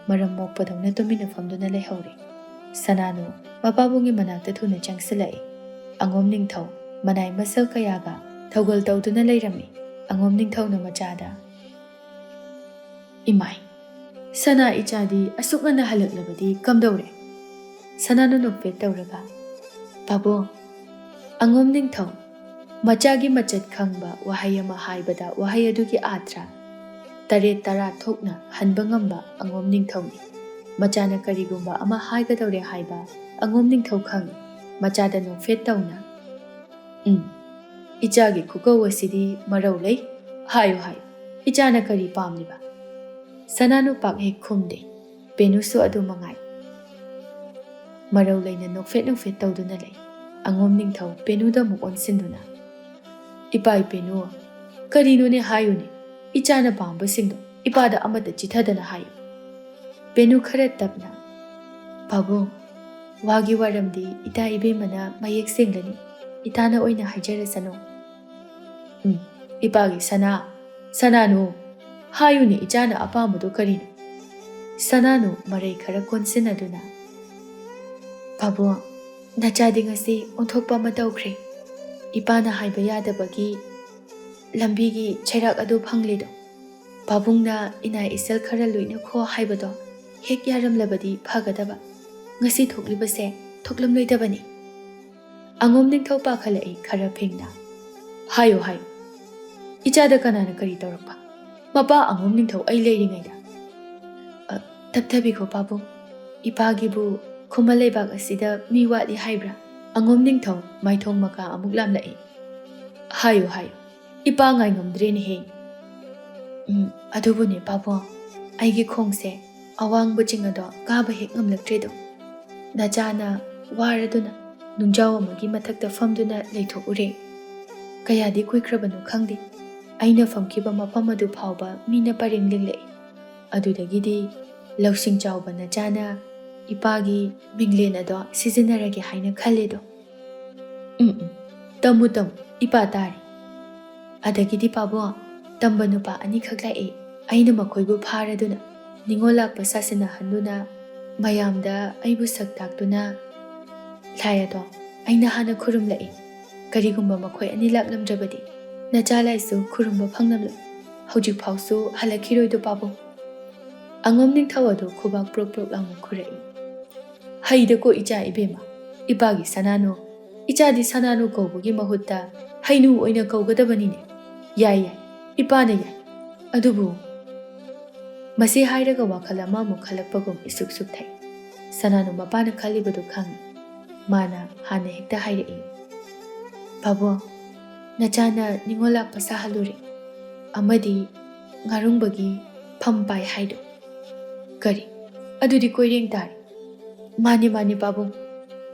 ꯃꯔꯝ ꯃꯣꯛꯄꯗꯧꯅ ꯇꯨꯃꯤꯟꯅ ꯐꯝꯗꯨꯅ ꯂꯩꯍꯧꯔꯦ꯫ ꯁꯅꯥꯅꯨ ꯃꯄꯥꯕꯨꯡꯒꯤ ꯃꯅꯥꯛꯇ ꯊꯨꯅ ꯆꯪꯁꯤꯜꯂꯛꯏ꯫ ꯑꯉꯣꯝ ꯅꯤꯡꯊꯧ ꯃꯅꯥꯏ ꯃꯁꯜ ꯀꯌꯥꯒ ꯊꯧꯒꯜ ꯇꯧꯗꯨꯅ ꯂꯩꯔꯝꯃꯤ꯫ ꯑꯉꯣꯝ ꯅꯤꯡꯊꯧꯅ ꯃꯆꯥꯗ, "ꯏꯃꯥꯏ, ꯁꯅꯥ ꯏꯆꯥꯗꯤ ꯑꯁꯨꯛ ꯉꯟꯅ ꯍꯜꯂꯛꯂꯕꯗꯤ ꯀꯝꯗꯧꯔꯦ?" ꯁꯅꯥꯅꯨ ꯅꯣꯛꯐꯦꯠ ꯇꯧꯔꯒ, "ꯄꯥꯕꯨꯡ, ꯑꯉꯣꯝ ꯅꯤꯡꯊꯧ, ꯃꯆꯥꯒꯤ ꯃꯆꯠ ꯈꯪꯕ ꯋꯥꯍꯩ ꯑꯃ ꯍꯥꯏꯕꯗ ꯋꯥꯍꯩ ꯑꯗꯨꯒꯤ ꯑꯥꯊ꯭ꯔ ꯇꯔꯦꯠ ꯇꯔꯥ ꯊꯣꯛꯅ ꯍꯟꯕ ꯉꯝꯕ ꯑꯉꯣꯝ ꯅꯤꯡꯊꯧꯅꯤ꯫ ꯃꯆꯥꯅ ꯀꯔꯤꯒꯨꯝꯕ ꯑꯃ ꯍꯥꯏꯒꯗꯧꯔꯦ ꯍꯥꯏꯕ ꯑꯉꯣꯝ ꯅꯤꯡꯊꯧ ꯈꯪꯏ꯫" ꯃꯆꯥꯗ ꯅꯣꯛꯐꯦꯠ ꯇꯧꯅ, "ꯎꯝ, ꯏꯆꯥꯒꯤ ꯈꯨꯀꯧ ꯑꯁꯤꯗꯤ ꯃꯔꯧ ꯂꯩ꯫ ꯍꯥꯏꯌꯨ, ꯍꯥꯏꯌꯨ, ꯏꯆꯥꯅ ꯀꯔꯤ ꯄꯥꯝꯂꯤꯕ?" ꯁꯅꯥꯅꯨ ꯄꯥꯛ ꯍꯦꯛ ꯈꯨꯝꯗꯦ꯫ ꯄꯦꯅꯨꯁꯨ ꯑꯗꯨ ꯃꯉꯥꯏ꯫ ꯃꯔꯧ ꯂꯩꯅ ꯅꯣꯛꯐꯦꯠ ꯅꯣꯛꯐꯦꯠ ꯇꯧꯗꯨꯅ ꯂꯩ꯫ ꯑꯉꯣꯝ ꯅꯤꯡꯊꯧ ꯄꯦꯅꯨꯗ ꯑꯃꯨꯛ ꯑꯣꯟꯁꯤꯟꯗꯨꯅ, "ꯏꯄꯥ ꯏꯄꯦꯅꯨ, ꯀꯔꯤꯅꯣꯅꯦ ꯍꯥꯏꯌꯨꯅꯦ? ꯏꯆꯥꯅ ꯄꯥꯝꯕꯁꯤꯡꯗꯣ ꯏꯄꯥꯗ ꯑꯃꯠꯇ ꯆꯤꯊꯗꯅ ꯍꯥꯏꯌꯨ꯫" ꯄꯦꯅꯨ ꯈꯔ ꯇꯞꯅ, "ꯄꯥꯕꯨꯡ, ꯋꯥꯒꯤ ꯋꯥꯔꯝꯗꯤ ꯏꯇꯥ ꯏꯕꯦꯝꯃꯅ ꯃꯌꯦꯛ ꯁꯦꯡꯂꯅꯤ꯫ ꯏꯇꯥꯅ ꯑꯣꯏꯅ ꯍꯥꯏꯖꯔꯁꯅꯨ꯫" "ꯎꯝ, ꯏꯄꯥꯒꯤ ꯁꯅꯥ, ꯁꯅꯥꯅꯨ, ꯍꯥꯏꯌꯨꯅꯦ, ꯏꯆꯥꯅ ꯑꯄꯥꯝꯕꯗꯣ ꯀꯔꯤꯅꯣ?" ꯁꯅꯥꯅꯨ ꯃꯔꯩ ꯈꯔ ꯀꯣꯟꯁꯤꯟꯅꯗꯨꯅ, "ꯄꯥꯕꯨꯡ, ꯅꯆꯥꯗꯤ ꯉꯁꯤ ꯑꯣꯟꯊꯣꯛꯄ ꯑꯃ ꯇꯧꯈ꯭ꯔꯦ꯫ ꯏꯄꯥꯅ ꯍꯥꯏꯕ ꯌꯥꯗꯕꯒꯤ ꯂꯝꯕꯤꯒꯤ ꯆꯩꯔꯥꯛ ꯑꯗꯨ ꯐꯪꯂꯤꯗꯣ꯫ ꯄꯥꯕꯨꯡꯅ ꯏꯅꯥꯏ ꯏꯆꯜ ꯈꯔ ꯂꯣꯏꯅꯈꯣ ꯍꯥꯏꯕꯗꯣ ꯍꯦꯛ ꯌꯥꯔꯝꯂꯕꯗꯤ ꯐꯒꯗꯕ꯫ ꯉꯁꯤ ꯊꯣꯛꯂꯤꯕꯁꯦ ꯊꯣꯛꯂꯝꯂꯣꯏꯗꯕꯅꯤ꯫" ꯑꯉꯣꯝ ꯅꯤꯡꯊꯧ ꯄꯥꯈꯠꯂꯛꯏ ꯈꯔ ꯐꯤꯡꯅ꯫ "ꯍꯥꯏꯌꯨ, ꯍꯥꯏꯌꯨ꯫ ꯏꯆꯥꯗ ꯀꯅꯥꯅ ꯀꯔꯤ ꯇꯧꯔꯛꯄ? ꯃꯄꯥ ꯑꯉꯣꯝ ꯅꯤꯡꯊꯧ ꯑꯩ ꯂꯩꯔꯤꯉꯩꯗ꯫" "ꯑ, ꯇꯞꯊꯕꯤꯈꯣ ꯄꯥꯕꯨꯡ꯫ ꯏꯄꯥꯒꯤꯕꯨ ꯈꯨꯃꯟ ꯂꯩꯕꯥꯛ ꯑꯁꯤꯗ ꯃꯤ ꯋꯥꯠꯂꯤ ꯍꯥꯏꯕ꯭ꯔꯥ?" ꯑꯉꯣꯝ ꯅꯤꯡꯊꯧ ꯃꯥꯏꯊꯣꯡ ꯃꯀꯥ ꯑꯃꯨꯛ ꯂꯥꯝꯂꯛꯏ꯫ "ꯍꯥꯏꯌꯨ, ꯍꯥꯏꯌꯨ꯫ ꯏꯄꯥ ꯉꯥꯏ ꯉꯝꯗ꯭ꯔꯦꯅꯦꯍꯦ꯫" ꯎꯝ, ꯑꯗꯨꯕꯨꯅꯦ ꯄꯥꯕꯨꯡ, ꯑꯩꯒꯤ ꯈꯣꯡꯁꯦ ꯑꯋꯥꯡꯕ ꯆꯤꯡ ꯑꯗꯣ ꯀꯥꯕ ꯍꯦꯛ ꯉꯝꯂꯛꯇ꯭ꯔꯦꯗꯣ꯫ ꯅꯆꯥꯅ ꯋꯥꯔꯗꯨꯅ ꯅꯨꯡꯖꯥꯎ ꯑꯃꯒꯤ ꯃꯊꯛꯇ ꯐꯝꯗꯨꯅ ꯂꯩꯊꯣꯛꯎꯔꯦ꯫ ꯀꯌꯥꯗꯤ ꯀꯨꯏꯈ꯭ꯔꯕꯅꯣ ꯈꯪꯗꯦ, ꯑꯩꯅ ꯐꯝꯈꯤꯕ ꯃꯐꯝ ꯑꯗꯨ ꯐꯥꯎꯕ ꯃꯤꯅ ꯄꯔꯦꯡ ꯂꯦꯡꯂꯛꯏ꯫ ꯑꯗꯨꯗꯒꯤꯗꯤ ꯂꯧꯁꯤꯡ ꯆꯥꯎꯕ ꯅꯆꯥꯅ ꯏꯄꯥꯒꯤ ꯃꯤꯡꯂꯦꯟ ꯑꯗꯣ ꯁꯤꯖꯤꯟꯅꯔꯒꯦ ꯍꯥꯏꯅ ꯈꯜꯂꯦꯗꯣ꯫ ꯎꯝ, ꯎꯝ, ꯇꯝꯃꯨ, ꯇꯝꯃꯨ, ꯏꯄꯥ ꯇꯥꯔꯤ꯫ ꯑꯗꯒꯤꯗꯤ ꯄꯥꯕꯨꯡ, ꯇꯝꯕ ꯅꯨꯄꯥ ꯑꯅꯤꯈꯛ ꯂꯥꯛꯏ꯫ ꯑꯩꯅ ꯃꯈꯣꯏꯕꯨ ꯐꯥꯔꯗꯨꯅ ꯅꯤꯉꯣꯜ ꯂꯥꯛꯄ ꯁꯥꯁꯤꯟꯅꯍꯟꯗꯨꯅ ꯃꯌꯥꯝꯗ ꯑꯩꯕꯨ ꯁꯛ ꯇꯥꯛꯇꯨꯅ ꯂꯥꯏ ꯑꯗꯣ ꯑꯩꯅ ꯍꯥꯟꯅ ꯈꯨꯔꯨꯝꯂꯛꯏ꯫ ꯀꯔꯤꯒꯨꯝꯕ ꯃꯈꯣꯏ ꯑꯅꯤ ꯂꯥꯛꯂꯝꯗ꯭ꯔꯕꯗꯤ ꯅꯆꯥ ꯂꯥꯏꯁꯨ ꯈꯨꯔꯨꯝꯕ ꯐꯪꯂꯝꯂꯣꯏ꯫ ꯍꯧꯖꯤꯛ ꯐꯥꯎꯁꯨ ꯍꯜꯂꯛꯈꯤꯔꯣꯏꯗꯣ ꯄꯥꯕꯨꯡ꯫ ꯑꯉꯣꯝ ꯅꯤꯡꯊꯧ ꯑꯗꯨ ꯈꯨꯕꯥꯛ ꯄ꯭ꯔꯣꯛ ꯄ꯭ꯔꯣꯛ ꯂꯥꯎꯅ ꯈꯨꯔꯛꯏ꯫ ꯍꯩꯗꯀꯣ ꯏꯆꯥ ꯏꯕꯦꯝꯃ, ꯏꯄꯥꯒꯤ ꯁꯅꯥꯅꯨ, ꯏꯆꯥꯗꯤ ꯁꯅꯥꯅꯨ ꯀꯧꯕꯒꯤ ꯃꯍꯨꯠꯇ ꯍꯩꯅꯨ ꯑꯣꯏꯅ ꯀꯧꯒꯗꯕꯅꯤꯅꯦ꯫ ꯌꯥꯏ, ꯌꯥꯏ, ꯏꯄꯥꯅ ꯌꯥꯏ꯫ ꯑꯗꯨꯕꯨ ꯃꯁꯤ ꯍꯥꯏꯔꯒ ꯋꯥꯈꯜ ꯑꯃꯃꯨꯛ ꯈꯜꯂꯛꯄꯒꯨꯝ ꯏꯁꯨꯛ ꯁꯨꯛꯊꯩ꯫ ꯁꯅꯥꯅꯨ ꯃꯄꯥꯅ ꯈꯜꯂꯤꯕꯗꯨ ꯈꯪꯏ꯫ ꯃꯥꯅ ꯍꯥꯟꯅ ꯍꯦꯛꯇ ꯍꯥꯏꯔꯛꯏ, "ꯄꯥꯕꯨꯡ, ꯅꯆꯥꯅ ꯅꯤꯉꯣꯜ ꯂꯥꯛꯄ ꯁꯥꯍꯜꯂꯨꯔꯦ, ꯑꯃꯗꯤ ꯉꯥꯔꯨꯡꯕꯒꯤ ꯐꯝ ꯄꯥꯏ ꯍꯥꯏꯗꯣ꯫ ꯀꯔꯤ? ꯑꯗꯨꯗꯤ ꯀꯣꯏꯔꯦꯡ ꯇꯥꯔꯦ꯫" "ꯃꯥꯅꯦ, ꯃꯥꯅꯦ ꯄꯥꯕꯨꯡ꯫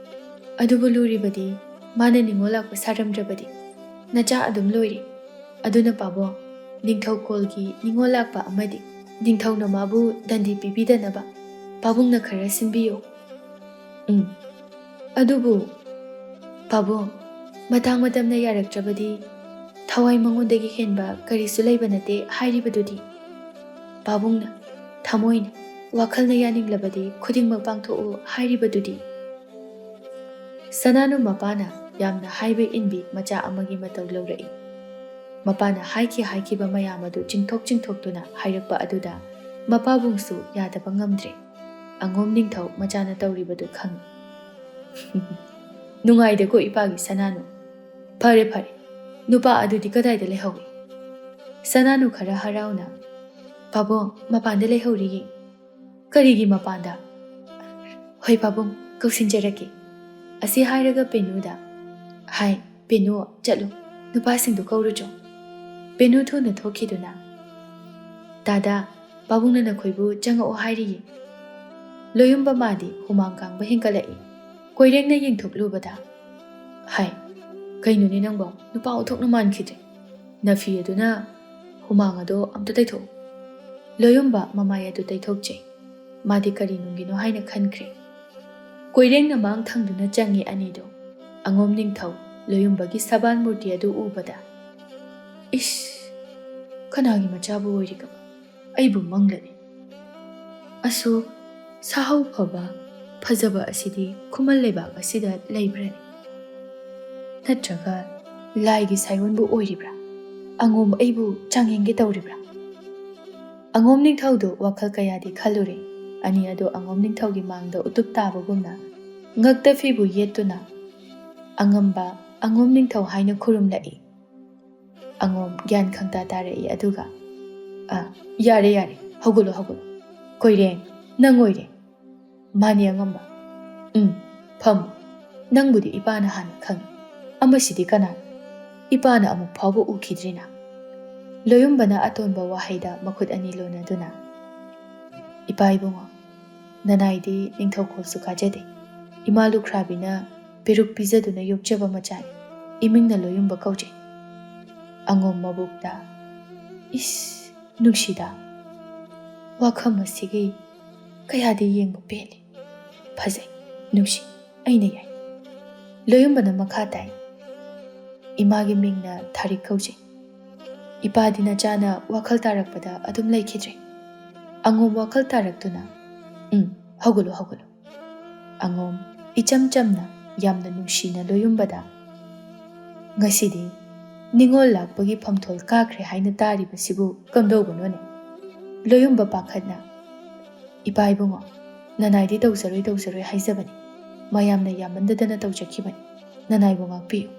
ꯑꯗꯨꯕꯨ ꯂꯨꯔꯤꯕꯗꯤ ꯃꯥꯅ ꯅꯤꯉꯣꯜ ꯂꯥꯛꯄ ꯁꯥꯔꯝꯗ꯭ꯔꯕꯗꯤ ꯅꯆꯥ ꯑꯗꯨꯝ ꯂꯣꯏꯔꯦ꯫ ꯑꯗꯨꯅ ꯄꯥꯕꯨꯡ, ꯅꯤꯡꯊꯧꯀꯣꯜꯒꯤ ꯅꯤꯉꯣꯜ ꯂꯥꯛꯄ ꯑꯃꯗꯤ ꯅꯤꯡꯊꯧꯅ ꯃꯥꯕꯨ ꯗꯟꯗꯤ ꯄꯤꯕꯤꯗꯅꯕ ꯄꯥꯕꯨꯡꯅ ꯈꯔ ꯁꯤꯟꯕꯤꯌꯨ꯫" "ꯎꯝ, ꯑꯗꯨꯕꯨ ꯄꯥꯕꯨꯡ, ꯃꯇꯥꯡ ꯃꯇꯝꯅ ꯌꯥꯔꯛꯇ꯭ꯔꯕꯗꯤ ꯊꯋꯥꯏ ꯃꯉꯣꯟꯗꯒꯤ ꯍꯦꯟꯕ ꯀꯔꯤꯁꯨ ꯂꯩꯕ ꯅꯠꯇꯦ ꯍꯥꯏꯔꯤꯕꯗꯨꯗꯤ꯫ ꯄꯥꯕꯨꯡꯅ ꯊꯃꯣꯏꯅ, ꯋꯥꯈꯜꯅ ꯌꯥꯅꯤꯡꯂꯕꯗꯤ ꯈꯨꯗꯤꯡꯃꯛ ꯄꯥꯡꯊꯣꯛꯎ ꯍꯥꯏꯔꯤꯕꯗꯨꯗꯤ꯫" ꯁꯅꯥꯅꯨ ꯃꯄꯥꯅ ꯌꯥꯝꯅ ꯍꯥꯏꯕ ꯏꯟꯕꯤ ꯃꯆꯥ ꯑꯃꯒꯤ ꯃꯇꯧ ꯂꯧꯔꯛꯏ꯫ ꯃꯄꯥꯅ ꯍꯥꯏꯈꯤ ꯍꯥꯏꯈꯤꯕ ꯃꯌꯥꯝ ꯑꯗꯨ ꯆꯤꯡꯊꯣꯛ ꯆꯤꯡꯊꯣꯛꯇꯨꯅ ꯍꯥꯏꯔꯛꯄ ꯑꯗꯨꯗ ꯃꯄꯥꯕꯨꯡꯁꯨ ꯌꯥꯗꯕ ꯉꯝꯗ꯭ꯔꯦ꯫ ꯑꯉꯣꯝ ꯅꯤꯡꯊꯧ ꯃꯆꯥꯅ ꯇꯧꯔꯤꯕꯗꯨ ꯈꯪꯏ꯫ "ꯅꯨꯡꯉꯥꯏꯗꯀꯣ ꯏꯄꯥꯒꯤ ꯁꯅꯥꯅꯨ꯫ ꯐꯔꯦ, ꯐꯔꯦ, ꯅꯨꯄꯥ ꯑꯗꯨꯗꯤ ꯀꯗꯥꯏꯗ ꯂꯩꯍꯧꯏ?" ꯁꯅꯥꯅꯨ ꯈꯔ ꯍꯔꯥꯎꯅ, "ꯄꯥꯕꯨꯡ, ꯃꯄꯥꯟꯗ ꯂꯩꯍꯧꯔꯤꯌꯦ꯫" "ꯀꯔꯤꯒꯤ ꯃꯄꯥꯟꯗ?" "ꯍꯣꯏ ꯄꯥꯕꯨꯡ, ꯀꯧꯁꯤꯟꯖꯔꯛꯀꯦ꯫" ꯑꯁꯤ ꯍꯥꯏꯔꯒ ꯄꯦꯅꯨꯗ, "ꯍꯥꯏ, ꯄꯦꯅꯨ, ꯆꯠꯂꯨ, ꯅꯨꯄꯥꯁꯤꯡꯗꯨ ꯀꯧꯔꯨꯆꯣ꯫" ꯄꯦꯅꯨ ꯊꯨꯅ ꯊꯣꯛꯈꯤꯗꯨꯅ, "ꯗꯥꯗꯥ, ꯄꯥꯕꯨꯡꯅ ꯅꯈꯣꯏꯕꯨ ꯆꯪꯉꯛꯑꯣ ꯍꯥꯏꯔꯤꯌꯦ꯫" ꯂꯣꯌꯨꯝꯕ ꯃꯥꯗꯤ ꯍꯨꯃꯥꯡ ꯀꯥꯡꯕ ꯍꯦꯟꯒꯠꯂꯛꯏ꯫ ꯀꯣꯏꯔꯦꯡꯅ ꯌꯦꯡꯊꯣꯛꯂꯨꯕꯗ, "ꯍꯥꯏ, ꯀꯩꯅꯣꯅꯦ ꯅꯪꯕꯣ, ꯅꯨꯄꯥ ꯑꯣꯟꯊꯣꯛꯅ ꯃꯥꯟꯈꯤꯗ꯭ꯔꯦ꯫ ꯅꯐꯤ ꯑꯗꯨꯅ ꯍꯨꯃꯥꯡ ꯑꯗꯣ ꯑꯝꯇ ꯇꯩꯊꯣꯛꯎ꯫" ꯂꯣꯌꯨꯝꯕ ꯃꯃꯥꯏ ꯑꯗꯨ ꯇꯩꯊꯣꯛꯆꯩ꯫ ꯃꯥꯗꯤ ꯀꯔꯤ ꯅꯨꯡꯒꯤꯅꯣ ꯍꯥꯏꯅ ꯈꯟꯈ꯭ꯔꯦ꯫ ꯀꯣꯏꯔꯦꯡꯅ ꯃꯥꯡ ꯊꯪꯗꯨꯅ ꯆꯪꯉꯤ ꯑꯅꯤꯗꯣ꯫ ꯑꯉꯣꯝ ꯅꯤꯡꯊꯧ ꯂꯣꯌꯨꯝꯕꯒꯤ ꯁꯕꯥꯟ ꯃꯨꯔꯇꯤ ꯑꯗꯨ ꯎꯕꯗ, "ꯏꯁ, ꯀꯅꯥꯒꯤ ꯃꯆꯥꯕꯨ ꯑꯣꯏꯔꯤꯒꯕ? ꯑꯩꯕꯨ ꯃꯪꯂꯅꯤ꯫ ꯑꯁꯨꯛ ꯁꯥꯍꯧ ꯐꯕ, ꯐꯖꯕ ꯑꯁꯤꯗꯤ ꯈꯨꯃꯟ ꯂꯩꯕꯥꯛ ꯑꯁꯤꯗ ꯂꯩꯕ꯭ꯔꯅꯤ? ꯅꯠꯇ꯭ꯔꯒ ꯂꯥꯏꯒꯤ ꯁꯥꯏꯑꯣꯟꯕꯨ ꯑꯣꯏꯔꯤꯕ꯭ꯔꯥ? ꯑꯉꯣꯝ ꯑꯩꯕꯨ ꯆꯥꯡꯌꯦꯡꯒꯦ ꯇꯧꯔꯤꯕ꯭ꯔꯥ?" ꯑꯉꯣꯝ ꯅꯤꯡꯊꯧꯗꯨ ꯋꯥꯈꯜ ꯀꯌꯥꯗꯤ ꯈꯜꯂꯨꯔꯦ꯫ ꯑꯅꯤ ꯑꯗꯨ ꯑꯉꯣꯝ ꯅꯤꯡꯊꯧꯒꯤ ꯃꯥꯡꯗ ꯎꯇꯨꯞ ꯇꯥꯕꯒꯨꯝꯅ ꯉꯛꯇ ꯐꯤꯕꯨ ꯌꯦꯠꯇꯨꯅ, "ꯑꯉꯝꯕ ꯑꯉꯣꯝ ꯅꯤꯡꯊꯧ" ꯍꯥꯏꯅ ꯈꯨꯔꯨꯝꯂꯛꯏ꯫ ꯑꯉꯣꯝ ꯒ꯭ꯌꯥꯟ ꯈꯪꯇꯥ ꯇꯥꯔꯛꯏ, ꯑꯗꯨꯒ, "ꯑ, ꯌꯥꯔꯦ, ꯌꯥꯔꯦ, ꯍꯧꯒꯠꯂꯣ, ꯍꯧꯒꯠꯂꯣ꯫ ꯀꯣꯏꯔꯦꯡ, ꯅꯪ ꯑꯣꯏꯔꯦ꯫ ꯃꯥꯅꯦ ꯑꯉꯝꯕ꯫ ꯎꯝ, ꯐꯝꯃꯨ꯫ ꯅꯪꯕꯨꯗꯤ ꯏꯄꯥꯅ ꯍꯥꯟꯅ ꯈꯪꯏ꯫ ꯑꯃꯁꯤꯗꯤ ꯀꯅꯥꯅꯣ? ꯏꯄꯥꯅ ꯑꯃꯨꯛ ꯐꯥꯎꯕ ꯎꯈꯤꯗ꯭ꯔꯤꯅ꯫" ꯂꯣꯌꯨꯝꯕꯅ ꯑꯇꯣꯟꯕ ꯋꯥꯍꯩꯗ ꯃꯈꯨꯠ ꯑꯅꯤ ꯂꯣꯟꯅꯗꯨꯅ, "ꯏꯄꯥ ꯏꯕꯨꯡꯉꯣ, ꯅꯅꯥꯏꯗꯤ ꯅꯤꯡꯊꯧꯈꯣꯜꯁꯨ ꯀꯥꯖꯗꯦ꯫ ꯏꯃꯥ ꯂꯨꯈ꯭ꯔꯥꯕꯤꯅ ꯄꯦꯔꯨꯛ ꯄꯤꯖꯗꯨꯅ ꯌꯣꯛꯆꯕ ꯃꯆꯥꯅꯤ꯫ ꯏꯃꯤꯡꯅ ꯂꯣꯌꯨꯝꯕ ꯀꯧꯖꯩ꯫" ꯑꯉꯣꯝ ꯃꯕꯨꯛꯇ, "ꯏꯁ, ꯅꯨꯡꯁꯤꯗ꯫ ꯋꯥꯈꯜ ꯑꯁꯤꯒꯤ ꯀꯌꯥꯗꯤ ꯌꯦꯡꯕ ꯄꯦꯜꯂꯤ꯫ ꯐꯖꯩ, ꯅꯨꯡꯁꯤ, ꯑꯩꯅ ꯌꯥꯏ꯫" ꯂꯣꯌꯨꯝꯕꯅ ꯃꯈꯥ ꯇꯥꯏ, "ꯏꯃꯥꯒꯤ ꯃꯤꯡꯅ ꯊꯥꯔꯤꯛ ꯀꯧꯖꯩ꯫ ꯏꯄꯥꯗꯤ ꯅꯆꯥꯅ ꯋꯥꯈꯜ ꯇꯥꯔꯛꯄꯗ ꯑꯗꯨꯝ ꯂꯩꯈꯤꯗ꯭ꯔꯦ꯫" ꯑꯉꯣꯝ ꯋꯥꯈꯜ ꯇꯥꯔꯛꯇꯨꯅ, "ꯎꯝ, ꯍꯧꯒꯠꯂꯨ, ꯍꯧꯒꯠꯂꯨ꯫" ꯑꯉꯣꯝ ꯏꯆꯝ ꯆꯝꯅ, ꯌꯥꯝꯅ ꯅꯨꯡꯁꯤꯅ ꯂꯣꯌꯨꯝꯕꯗ, "ꯉꯁꯤꯗꯤ ꯅꯤꯉꯣꯜ ꯂꯥꯛꯄꯒꯤ ꯐꯝꯊꯣꯜ ꯀꯥꯈ꯭ꯔꯦ ꯍꯥꯏꯅ ꯇꯥꯔꯤꯕꯁꯤꯕꯨ ꯀꯝꯗꯧꯕꯅꯣꯅꯦ?" ꯂꯣꯌꯨꯝꯕ ꯄꯥꯈꯠꯅ, "ꯏꯄꯥ ꯏꯕꯨꯡꯉꯣ, ꯅꯅꯥꯏꯗꯤ ꯇꯧꯖꯔꯣꯏ ꯇꯧꯖꯔꯣꯏ ꯍꯥꯏꯖꯕꯅꯤ꯫ ꯃꯌꯥꯝꯅ ꯌꯥꯝꯃꯟꯗꯗꯅ ꯇꯧꯖꯈꯤꯕꯅꯤ꯫ ꯅꯅꯥꯏꯕꯨ ꯉꯥꯛꯄꯤꯌꯨ꯫"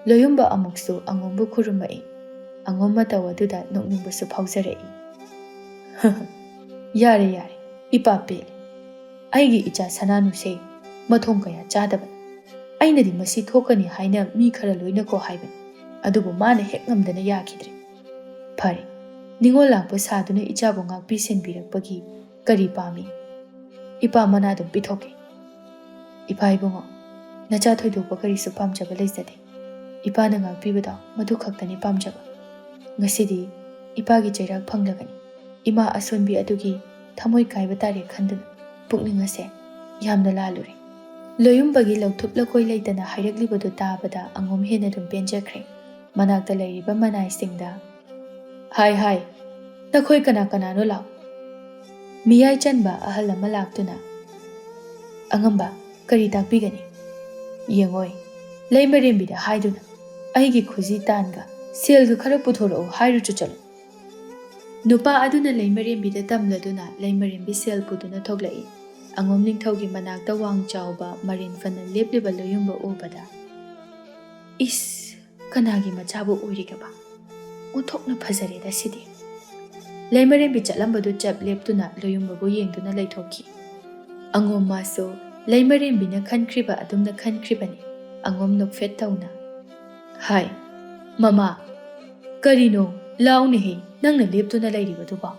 ꯂꯣꯌꯨꯝꯕ ꯑꯃꯨꯛꯁꯨ ꯑꯉꯣꯝꯕꯨ ꯈꯨꯔꯨꯝꯃꯛꯏ꯫ ꯑꯉꯣꯝ ꯃꯇꯧ ꯑꯗꯨꯗ ꯅꯣꯛꯅꯤꯡꯕꯁꯨ ꯐꯥꯎꯖꯔꯛꯏ꯫ "ꯌꯥꯔꯦ, ꯌꯥꯔꯦ, ꯏꯄꯥ ꯄꯦꯜꯂꯦ꯫ ꯑꯩꯒꯤ ꯏꯆꯥ ꯁꯅꯥꯅꯨꯁꯦ ꯃꯊꯣꯡ ꯀꯌꯥ ꯆꯥꯗꯕꯅꯤ꯫ ꯑꯩꯅꯗꯤ ꯃꯁꯤ ꯊꯣꯛꯀꯅꯤ ꯍꯥꯏꯅ ꯃꯤ ꯈꯔ ꯂꯣꯏꯅꯀꯣ ꯍꯥꯏꯕꯅꯤ, ꯑꯗꯨꯕꯨ ꯃꯥꯅ ꯍꯦꯛ ꯉꯝꯗꯅ ꯌꯥꯈꯤꯗ꯭ꯔꯦ꯫ ꯐꯔꯦ, ꯅꯤꯡꯉꯣꯜ ꯂꯥꯛꯄ ꯁꯥꯗꯨꯅ ꯏꯆꯥꯕꯨ ꯉꯥꯛꯄꯤ ꯁꯦꯟꯕꯤꯔꯛꯄꯒꯤ ꯀꯔꯤ ꯄꯥꯝꯃꯤ? ꯏꯄꯥ ꯃꯅꯥ ꯑꯗꯨꯝ ꯄꯤꯊꯣꯛꯀꯦ꯫ ꯏꯄꯥ ꯏꯕꯨꯡꯉꯣ, ꯅꯆꯥ ꯊꯣꯏꯗꯣꯛꯄ ꯀꯔꯤꯁꯨ ꯄꯥꯝꯖꯕ ꯂꯩꯖꯗꯦ꯫ ꯏꯄꯥꯅ ꯉꯥꯛꯄꯤꯕꯗꯣ ꯃꯗꯨ ꯈꯛꯇꯅꯤ ꯄꯥꯝꯖꯕ꯫ ꯉꯁꯤꯗꯤ ꯏꯄꯥꯒꯤ ꯆꯩꯔꯥꯛ ꯐꯪꯂꯒꯅꯤ꯫ ꯏꯃꯥ ꯑꯁꯣꯟꯕꯤ ꯑꯗꯨꯒꯤ ꯊꯃꯣꯏ ꯀꯥꯏꯕ ꯇꯥꯔꯦ ꯈꯟꯗꯨꯅ ꯄꯨꯛꯅꯤꯡ ꯑꯁꯦ ꯌꯥꯝꯅ ꯂꯥꯜꯂꯨꯔꯦ꯫ ꯂꯣꯌꯨꯝꯕꯒꯤ ꯂꯧꯊꯨꯞ ꯂꯀꯣꯏ ꯂꯩꯇꯅ ꯍꯥꯏꯔꯛꯂꯤꯕꯗꯨ ꯇꯥꯕꯗ ꯑꯉꯣꯝ ꯍꯦꯟꯅ ꯑꯗꯨꯝ ꯄꯦꯟꯖꯈ꯭ꯔꯦ꯫ ꯃꯅꯥꯛꯇ ꯂꯩꯔꯤꯕ ꯃꯅꯥꯏꯁꯤꯡꯗ, "ꯍꯥꯏ, ꯍꯥꯏ, ꯅꯈꯣꯏ ꯀꯅꯥ ꯀꯅꯥꯅꯣ ꯂꯥꯎ?" ꯃꯤꯌꯥꯏ ꯆꯟꯕ ꯑꯍꯜ ꯑꯃ ꯂꯥꯛꯇꯨꯅ, "ꯑꯉꯝꯕ, ꯀꯔꯤ ꯇꯥꯛꯄꯤꯒꯅꯤ?" "ꯌꯦꯡꯉꯣꯏ, ꯂꯩꯃꯔꯦꯝꯕꯤꯗ ꯍꯥꯏꯗꯨꯅ ꯑꯩꯒꯤ ꯈꯨꯖꯤ ꯇꯥꯟꯒ ꯁꯦꯜꯒ ꯈꯔ ꯄꯨꯊꯣꯔꯛꯎ ꯍꯥꯏꯔꯨꯆꯣ ꯆꯠꯂꯨ꯫" ꯅꯨꯄꯥ ꯑꯗꯨꯅ ꯂꯩꯃꯔꯦꯝꯕꯤꯗ ꯇꯝꯂꯗꯨꯅ ꯂꯩꯃꯔꯦꯝꯕꯤ ꯁꯦꯜ ꯄꯨꯗꯨꯅ ꯊꯣꯛꯂꯛꯏ꯫ ꯑꯉꯣꯝ ꯅꯤꯡꯊꯧꯒꯤ ꯃꯅꯥꯛꯇ ꯋꯥꯡ ꯆꯥꯎꯕ ꯃꯔꯦꯟ ꯐꯅ ꯂꯦꯞꯂꯤꯕ ꯂꯣꯌꯨꯝꯕ ꯎꯕꯗ, "ꯏꯁ, ꯀꯅꯥꯒꯤ ꯃꯆꯥꯕꯨ ꯑꯣꯏꯔꯤꯒꯕ? ꯑꯣꯟꯊꯣꯛꯅ ꯐꯖꯔꯦꯗ ꯁꯤꯗꯤ꯫" ꯂꯩꯃꯔꯦꯝꯕꯤ ꯆꯠꯂꯝꯕꯗꯨ ꯆꯞ ꯂꯦꯞꯇꯨꯅ ꯂꯣꯌꯨꯝꯕꯕꯨ ꯌꯦꯡꯗꯨꯅ ꯂꯩꯊꯣꯛꯈꯤ꯫ ꯑꯉꯣꯝ ꯃꯥꯁꯨ ꯂꯩꯃꯔꯦꯝꯕꯤꯅ ꯈꯟꯈ꯭ꯔꯤꯕ ꯑꯗꯨꯝꯅ ꯈꯟꯈ꯭ꯔꯤꯕꯅꯤ꯫ ꯑꯉꯣꯝ ꯅꯣꯛꯐꯦꯠ ꯇꯧꯅ, "ꯍꯥꯏ, ꯃꯃꯥ, ꯀꯔꯤꯅꯣ? ꯂꯥꯎꯅꯦꯍꯦ, ꯅꯪꯅ ꯂꯦꯞꯇꯨꯅ ꯂꯩꯔꯤꯕꯗꯨꯕꯣ?"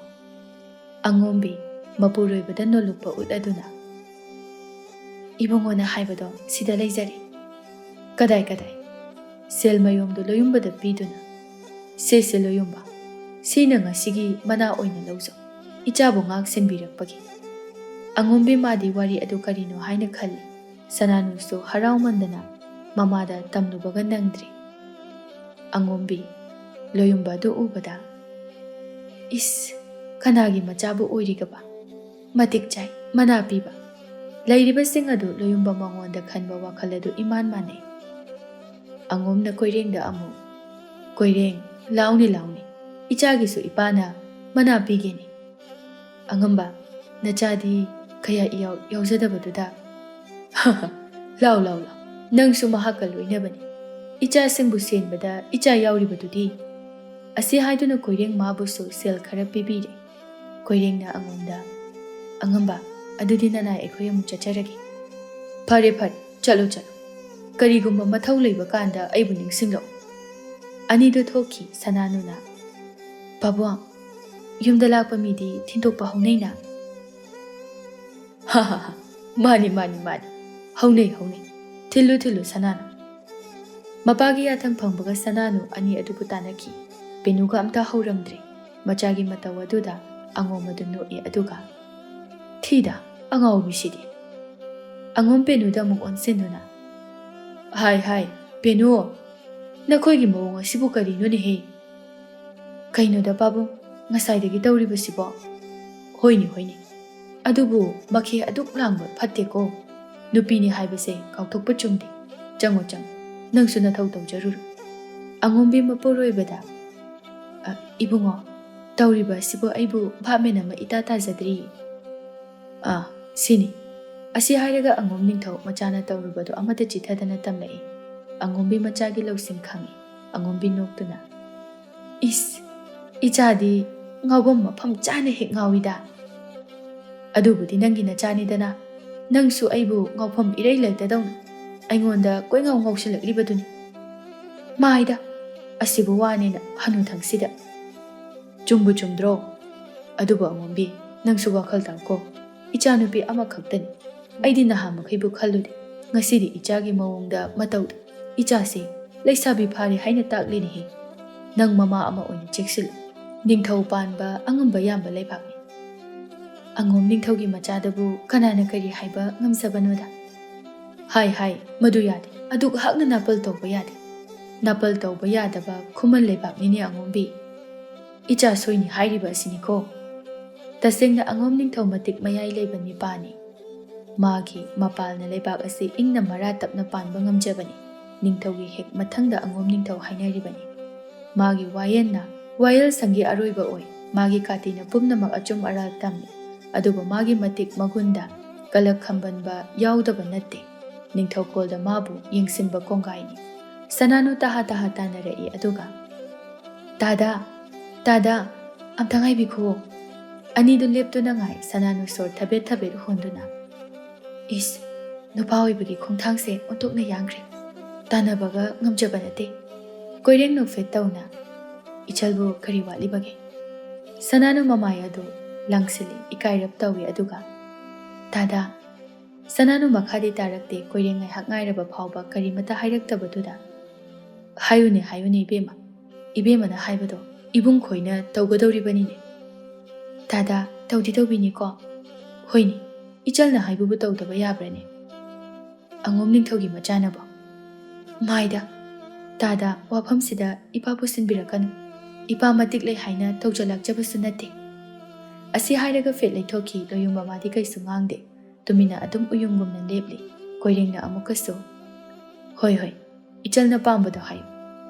ꯑꯉꯣꯝꯕꯤ ꯃꯄꯨꯔꯣꯏꯕꯗ ꯅꯣꯜꯂꯨꯛꯄ ꯎꯠꯂꯗꯨꯅ, "ꯏꯕꯨꯡꯉꯣꯅ ꯍꯥꯏꯕꯗꯣ ꯁꯤꯗ ꯂꯩꯖꯔꯦ꯫" "ꯀꯗꯥꯏ, ꯀꯗꯥꯏ?" ꯁꯦꯜ ꯃꯌꯣꯝꯗꯨ ꯂꯣꯌꯨꯝꯕꯗ ꯄꯤꯗꯨꯅ, "ꯁꯦ, ꯁꯦ ꯂꯣꯌꯨꯝꯕ, ꯁꯤꯅ ꯉꯁꯤꯒꯤ ꯃꯅꯥ ꯑꯣꯏꯅ ꯂꯧꯖꯧ, ꯏꯆꯥꯕꯨ ꯉꯥꯛ ꯁꯦꯟꯕꯤꯔꯛꯄꯒꯤ꯫" ꯑꯉꯣꯝꯕꯤ ꯃꯥꯗꯤ ꯋꯥꯔꯤ ꯑꯗꯨ ꯀꯔꯤꯅꯣ ꯍꯥꯏꯅ ꯈꯜꯂꯤ꯫ ꯁꯅꯥꯅꯨꯁꯨ ꯍꯔꯥꯎꯃꯟꯗꯅ ꯃꯃꯥꯗ ꯇꯝꯂꯨꯕꯒ ꯅꯪꯗ꯭ꯔꯤ꯫ ꯑꯉꯣꯝꯕꯤ ꯂꯣꯌꯨꯝꯕ ꯑꯗꯨ ꯎꯕꯗ, "ꯏꯁ, ꯀꯅꯥꯒꯤ ꯃꯆꯥꯕꯨ ꯑꯣꯏꯔꯤꯒꯕ? ꯃꯇꯤꯛ ꯆꯥꯏ, ꯃꯅꯥ ꯄꯤꯕ꯫" ꯂꯩꯔꯤꯕꯁꯤꯡ ꯑꯗꯨ ꯂꯣꯌꯨꯝꯕ ꯃꯉꯣꯟꯗ ꯈꯟꯕ ꯋꯥꯈꯜ ꯑꯗꯨ ꯏꯃꯥꯟ ꯃꯥꯟꯅꯩ꯫ ꯑꯉꯣꯝꯅ ꯀꯣꯏꯔꯦꯡꯗ ꯑꯃꯨꯛ, "ꯀꯣꯏꯔꯦꯡ, ꯂꯥꯎꯅꯦ, ꯂꯥꯎꯅꯦ, ꯏꯆꯥꯒꯤꯁꯨ ꯏꯄꯥꯅ ꯃꯅꯥ ꯄꯤꯒꯦꯅꯦ꯫" "ꯑꯉꯝꯕ, ꯅꯆꯥꯗꯤ ꯀꯌꯥ ꯏꯌꯥꯎ ꯌꯥꯎꯖꯗꯕꯗꯨꯗ꯫" "ꯂꯥꯎ, ꯂꯥꯎ, ꯂꯥꯎ, ꯅꯪꯁꯨ ꯃꯍꯥꯛꯀ ꯂꯣꯏꯅꯕꯅꯤ꯫ ꯏꯆꯥꯁꯤꯡꯕꯨ ꯁꯦꯟꯕꯗ ꯏꯆꯥ ꯌꯥꯎꯔꯤꯕꯗꯨꯗꯤ꯫" ꯑꯁꯤ ꯍꯥꯏꯗꯨꯅ ꯀꯣꯏꯔꯦꯡ ꯃꯥꯕꯨꯁꯨ ꯁꯦꯜ ꯈꯔ ꯄꯤꯕꯤꯔꯦ꯫ ꯀꯣꯏꯔꯦꯡꯅ ꯑꯉꯣꯝꯗ, "ꯑꯉꯝꯕ, ꯑꯗꯨꯗꯤ ꯅꯅꯥꯏ ꯑꯩꯈꯣꯏ ꯑꯃꯨꯛ ꯆꯠꯆꯔꯒꯦ꯫" "ꯐꯔꯦ, ꯐꯔꯦ, ꯆꯠꯂꯨ, ꯆꯠꯂꯨ꯫ ꯀꯔꯤꯒꯨꯝꯕ ꯃꯊꯧ ꯂꯩꯕ ꯀꯥꯟꯗ ꯑꯩꯕꯨ ꯅꯤꯡꯁꯤꯡꯂꯛꯎ꯫" ꯑꯅꯤꯗꯨ ꯊꯣꯛꯈꯤ꯫ ꯁꯅꯥꯅꯨꯅ, "ꯄꯥꯕꯨꯡ, ꯌꯨꯝꯗ ꯂꯥꯛꯄ ꯃꯤꯗꯤ ꯊꯤꯟꯗꯣꯛꯄ ꯍꯧꯅꯩꯅ꯫ ꯍꯥ ꯍꯥ ꯍꯥ, ꯃꯥꯅꯤ ꯃꯥꯅꯤ ꯃꯥꯅꯤ, ꯍꯧꯅꯩ ꯍꯧꯅꯩ, ꯊꯤꯜꯂꯨ ꯊꯤꯜꯂꯨ ꯁꯅꯥꯅꯨ꯫ ꯃꯄꯥꯒꯤ ꯌꯥꯊꯪ ꯐꯪꯕꯒ ꯁꯅꯥꯅꯨ ꯑꯅꯤ ꯑꯗꯨꯕꯨ ꯇꯥꯟꯅꯈꯤ꯫ ꯄꯦꯅꯨꯒ ꯑꯝꯇ ꯍꯧꯔꯝꯗ꯭ꯔꯦ꯫ ꯃꯆꯥꯒꯤ ꯃꯇꯧ ꯑꯗꯨꯗ ꯑꯉꯣꯝ ꯑꯗꯨ ꯅꯣꯛꯏ, ꯑꯗꯨꯒ, "ꯊꯤꯗ, ꯑꯉꯥꯎꯕꯤꯁꯤꯗꯤ꯫ ꯑꯉꯣꯝ ꯄꯦꯅꯨꯗ ꯑꯃꯨꯛ ꯑꯣꯟꯁꯤꯟꯗꯨꯅ, "ꯍꯥꯏ ꯍꯥꯏ, ꯄꯦꯅꯨ, ꯅꯈꯣꯏꯒꯤ ꯃꯑꯣꯡ ꯑꯁꯤꯕꯨ ꯀꯔꯤꯅꯣꯅꯦꯍꯦ? ꯀꯩꯅꯣꯗ ꯄꯥꯕꯨꯡ, ꯉꯁꯥꯏꯗꯒꯤ ꯇꯧꯔꯤꯕꯁꯤꯕꯣ?" "ꯍꯣꯏꯅꯦ ꯍꯣꯏꯅꯦ, ꯑꯗꯨꯕꯨ ꯃꯈꯦ ꯑꯗꯨꯛ ꯂꯥꯡꯕ ꯐꯠꯇꯦꯀꯣ꯫ ꯅꯨꯄꯤꯅꯤ ꯍꯥꯏꯕꯁꯦ ꯀꯥꯎꯊꯣꯛꯄ ꯆꯨꯝꯗꯦ꯫ ꯆꯪꯉꯣ ꯆꯪꯉꯣ, ꯅꯪꯁꯨ ꯅꯊꯧ ꯇꯧꯖꯔꯨꯔꯣ꯫" ꯑꯉꯣꯝꯕꯤ ꯃꯄꯨꯔꯣꯏꯕꯗ, "ꯑ, ꯏꯕꯨꯡꯉꯣ, ꯇꯧꯔꯤꯕ ꯑꯁꯤꯕꯨ ꯑꯩꯕꯨ ꯚꯥꯞ ꯃꯦꯟ ꯑꯃ ꯏꯇꯥ ꯇꯥꯖꯗ꯭ꯔꯤ꯫" ꯑꯥ, ꯁꯤꯅꯤ꯫ ꯑꯁꯤ ꯍꯥꯏꯔꯒ ꯑꯉꯣꯝ ꯅꯤꯡꯊꯧ ꯃꯆꯥꯅ ꯇꯧꯔꯨꯕꯗꯨ ꯑꯃꯠꯇ ꯆꯤꯊꯗꯅ ꯇꯝꯂꯛꯏ꯫ ꯑꯉꯣꯝꯕꯤ ꯃꯆꯥꯒꯤ ꯂꯧꯁꯤꯡ ꯈꯪꯏ꯫ ꯑꯉꯣꯝꯕꯤ ꯅꯣꯛꯇꯨꯅ, "ꯏꯁ, ꯏꯆꯥꯗꯤ ꯉꯥꯎꯐꯝ ꯃꯐꯝ ꯆꯥꯅ ꯍꯦꯛ ꯉꯥꯎꯏꯗ꯫ ꯑꯗꯨꯕꯨꯗꯤ ꯅꯪꯒꯤ ꯅꯆꯥꯅꯤꯗꯅ, ꯅꯪꯁꯨ ꯑꯩꯕꯨ ꯉꯥꯎꯐꯝ ꯏꯔꯩ ꯂꯩꯇꯗꯧꯅ ꯑꯩꯉꯣꯟꯗ ꯀꯣꯏꯉꯥꯎ ꯉꯥꯎꯁꯤꯜꯂꯛꯂꯤꯕꯗꯨꯅꯤ꯫ ꯃꯥꯏꯗ, ꯑꯁꯤꯕꯨ ꯋꯥꯅꯦꯅ ꯍꯅꯨꯊꯪꯁꯤꯗ꯫ ꯆꯨꯝꯕꯨ ꯆꯨꯝꯗ꯭ꯔꯣ? ꯑꯗꯨꯕꯨ ꯑꯉꯣꯝꯕꯤ, ꯅꯪꯁꯨ ꯋꯥꯈꯜ ꯇꯥꯎꯀꯣ꯫ ꯏꯆꯥꯅꯨꯄꯤ ꯑꯃꯈꯛꯇꯅꯤ꯫ ꯑꯩꯗꯤ ꯅꯍꯥ ꯃꯈꯩꯕꯨ ꯈꯜꯂꯨꯗꯦ꯫ ꯉꯁꯤꯗꯤ ꯏꯆꯥꯒꯤ ꯃꯑꯣꯡꯗ ꯃꯇꯧꯗ ꯏꯆꯥꯁꯦ ꯂꯩꯁꯥꯕꯤ ꯐꯥꯔꯦ ꯍꯥꯏꯅ ꯇꯥꯛꯂꯤꯅꯦꯍꯦ꯫ ꯅꯪ ꯃꯃꯥ ꯑꯃ ꯑꯣꯏꯅ ꯆꯦꯛꯁꯤꯜꯂꯨ꯫ ꯅꯤꯡꯊꯧ ꯄꯥꯟꯕ ꯑꯉꯝꯕ ꯌꯥꯝꯕ ꯂꯩꯕꯥꯛꯅꯤ꯫ ꯑꯉꯣꯝ ꯅꯤꯡꯊꯧꯒꯤ ꯃꯆꯥꯗꯕꯨ ꯀꯅꯥꯅ ꯀꯔꯤ ꯍꯥꯏꯕ ꯉꯝꯖꯕꯅꯣꯗ?" "ꯍꯥꯏ ꯍꯥꯏ, ꯃꯗꯨ ꯌꯥꯗꯦ꯫ ꯑꯗꯨꯛ ꯍꯥꯛꯅ ꯅꯥꯄꯜ ꯇꯧꯕ ꯌꯥꯗꯦ꯫ ꯅꯥꯄꯜ ꯇꯧꯕ ꯌꯥꯗꯕ ꯈꯨꯃꯟ ꯂꯩꯕꯥꯛꯅꯤꯅꯦ ꯑꯉꯣꯝꯕꯤ꯫ ꯏꯆꯥ ꯁꯣꯏꯅꯤ ꯍꯥꯏꯔꯤꯕ ꯑꯁꯤꯅꯤꯀꯣ꯫" ꯇꯁꯦꯡꯅ ꯑꯉꯣꯝ ꯅꯤꯡꯊꯧ ꯃꯇꯤꯛ ꯃꯌꯥꯏ ꯂꯩꯕ ꯅꯤꯄꯥꯅꯤ꯫ ꯃꯥꯒꯤ ꯃꯄꯥꯜꯅ ꯂꯩꯕꯥꯛ ꯑꯁꯤ ꯏꯪꯅ ꯃꯔꯥ ꯇꯞꯅ ꯄꯥꯟꯕ ꯉꯝꯖꯕꯅꯤ꯫ ꯅꯤꯡꯊꯧꯒꯤ ꯍꯦꯛ ꯃꯊꯪꯗ ꯑꯉꯣꯝ ꯅꯤꯡꯊꯧ ꯍꯥꯏꯅꯔꯤꯕꯅꯤ꯫ ꯃꯥꯒꯤ ꯋꯥꯌꯦꯜꯅ ꯋꯥꯌꯦꯜ ꯁꯪꯒꯤ ꯑꯔꯣꯏꯕ ꯑꯣꯏ꯫ ꯃꯥꯒꯤ ꯀꯥꯇꯤꯅ ꯄꯨꯝꯅꯃꯛ ꯑꯆꯨꯝ ꯑꯔꯥꯜ ꯇꯝꯃꯤ꯫ ꯑꯗꯨꯕꯨ ꯃꯥꯒꯤ ꯃꯇꯤꯛ ꯃꯒꯨꯟꯗ ꯀꯂꯛ ꯈꯝꯕꯟꯕ ꯌꯥꯎꯗꯕ ꯅꯠꯇꯦ꯫ ꯅꯤꯡꯊꯧꯀꯣꯜꯗ ꯃꯥꯕꯨ ꯌꯦꯡꯁꯤꯟꯕ ꯀꯣꯡꯒꯥꯏꯅꯤ꯫ ꯁꯅꯥꯅꯨ ꯇꯍꯥ ꯇꯍꯥ ꯇꯥꯟꯅꯔꯛꯏ, ꯑꯗꯨꯒ, "ꯇꯥꯗꯥ, ꯇꯥꯗꯥ, ꯑꯝꯇ ꯉꯥꯏꯕꯤꯈꯨꯋꯣ꯫" ꯑꯅꯤꯗꯨ ꯂꯦꯞꯇꯨꯅ ꯉꯥꯏ꯫ ꯁꯅꯥꯅꯨ ꯁꯣꯔ ꯊꯕꯦꯠ ꯊꯕꯦꯠ ꯍꯣꯟꯗꯨꯅ, "ꯏꯁ, ꯅꯨꯄꯥ ꯑꯣꯏꯕꯒꯤ ꯈꯣꯡꯊꯥꯡꯁꯦ ꯑꯣꯟꯊꯣꯛꯅ ꯌꯥꯡꯈ꯭ꯔꯦ꯫ ꯇꯥꯟꯅꯕꯒ ꯉꯝꯖꯕ ꯅꯠꯇꯦ꯫" ꯀꯣꯏꯔꯦꯡ ꯅꯣꯛꯐꯦꯠ ꯇꯧꯅ, "ꯏꯆꯜꯕꯨ ꯀꯔꯤ ꯋꯥꯠꯂꯤꯕꯒꯦ?" ꯁꯅꯥꯅꯨ ꯃꯃꯥꯏ ꯑꯗꯨ ꯂꯪꯁꯤꯜꯂꯤ, ꯏꯀꯥꯏꯔꯞ ꯇꯧꯏ, ꯑꯗꯨꯒ "ꯇꯥꯗꯥ!" ꯁꯅꯥꯅꯨ ꯃꯈꯥꯗꯤ ꯇꯥꯔꯛꯇꯦ꯫ ꯀꯣꯏꯔꯦꯡ ꯉꯥꯏꯍꯥꯛ ꯉꯥꯏꯔꯕ ꯐꯥꯎꯕ ꯀꯔꯤꯃꯠꯇ ꯍꯥꯏꯔꯛꯇꯕꯗꯨꯗ, "ꯍꯥꯏꯌꯨꯅꯦ, ꯍꯥꯏꯌꯨꯅꯦ ꯏꯕꯦꯝꯃ, ꯏꯕꯦꯝꯃꯅ ꯍꯥꯏꯕꯗꯣ ꯏꯕꯨꯡ ꯈꯣꯏꯅ ꯇꯧꯒꯗꯧꯔꯤꯕꯅꯤꯅꯦ꯫ ꯇꯥꯗꯥ, ꯇꯧꯗꯤ ꯇꯧꯕꯤꯅꯤꯀꯣ?" "ꯍꯣꯏꯅꯦ, ꯏꯆꯜꯅ ꯍꯥꯏꯕꯕꯨ ꯇꯧꯗꯕ ꯌꯥꯕ꯭ꯔꯅꯦ? ꯑꯉꯣꯝ ꯅꯤꯡꯊꯧꯒꯤ ꯃꯆꯥꯅꯕꯣ?" "ꯃꯥꯏꯗ, ꯇꯥꯗꯥ, ꯋꯥꯐꯝꯁꯤꯗ ꯏꯄꯥ ꯄꯨꯁꯤꯟꯕꯤꯔꯛꯀꯅꯨ꯫ ꯏꯄꯥ ꯃꯇꯤꯛ ꯂꯩ ꯍꯥꯏꯅ ꯇꯧꯖ ꯂꯥꯛꯆꯕꯁꯨ ꯅꯠꯇꯦ꯫" ꯑꯁꯤ ꯍꯥꯏꯔꯒ ꯐꯦꯠ ꯂꯩꯊꯣꯛꯈꯤ꯫ ꯂꯣꯌꯨꯝꯕ ꯃꯥꯗꯤ ꯀꯩꯁꯨ ꯉꯥꯡꯗꯦ꯫ ꯇꯨꯃꯤꯟꯅ ꯑꯗꯨꯝ ꯎꯌꯨꯡꯒꯨꯝꯅ ꯂꯦꯞꯂꯤ꯫ ꯀꯣꯏꯔꯦꯡꯅ ꯑꯃꯨꯛꯀꯁꯨ, "ꯍꯣꯏ, ꯍꯣꯏ, ꯏꯆꯜꯅ ꯄꯥꯝꯕꯗꯣ ꯍꯥꯏꯌꯨ꯫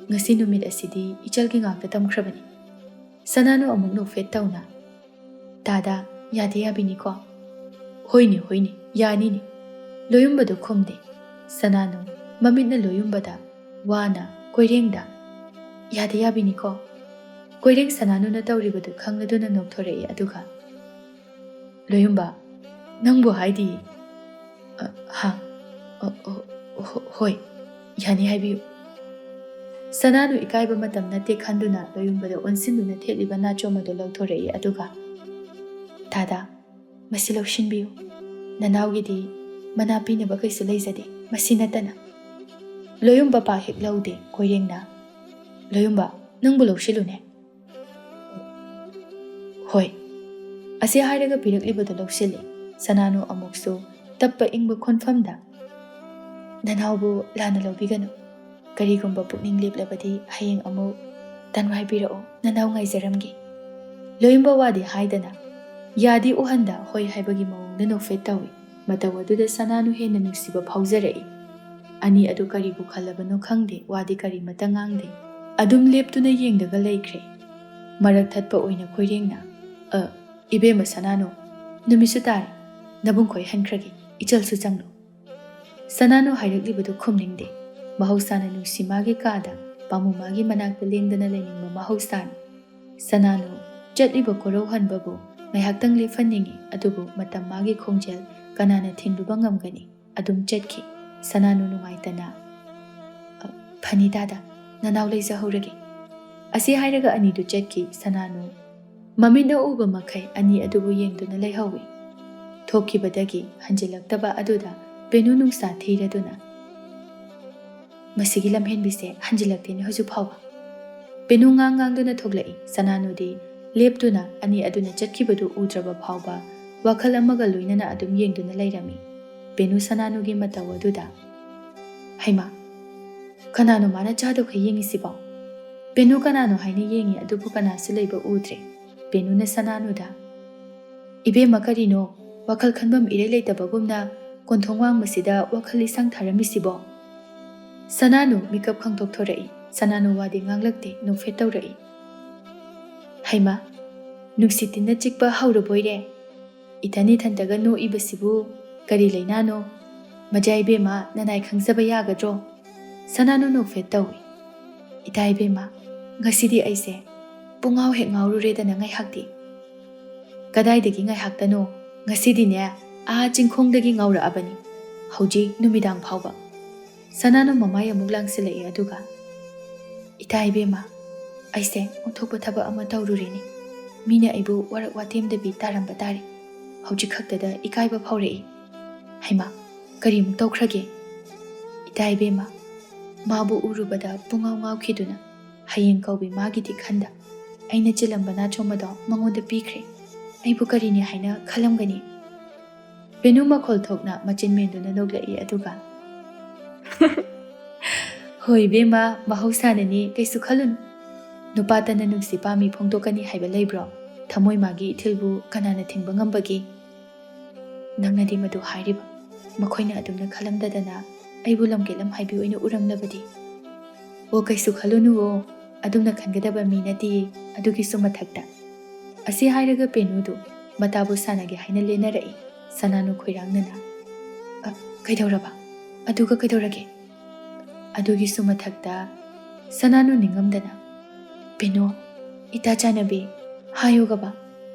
ꯉꯁꯤ ꯅꯨꯃꯤꯠ ꯑꯁꯤꯗꯤ ꯏꯆꯜꯒꯤ ꯉꯥꯛꯇ ꯇꯝꯈ꯭ꯔꯕꯅꯤ꯫" ꯁꯅꯥꯅꯨ ꯑꯃꯨꯛ ꯅꯣꯛꯐꯦꯠ ꯇꯧꯅ, "ꯇꯥꯗꯥ, ꯌꯥꯗꯤ ꯌꯥꯕꯤꯅꯤꯀꯣ?" "ꯍꯣꯏꯅꯦ, ꯍꯣꯏꯅꯦ, ꯌꯥꯅꯤꯅꯦ꯫" ꯂꯣꯌꯨꯝꯕꯗꯨ ꯈꯨꯝꯗꯦ꯫ ꯁꯅꯥꯅꯨ ꯃꯃꯤꯠꯅ ꯂꯣꯌꯨꯝꯕꯗ, ꯋꯥꯅ ꯀꯣꯏꯔꯦꯡꯗ, "ꯌꯥꯗꯤ ꯌꯥꯕꯤꯅꯤꯀꯣ?" ꯀꯣꯏꯔꯦꯡ ꯁꯅꯥꯅꯨꯅ ꯇꯧꯔꯤꯕꯗꯨ ꯈꯪꯂꯗꯨꯅ ꯅꯣꯛꯊꯣꯔꯛꯏ, ꯑꯗꯨꯒ, "ꯂꯣꯌꯨꯝꯕ, ꯅꯪꯕꯨ ꯍꯥꯏꯗꯤ?" "ꯑ, ꯍꯥ? ꯑ, ꯑ, ꯍꯣ-, ꯍꯣꯏ, ꯌꯥꯅꯤ, ꯍꯥꯏꯕꯤꯌꯨ꯫" ꯁꯅꯥꯅꯨ ꯏꯀꯥꯏꯕ ꯃꯇꯝ ꯅꯠꯇꯦ ꯈꯟꯗꯨꯅ ꯂꯣꯌꯨꯝꯕꯗ ꯑꯣꯟꯁꯤꯟꯗꯨꯅ ꯊꯦꯠꯂꯤꯕ ꯅꯥꯆꯣꯝ ꯑꯗꯨ ꯂꯧꯊꯣꯔꯛꯏ, ꯑꯗꯨꯒ, "ꯇꯥꯗꯥ, ꯃꯁꯤ ꯂꯧꯁꯤꯟꯕꯤꯌꯨ꯫ ꯅꯅꯥꯎꯒꯤꯗꯤ ꯃꯅꯥ ꯄꯤꯅꯕ ꯀꯩꯁꯨ ꯂꯩꯖꯗꯦ, ꯃꯁꯤ ꯅꯠꯇꯅ꯫" ꯂꯣꯌꯨꯝꯕ ꯄꯥꯛ ꯍꯦꯛ ꯂꯧꯗꯦ꯫ ꯀꯣꯏꯔꯦꯡꯅ, "ꯂꯣꯌꯨꯝꯕ, ꯅꯪꯕꯨ ꯂꯧꯁꯤꯜꯂꯨꯅꯦ꯫" "ꯍꯣꯏ꯫" ꯑꯁꯤ ꯍꯥꯏꯔꯒ ꯄꯤꯔꯛꯂꯤꯕꯗꯨ ꯂꯧꯁꯤꯜꯂꯤ꯫ ꯁꯅꯥꯅꯨ ꯑꯃꯨꯛꯁꯨ ꯇꯞꯄ ꯏꯪꯕ ꯈꯣꯟꯐꯝꯗ, "ꯅꯅꯥꯎꯕꯨ ꯂꯥꯟꯅ ꯂꯧꯕꯤꯒꯅꯨ꯫ ꯀꯔꯤꯒꯨꯝꯕ ꯄꯨꯛꯅꯤꯡ ꯂꯦꯞꯂꯕꯗꯤ ꯍꯌꯦꯡ ꯑꯃꯨꯛ ꯇꯟꯋꯥꯏ ꯄꯤꯔꯛꯑꯣ, ꯅꯅꯥꯎ ꯉꯥꯏꯖꯔꯝꯒꯦ꯫" ꯂꯣꯌꯨꯝꯕ ꯋꯥꯗꯤ ꯍꯥꯏꯗꯅ, ꯌꯥꯗꯤ ꯎꯍꯟꯗ ꯍꯣꯏ ꯍꯥꯏꯕꯒꯤ ꯃꯑꯣꯡꯗ ꯅꯣꯛꯐꯦꯠ ꯇꯧꯏ꯫ ꯃꯇꯧ ꯑꯗꯨꯗ ꯁꯅꯥꯅꯨ ꯍꯦꯟꯅ ꯅꯨꯡꯁꯤꯕ ꯐꯥꯎꯖꯔꯛꯏ꯫ ꯑꯅꯤ ꯑꯗꯨ ꯀꯔꯤꯕꯨ ꯈꯜꯂꯕꯅꯣ ꯈꯪꯗꯦ, ꯋꯥꯗꯤ ꯀꯔꯤꯃꯠꯇ ꯉꯥꯡꯗꯦ꯫ ꯑꯗꯨꯝ ꯂꯦꯞꯇꯨꯅ ꯌꯦꯡꯗꯒ ꯂꯩꯈ꯭ꯔꯦ꯫ ꯃꯔꯛ ꯊꯠꯄ ꯑꯣꯏꯅ ꯀꯣꯏꯔꯦꯡꯅ, "ꯑ, ꯏꯕꯦꯝꯃ ꯁꯅꯥꯅꯨ, ꯅꯨꯃꯤꯠꯁꯨ ꯇꯥꯔꯦ, ꯅꯕꯨꯡꯈꯣꯏ ꯍꯟꯈ꯭ꯔꯒꯦ, ꯏꯆꯜꯁꯨ ꯆꯪꯂꯨ꯫" ꯁꯅꯥꯅꯨ ꯍꯥꯏꯔꯛꯂꯤꯕꯗꯨ ꯈꯨꯝꯅꯤꯡꯗꯦ꯫ ꯃꯍꯧꯁꯥꯅ ꯅꯨꯡꯁꯤ ꯃꯥꯒꯤ ꯀꯥꯗ, ꯄꯥꯃꯨ ꯃꯥꯒꯤ ꯃꯅꯥꯛꯇ ꯂꯦꯡꯗꯅ ꯂꯩꯅꯤꯡꯕ ꯃꯍꯧꯁꯥꯅꯤ꯫ ꯁꯅꯥꯅꯨ ꯆꯠꯂꯤꯕ ꯀꯣꯔꯧꯍꯟꯕꯕꯨ ꯉꯥꯏꯍꯥꯛꯇꯪ ꯂꯦꯞꯍꯟꯅꯤꯡꯏ, ꯑꯗꯨꯕꯨ ꯃꯇꯝ ꯃꯥꯒꯤ ꯈꯣꯡꯖꯦꯜ ꯀꯅꯥꯅ ꯊꯤꯡꯂꯨꯕ ꯉꯝꯒꯅꯤ? ꯑꯗꯨꯝ ꯆꯠꯈꯤ꯫ ꯁꯅꯥꯅꯨ ꯅꯨꯡꯉꯥꯏꯇꯅ, "ꯑ, ꯐꯅꯤ ꯇꯥꯗ, ꯅꯅꯥꯎ ꯂꯩꯖꯍꯧꯔꯒꯦ꯫" ꯑꯁꯤ ꯍꯥꯏꯔꯒ ꯑꯅꯤꯗꯨ ꯆꯠꯈꯤ꯫ ꯁꯅꯥꯅꯨ ꯃꯃꯤꯠꯅ ꯎꯕ ꯃꯈꯩ ꯑꯅꯤ ꯑꯗꯨꯕꯨ ꯌꯦꯡꯗꯨꯅ ꯂꯩꯍꯧꯏ꯫ ꯊꯣꯛꯈꯤꯕꯗꯒꯤ ꯍꯟꯖꯤꯜꯂꯛꯇꯕ ꯑꯗꯨꯗ ꯄꯦꯅꯨ ꯅꯨꯡꯁꯥ ꯊꯤꯔꯗꯨꯅ, "ꯃꯁꯤꯒꯤ ꯂꯝꯍꯦꯟꯕꯤꯁꯦ ꯍꯟꯖꯤꯜꯂꯛꯇꯦꯅꯦ ꯍꯧꯖꯤꯛ ꯐꯥꯎꯕ"꯫ ꯄꯦꯅꯨ ꯉꯥꯡ ꯉꯥꯡꯗꯨꯅ ꯊꯣꯛꯂꯛꯏ꯫ ꯁꯅꯥꯅꯨꯗꯤ ꯂꯦꯞꯇꯨꯅ ꯑꯅꯤ ꯑꯗꯨꯅ ꯆꯠꯈꯤꯕꯗꯨ ꯎꯗ꯭ꯔꯕ ꯐꯥꯎꯕ ꯋꯥꯈꯜ ꯑꯃꯒ ꯂꯣꯏꯅꯅ ꯑꯗꯨꯝ ꯌꯦꯡꯗꯨꯅ ꯂꯩꯔꯝꯃꯤ꯫ ꯄꯦꯅꯨ ꯁꯅꯥꯅꯨꯒꯤ ꯃꯇꯧ ꯑꯗꯨꯗ, "ꯍꯩꯃꯥ, ꯀꯅꯥꯅꯣ ꯃꯥꯅ ꯆꯥꯗꯧꯈꯩ ꯌꯦꯡꯉꯤꯁꯤꯕꯣ?" ꯄꯦꯅꯨ ꯀꯅꯥꯅꯣ ꯍꯥꯏꯅ ꯌꯦꯡꯉꯤ, ꯑꯗꯨꯕꯨ ꯀꯅꯥꯁꯨ ꯂꯩꯕ ꯎꯗ꯭ꯔꯦ꯫ ꯄꯦꯅꯨꯅ ꯁꯅꯥꯅꯨꯗ, "ꯏꯕꯦꯝꯃ, ꯀꯔꯤꯅꯣ ꯋꯥꯈꯜ ꯈꯟꯐꯝ ꯏꯔꯩ ꯂꯩꯇꯕꯒꯨꯝꯅ ꯀꯣꯟꯊꯣꯡ ꯋꯥꯡꯕꯁꯤꯗ ꯋꯥꯈꯜ ꯂꯤꯁꯥꯡ ꯊꯥꯔꯝꯃꯤꯁꯤꯕꯣ?" ꯁꯅꯥꯅꯨ ꯃꯤꯀꯞ ꯈꯪꯗꯣꯛꯊꯣꯔꯛꯏ꯫ ꯁꯅꯥꯅꯨ ꯋꯥꯗꯤ ꯉꯥꯡꯂꯛꯇꯦ, ꯅꯣꯛꯐꯦꯠ ꯇꯧꯔꯛꯏ꯫ "ꯍꯩꯃꯥ, ꯅꯨꯡꯁꯤꯠ ꯇꯤꯟꯅ ꯆꯤꯛꯄ ꯍꯧꯔꯕꯣꯏꯔꯦ? ꯏꯊꯟ ꯏꯊꯟꯇꯒ ꯅꯣꯛꯏꯕꯁꯤꯕꯨ ꯀꯔꯤ ꯂꯩꯅꯥꯅꯣ? ꯃꯖꯥ ꯏꯕꯦꯝꯃ, ꯅꯅꯥꯏ ꯈꯪꯖꯕ ꯌꯥꯒꯗ꯭ꯔꯣ?" ꯁꯅꯥꯅꯨ ꯅꯣꯛꯐꯦꯠ ꯇꯧꯏ꯫ "ꯏꯇꯥ ꯏꯕꯦꯝꯃ, ꯉꯁꯤꯗꯤ ꯑꯩꯁꯦ ꯄꯨꯡꯉꯥꯎ ꯍꯦꯛ ꯉꯥꯎꯔꯨꯔꯦꯗꯅ ꯉꯥꯏꯍꯥꯛꯇꯤ"꯫ "ꯀꯗꯥꯏꯗꯒꯤ ꯉꯥꯏꯍꯥꯛꯇꯅꯣ? ꯉꯁꯤꯗꯤꯅꯦ, ꯑꯥ ꯆꯤꯡꯈꯣꯡꯗꯒꯤ ꯉꯥꯎꯔꯛꯑꯕꯅꯤ, ꯍꯧꯖꯤꯛ ꯅꯨꯃꯤꯗꯥꯡ ꯐꯥꯎꯕ"꯫ ꯁꯅꯥꯅꯨ ꯃꯃꯥꯏ ꯑꯃꯨꯛ ꯂꯥꯡꯁꯤꯜꯂꯛꯏ, ꯑꯗꯨꯒ, "ꯏꯇꯥ ꯏꯕꯦꯝꯃ, ꯑꯩꯁꯦ ꯑꯣꯟꯊꯣꯛꯄ ꯊꯕꯛ ꯑꯃ ꯇꯧꯔꯨꯔꯦꯅꯦ꯫ ꯃꯤꯅ ꯑꯩꯕꯨ ꯋꯥꯔꯛ ꯋꯥꯇꯦꯝꯗꯕꯤ ꯇꯥꯔꯝꯕ ꯇꯥꯔꯦ꯫ ꯍꯧꯖꯤꯛ ꯈꯛꯇꯗ ꯏꯀꯥꯏꯕ ꯐꯥꯎꯔꯛꯏ꯫ ꯍꯩꯃꯥ, ꯀꯔꯤꯃꯨꯛ ꯇꯧꯈ꯭ꯔꯒꯦ? ꯏꯇꯥ ꯏꯕꯦꯝꯃ, ꯃꯥꯕꯨ ꯎꯔꯨꯕꯗ ꯄꯨꯡꯉꯥꯎ ꯉꯥꯎꯈꯤꯗꯨꯅ ꯍꯌꯦꯡ ꯀꯧꯕꯤ ꯃꯥꯒꯤꯗꯤ ꯈꯟꯗ ꯑꯩꯅ ꯆꯤꯜꯂꯝꯕ ꯅꯥꯆꯣꯝ ꯑꯗꯣ ꯃꯉꯣꯟꯗ ꯄꯤꯈ꯭ꯔꯦ꯫ ꯑꯩꯕꯨ ꯀꯔꯤꯅꯤ ꯍꯥꯏꯅ ꯈꯜꯂꯝꯒꯅꯤ?" ꯄꯦꯅꯨ ꯃꯈꯣꯜ ꯊꯣꯛꯅ ꯃꯆꯤꯟ ꯃꯦꯟꯗꯨꯅ ꯅꯣꯛꯂꯛꯏ, ꯑꯗꯨꯒ, "ꯍꯣꯏ ꯏꯕꯦꯝꯃ, ꯃꯍꯧꯁꯥꯅꯅꯤ, ꯀꯩꯁꯨ ꯈꯜꯂꯨꯅꯨ꯫ ꯅꯨꯄꯥꯇꯅ ꯅꯨꯡꯁꯤ ꯄꯥꯝꯃꯤ ꯐꯣꯡꯗꯣꯛꯀꯅꯤ ꯍꯥꯏꯕ ꯂꯩꯕ꯭ꯔꯣ? ꯊꯃꯣꯏ ꯃꯥꯒꯤ ꯏꯊꯤꯜꯕꯨ ꯀꯅꯥꯅ ꯊꯤꯡꯕ ꯉꯝꯕꯒꯦ? ꯅꯪꯅꯗꯤ ꯃꯗꯨ ꯍꯥꯏꯔꯤꯕ꯫ ꯃꯈꯣꯏꯅ ꯑꯗꯨꯝꯅ ꯈꯜꯂꯝꯗꯗꯅ ꯑꯩꯕꯨ ꯂꯝꯀꯦꯠ ꯂꯝꯍꯥꯏꯕꯤ ꯑꯣꯏꯅ ꯎꯔꯝꯂꯕꯗꯤ? ꯑꯣ, ꯀꯩꯁꯨ ꯈꯜꯂꯨꯅꯨꯑꯣ, ꯑꯗꯨꯝꯅ ꯈꯟꯒꯗꯕ ꯃꯤ ꯅꯠꯇꯦ꯫ ꯑꯗꯨꯒꯤꯁꯨ ꯃꯊꯛꯇ"꯫ ꯑꯁꯤ ꯍꯥꯏꯔꯒ ꯄꯦꯅꯨꯗꯨ ꯃꯇꯥꯕꯨ ꯁꯥꯟꯅꯒꯦ ꯍꯥꯏꯅ ꯂꯦꯟꯅꯔꯛꯏ꯫ ꯁꯅꯥꯅꯨ ꯈꯣꯏꯔꯥꯡꯅꯅ, "ꯑ, ꯀꯩꯗꯧꯔꯕ? ꯑꯗꯨꯒ ꯀꯩꯗꯧꯔꯒꯦ?" ꯑꯗꯨꯒꯤꯁꯨ ꯃꯊꯛꯇ ꯁꯅꯥꯅꯨ ꯅꯤꯡꯉꯝꯗꯅ, "ꯄꯦꯅꯨ, ꯏꯇꯥ ꯆꯥꯟꯅꯕꯤ, ꯍꯥꯏꯌꯨꯒꯕ,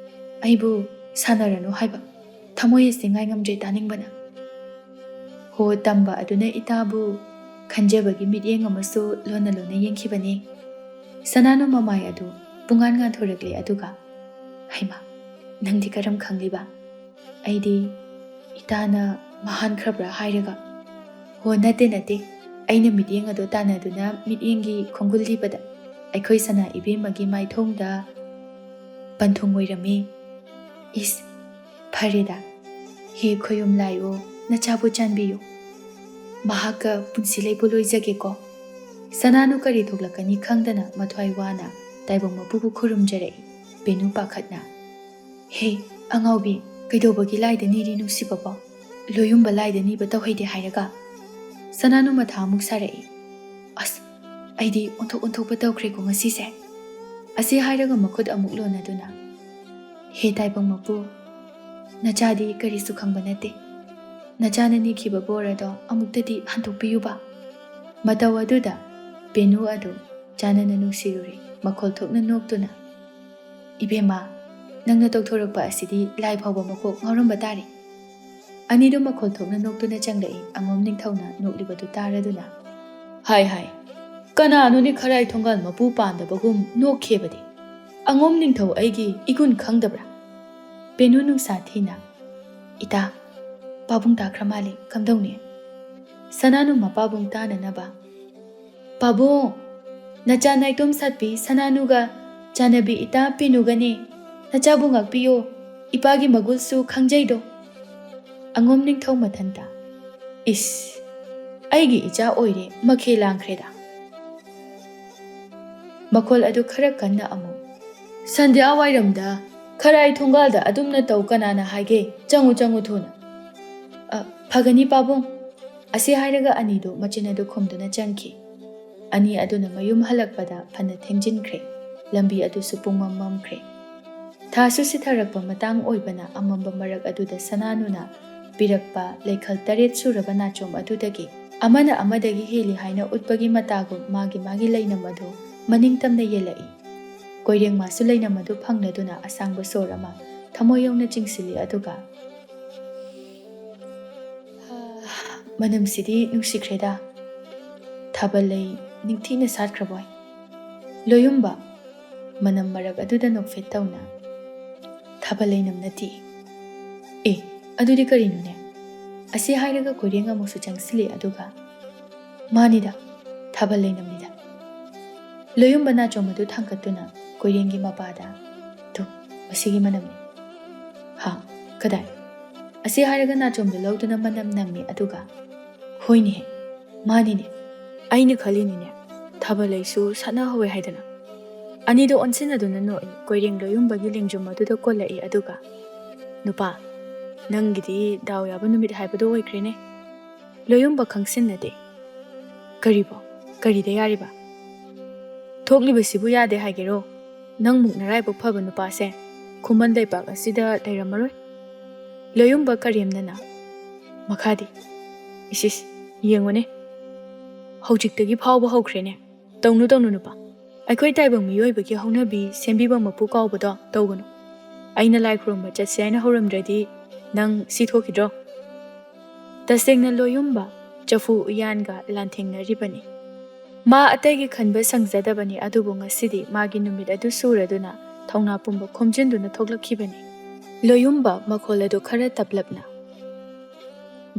ꯑꯩꯕꯨ ꯁꯥꯟꯅꯔꯅꯨ ꯍꯥꯏꯕ꯫ ꯊꯃꯣꯏ ꯑꯁꯤ ꯉꯥꯏ ꯉꯝꯗ꯭ꯔꯦ ꯇꯥꯅꯤꯡꯕꯅ"꯫ ꯍꯣ ꯇꯝꯕ ꯑꯗꯨꯅ ꯏꯇꯥꯕꯨ ꯈꯟꯖꯕꯒꯤ ꯃꯤꯠꯌꯦꯡ ꯑꯃꯁꯨ ꯂꯣꯟꯅ ꯂꯣꯟꯅ ꯌꯦꯡꯈꯤꯕꯅꯤ꯫ ꯁꯅꯥꯅꯨ ꯃꯃꯥꯏ ꯑꯗꯨ ꯄꯨꯡꯉꯥꯟ ꯉꯥꯟꯊꯣꯔꯛꯂꯦ, ꯑꯗꯨꯒ "ꯍꯩꯃꯥ, ꯅꯪꯗꯤ ꯀꯔꯝ ꯈꯪꯂꯤꯕ? ꯑꯩꯗꯤ ꯏꯇꯥꯅ ꯃꯍꯥꯟꯈ꯭ꯔꯕ꯭ꯔꯥ ꯍꯥꯏꯔꯒ꯫" "ꯍꯣ, ꯅꯠꯇꯦ, ꯅꯠꯇꯦ꯫ ꯑꯩꯅ ꯃꯤꯠꯌꯦꯡ ꯑꯗꯣ ꯇꯥꯟꯅꯗꯨꯅ ꯃꯤꯠꯌꯦꯡꯒꯤ ꯈꯣꯡꯒꯨꯜ ꯂꯤꯕꯗ ꯑꯩꯈꯣꯏ ꯁꯅꯥ ꯏꯕꯦꯝꯃꯒꯤ ꯃꯥꯏꯊꯣꯡꯗ ꯄꯟꯊꯨꯡ ꯑꯣꯏꯔꯝꯃꯤ꯫" "ꯏꯁ, ꯐꯔꯦꯗ꯫ ꯍꯦ ꯈꯣꯌꯨꯝ ꯂꯥꯏꯑꯣ, ꯅꯆꯥꯕꯨ ꯆꯥꯟꯕꯤꯌꯨ꯫ ꯃꯍꯥꯛꯀ ꯄꯨꯟꯁꯤ ꯂꯩꯄꯨ ꯂꯣꯏꯖꯒꯦꯀꯣ꯫" ꯁꯅꯥꯅꯨ ꯀꯔꯤ ꯊꯣꯛꯂꯛꯀꯅꯤ ꯈꯪꯗꯅ ꯃꯊ꯭ꯋꯥꯏ ꯋꯥꯅ ꯇꯥꯏꯕꯪ ꯃꯄꯨꯕꯨ ꯈꯨꯔꯨꯝꯖꯔꯛꯏ꯫ ꯄꯦꯅꯨ ꯄꯥꯈꯠꯅ, "ꯍꯦ ꯑꯉꯥꯎꯕꯤ, ꯀꯩꯗꯧꯕꯒꯤ ꯂꯥꯏꯗ ꯅꯤꯔꯤ ꯅꯨꯡꯁꯤꯕꯕꯣ? ꯂꯣꯌꯨꯝꯕ ꯂꯥꯏꯗ ꯅꯤꯕ ꯇꯧꯍꯩꯗꯦ ꯍꯥꯏꯔꯒ?" ꯁꯅꯥꯅꯨ ꯃꯊꯥ ꯑꯃꯨꯛ ꯁꯥꯔꯛꯏ꯫ "ꯑꯁ, ꯑꯩꯗꯤ ꯑꯣꯟꯊꯣꯛ ꯑꯣꯟꯊꯣꯛꯄ ꯇꯧꯈ꯭ꯔꯦꯀꯣ ꯉꯁꯤꯁꯦ꯫" ꯑꯁꯤ ꯍꯥꯏꯔꯒ ꯃꯈꯨꯠ ꯑꯃꯨꯛ ꯂꯣꯟꯅꯗꯨꯅ, "ꯍꯦ ꯇꯥꯏꯕꯪ ꯃꯄꯨ, ꯅꯆꯥꯗꯤ ꯀꯔꯤꯁꯨ ꯈꯪꯕ ꯅꯠꯇꯦ꯫ ꯅꯆꯥꯅ ꯅꯤꯈꯤꯕ ꯕꯣꯔ ꯑꯗꯣ ꯑꯃꯨꯛꯇꯗꯤ ꯍꯟꯗꯣꯛꯄꯤꯌꯨꯕ꯫" ꯃꯇꯧ ꯑꯗꯨꯗ ꯄꯦꯅꯨ ꯑꯗꯨ ꯆꯥꯟꯅꯅ ꯅꯨꯡꯁꯤꯔꯨꯔꯦ꯫ ꯃꯈꯣꯜ ꯊꯣꯛꯅ ꯅꯣꯛꯇꯨꯅ, "ꯏꯕꯦꯝꯃ, ꯅꯪꯅ ꯇꯧꯊꯣꯔꯛꯄ ꯑꯁꯤꯗꯤ ꯂꯥꯏ ꯐꯥꯎꯕ ꯃꯀꯣꯛ ꯉꯥꯎꯔꯝꯕ ꯇꯥꯔꯦ꯫" ꯑꯅꯤꯗꯨ ꯃꯈꯣꯜ ꯊꯣꯛꯅ ꯅꯣꯛꯇꯨꯅ ꯆꯪꯂꯛꯏ꯫ ꯑꯉꯣꯝ ꯅꯤꯡꯊꯧꯅ ꯅꯣꯛꯂꯤꯕꯗꯨ ꯇꯥꯔꯗꯨꯅ, "ꯍꯥꯏ ꯍꯥꯏ, ꯀꯅꯥꯅꯣꯅꯦ ꯈꯔꯥꯏ ꯊꯣꯡꯒꯥꯜ ꯃꯄꯨ ꯄꯥꯟꯗꯕꯒꯨꯝ ꯅꯣꯛꯈꯤꯕꯗꯤ? ꯑꯉꯣꯝ ꯅꯤꯡꯊꯧ ꯑꯩꯒꯤ ꯏꯒꯨꯟ ꯈꯪꯗꯕ꯭ꯔꯥ?" ꯄꯦꯅꯨ ꯅꯨꯡꯁꯥ ꯊꯤꯅ, "ꯏꯇꯥ, ꯄꯥꯕꯨꯡ ꯇꯥꯈ꯭ꯔ ꯃꯥꯜꯂꯦ, ꯀꯝꯗꯧꯅꯤ?" ꯁꯅꯥꯅꯨ ꯃꯄꯥꯕꯨꯡ ꯇꯥꯅꯅꯕ, "ꯄꯥꯕꯨꯡ, ꯅꯆꯥ ꯅꯥꯏꯇꯣꯝ ꯁꯥꯠꯄꯤ ꯁꯅꯥꯅꯨꯒ ꯆꯥꯟꯅꯕꯤ ꯏꯇꯥ ꯄꯦꯅꯨꯒꯅꯦ ꯅꯆꯥꯕꯨ ꯉꯥꯛꯄꯤꯌꯣ, ꯏꯄꯥꯒꯤ ꯃꯒꯨꯜꯁꯨ ꯈꯪꯖꯩꯗꯣ꯫" ꯑꯉꯣꯝ ꯅꯤꯡꯊꯧ ꯃꯊꯟꯇ, "ꯏꯁ, ꯑꯩꯒꯤ ꯏꯆꯥ ꯑꯣꯏꯔꯦ, ꯃꯈꯦ ꯂꯥꯡꯈ꯭ꯔꯦꯗ꯫" ꯃꯈꯣꯜ ꯑꯗꯨ ꯈꯔ ꯀꯟꯅ ꯑꯃꯨꯛ, "ꯁꯟꯙ꯭ꯌꯥ ꯋꯥꯏꯔꯝꯗ ꯈꯔꯥꯏ ꯊꯣꯡꯒꯥꯜꯗ ꯑꯗꯨꯝꯅ ꯇꯧ, ꯀꯅꯥꯅ ꯍꯥꯏꯒꯦ? ꯆꯪꯉꯨ, ꯆꯪꯉꯨ ꯊꯨꯅ꯫" "ꯑ, ꯐꯒꯅꯤ ꯄꯥꯕꯨꯡ꯫" ꯑꯁꯤ ꯍꯥꯏꯔꯒ ꯑꯅꯤꯗꯨ ꯃꯆꯤꯟ ꯑꯗꯨ ꯈꯨꯝꯗꯨꯅ ꯆꯪꯈꯤ꯫ ꯑꯅꯤ ꯑꯗꯨꯅ ꯃꯌꯨꯝ ꯍꯜꯂꯛꯄꯗ ꯐꯅ ꯊꯦꯡꯖꯤꯟꯈ꯭ꯔꯦ꯫ ꯂꯝꯕꯤ ꯑꯗꯨꯁꯨ ꯄꯨꯡꯃꯝ ꯃꯝꯈ꯭ꯔꯦ꯫ ꯊꯥꯁꯨ ꯁꯤꯊꯔꯛꯄ ꯃꯇꯥꯡ ꯑꯣꯏꯕꯅ ꯑꯃꯝꯕ ꯃꯔꯛ ꯑꯗꯨꯗ ꯁꯅꯥꯅꯨꯅ ꯄꯤꯔꯛꯄ ꯂꯩꯈꯜ ꯇꯔꯦꯠ ꯁꯨꯔꯕ ꯅꯥꯆꯣꯝ ꯑꯗꯨꯗꯒꯤ ꯑꯃꯅ ꯑꯃꯗꯒꯤ ꯍꯦꯜꯂꯤ ꯍꯥꯏꯅ ꯎꯠꯄꯒꯤ ꯃꯇꯥꯒꯨꯝ ꯃꯥꯒꯤ ꯃꯥꯒꯤ ꯂꯩꯅꯝ ꯑꯗꯨ ꯃꯅꯤꯡ ꯇꯝꯅ ꯌꯦꯜꯂꯛꯏ꯫ ꯀꯣꯏꯔꯦꯡ ꯃꯥꯁꯨ ꯂꯩꯅꯝ ꯑꯗꯨ ꯐꯪꯂꯗꯨꯅ ꯑꯁꯥꯡꯕ ꯁꯣꯔ ꯑꯃ ꯊꯃꯣꯏ ꯌꯧꯅ ꯆꯤꯡꯁꯤꯜꯂꯤ, ꯑꯗꯨꯒ "ꯃꯅꯝꯁꯤꯗꯤ ꯅꯨꯡꯁꯤꯈ꯭ꯔꯦꯗ꯫ ꯊꯥꯕꯜ ꯂꯩ ꯅꯤꯡꯊꯤꯅ ꯁꯥꯠꯈ꯭ꯔꯕꯣꯏ꯫ ꯂꯣꯌꯨꯝꯕ!" ꯃꯅꯝ ꯃꯔꯛ ꯑꯗꯨꯗ ꯅꯣꯛꯐꯦꯠ ꯇꯧꯅ, ꯊꯥꯕꯜ ꯂꯩꯅꯝ ꯅꯠꯇꯦ꯫ ꯑꯦ, ꯑꯗꯨꯗꯤ ꯀꯔꯤꯅꯣꯅꯦ? ꯑꯁꯤ ꯍꯥꯏꯔꯒ ꯀꯣꯏꯔꯦꯡ ꯑꯃꯨꯛꯁꯨ ꯆꯪꯁꯤꯜꯂꯦ, ꯑꯗꯨꯒ, "ꯃꯥꯅꯤꯗ, ꯊꯥꯕꯜ ꯂꯩꯅꯝꯅꯤꯗ꯫ ꯂꯣꯌꯨꯝꯕ ꯅꯥꯆꯣꯝ ꯑꯗꯨ ꯊꯥꯡꯒꯠꯇꯨꯅ ꯀꯣꯏꯔꯦꯡꯒꯤ ꯃꯄꯥꯗ, 'ꯇꯨ, ꯃꯁꯤꯒꯤ ꯃꯅꯝꯅꯤ꯫ ꯍꯥ, ꯀꯗꯥꯏ?' ꯑꯁꯤ ꯍꯥꯏꯔꯒ ꯅꯥꯆꯣꯝꯗꯨ ꯂꯧꯗꯨꯅ ꯃꯅꯝ ꯅꯝꯃꯤ, ꯑꯗꯨꯒ, "ꯍꯣꯏꯅꯦꯍꯦ, ꯃꯥꯅꯤꯅꯦ꯫ ꯑꯩꯅ ꯈꯜꯂꯤꯅꯤꯅꯦ, ꯊꯥꯕꯜ ꯂꯩꯁꯨ ꯁꯥꯟꯅꯍꯧꯋꯦ ꯍꯥꯏꯗꯅ꯫" ꯑꯅꯤꯗꯣ ꯑꯣꯟꯁꯤꯟꯅꯗꯨꯅ ꯅꯣꯛꯏ꯫ ꯀꯣꯏꯔꯦꯡ ꯂꯣꯌꯨꯝꯕꯒꯤ ꯂꯦꯡꯖꯨꯝ ꯑꯗꯨꯗ ꯀꯣꯜꯂꯛꯏ, ꯑꯗꯨꯒ, "ꯅꯨꯄꯥ, ꯅꯪꯒꯤꯗꯤ ꯗꯥꯎ ꯌꯥꯕ ꯅꯨꯃꯤꯠ ꯍꯥꯏꯕꯗꯣ ꯑꯣꯏꯈ꯭ꯔꯦꯅꯦ꯫" ꯂꯣꯌꯨꯝꯕ ꯈꯪꯁꯤꯟꯅꯗꯦ꯫ "ꯀꯔꯤꯕꯣ? ꯀꯔꯤꯗ ꯌꯥꯔꯤꯕ? ꯊꯣꯛꯂꯤꯕꯁꯤꯕꯨ ꯌꯥꯗꯦ ꯍꯥꯏꯒꯦꯔꯣ? ꯅꯪꯃꯨꯛ ꯅꯔꯥꯏꯕꯛ ꯐꯕ ꯅꯨꯄꯥꯁꯦ ꯈꯨꯃꯟ ꯂꯩꯄꯥꯛ ꯑꯁꯤꯗ ꯂꯩꯔꯝꯃꯔꯣꯏ꯫" ꯂꯣꯌꯨꯝꯕ ꯀꯔꯦꯝꯅꯅ, "ꯃꯈꯥꯗꯤ?" "ꯏꯁꯤꯁ, ꯌꯦꯡꯉꯨꯅꯦ, ꯍꯧꯖꯤꯛꯇꯒꯤ ꯐꯥꯎꯕ ꯍꯧꯈ꯭ꯔꯦꯅꯦ꯫ ꯇꯧꯅꯨ, ꯇꯧꯅꯨ, ꯅꯨꯄꯥ꯫ ꯑꯩꯈꯣꯏ ꯇꯥꯏꯕꯪ ꯃꯤꯑꯣꯏꯕꯒꯤ ꯍꯧꯅꯕꯤ ꯁꯦꯝꯕꯤꯕ ꯃꯄꯨ ꯀꯥꯎꯕꯗꯣ ꯇꯧꯒꯅꯨ꯫ ꯑꯩꯅ ꯂꯥꯏ ꯈꯨꯔꯨꯝꯕ ꯆꯠꯁꯦ ꯍꯥꯏꯅ ꯍꯧꯔꯝꯗ꯭ꯔꯗꯤ ꯅꯪ ꯁꯤ ꯊꯣꯛꯈꯤꯗ꯭ꯔꯣ?" ꯇꯁꯦꯡꯅ ꯂꯣꯌꯨꯝꯕ ꯆꯐꯨ ꯎꯌꯥꯟꯒ ꯂꯥꯟꯊꯦꯡꯅꯔꯤꯕꯅꯤ꯫ ꯃꯥ ꯑꯇꯩꯒꯤ ꯈꯟꯕ ꯁꯪꯖꯗꯕꯅꯤ, ꯑꯗꯨꯕꯨ ꯉꯁꯤꯗꯤ ꯃꯥꯒꯤ ꯅꯨꯃꯤꯠ ꯑꯗꯨ ꯁꯨꯔꯗꯨꯅ ꯊꯧꯅꯥ ꯄꯨꯝꯕ ꯈꯣꯝꯖꯤꯟꯗꯨꯅ ꯊꯣꯛꯂꯛꯈꯤꯕꯅꯤ꯫ ꯂꯣꯌꯨꯝꯕ ꯃꯈꯣꯜ ꯑꯗꯨ ꯈꯔ ꯇꯞꯂꯞꯅ,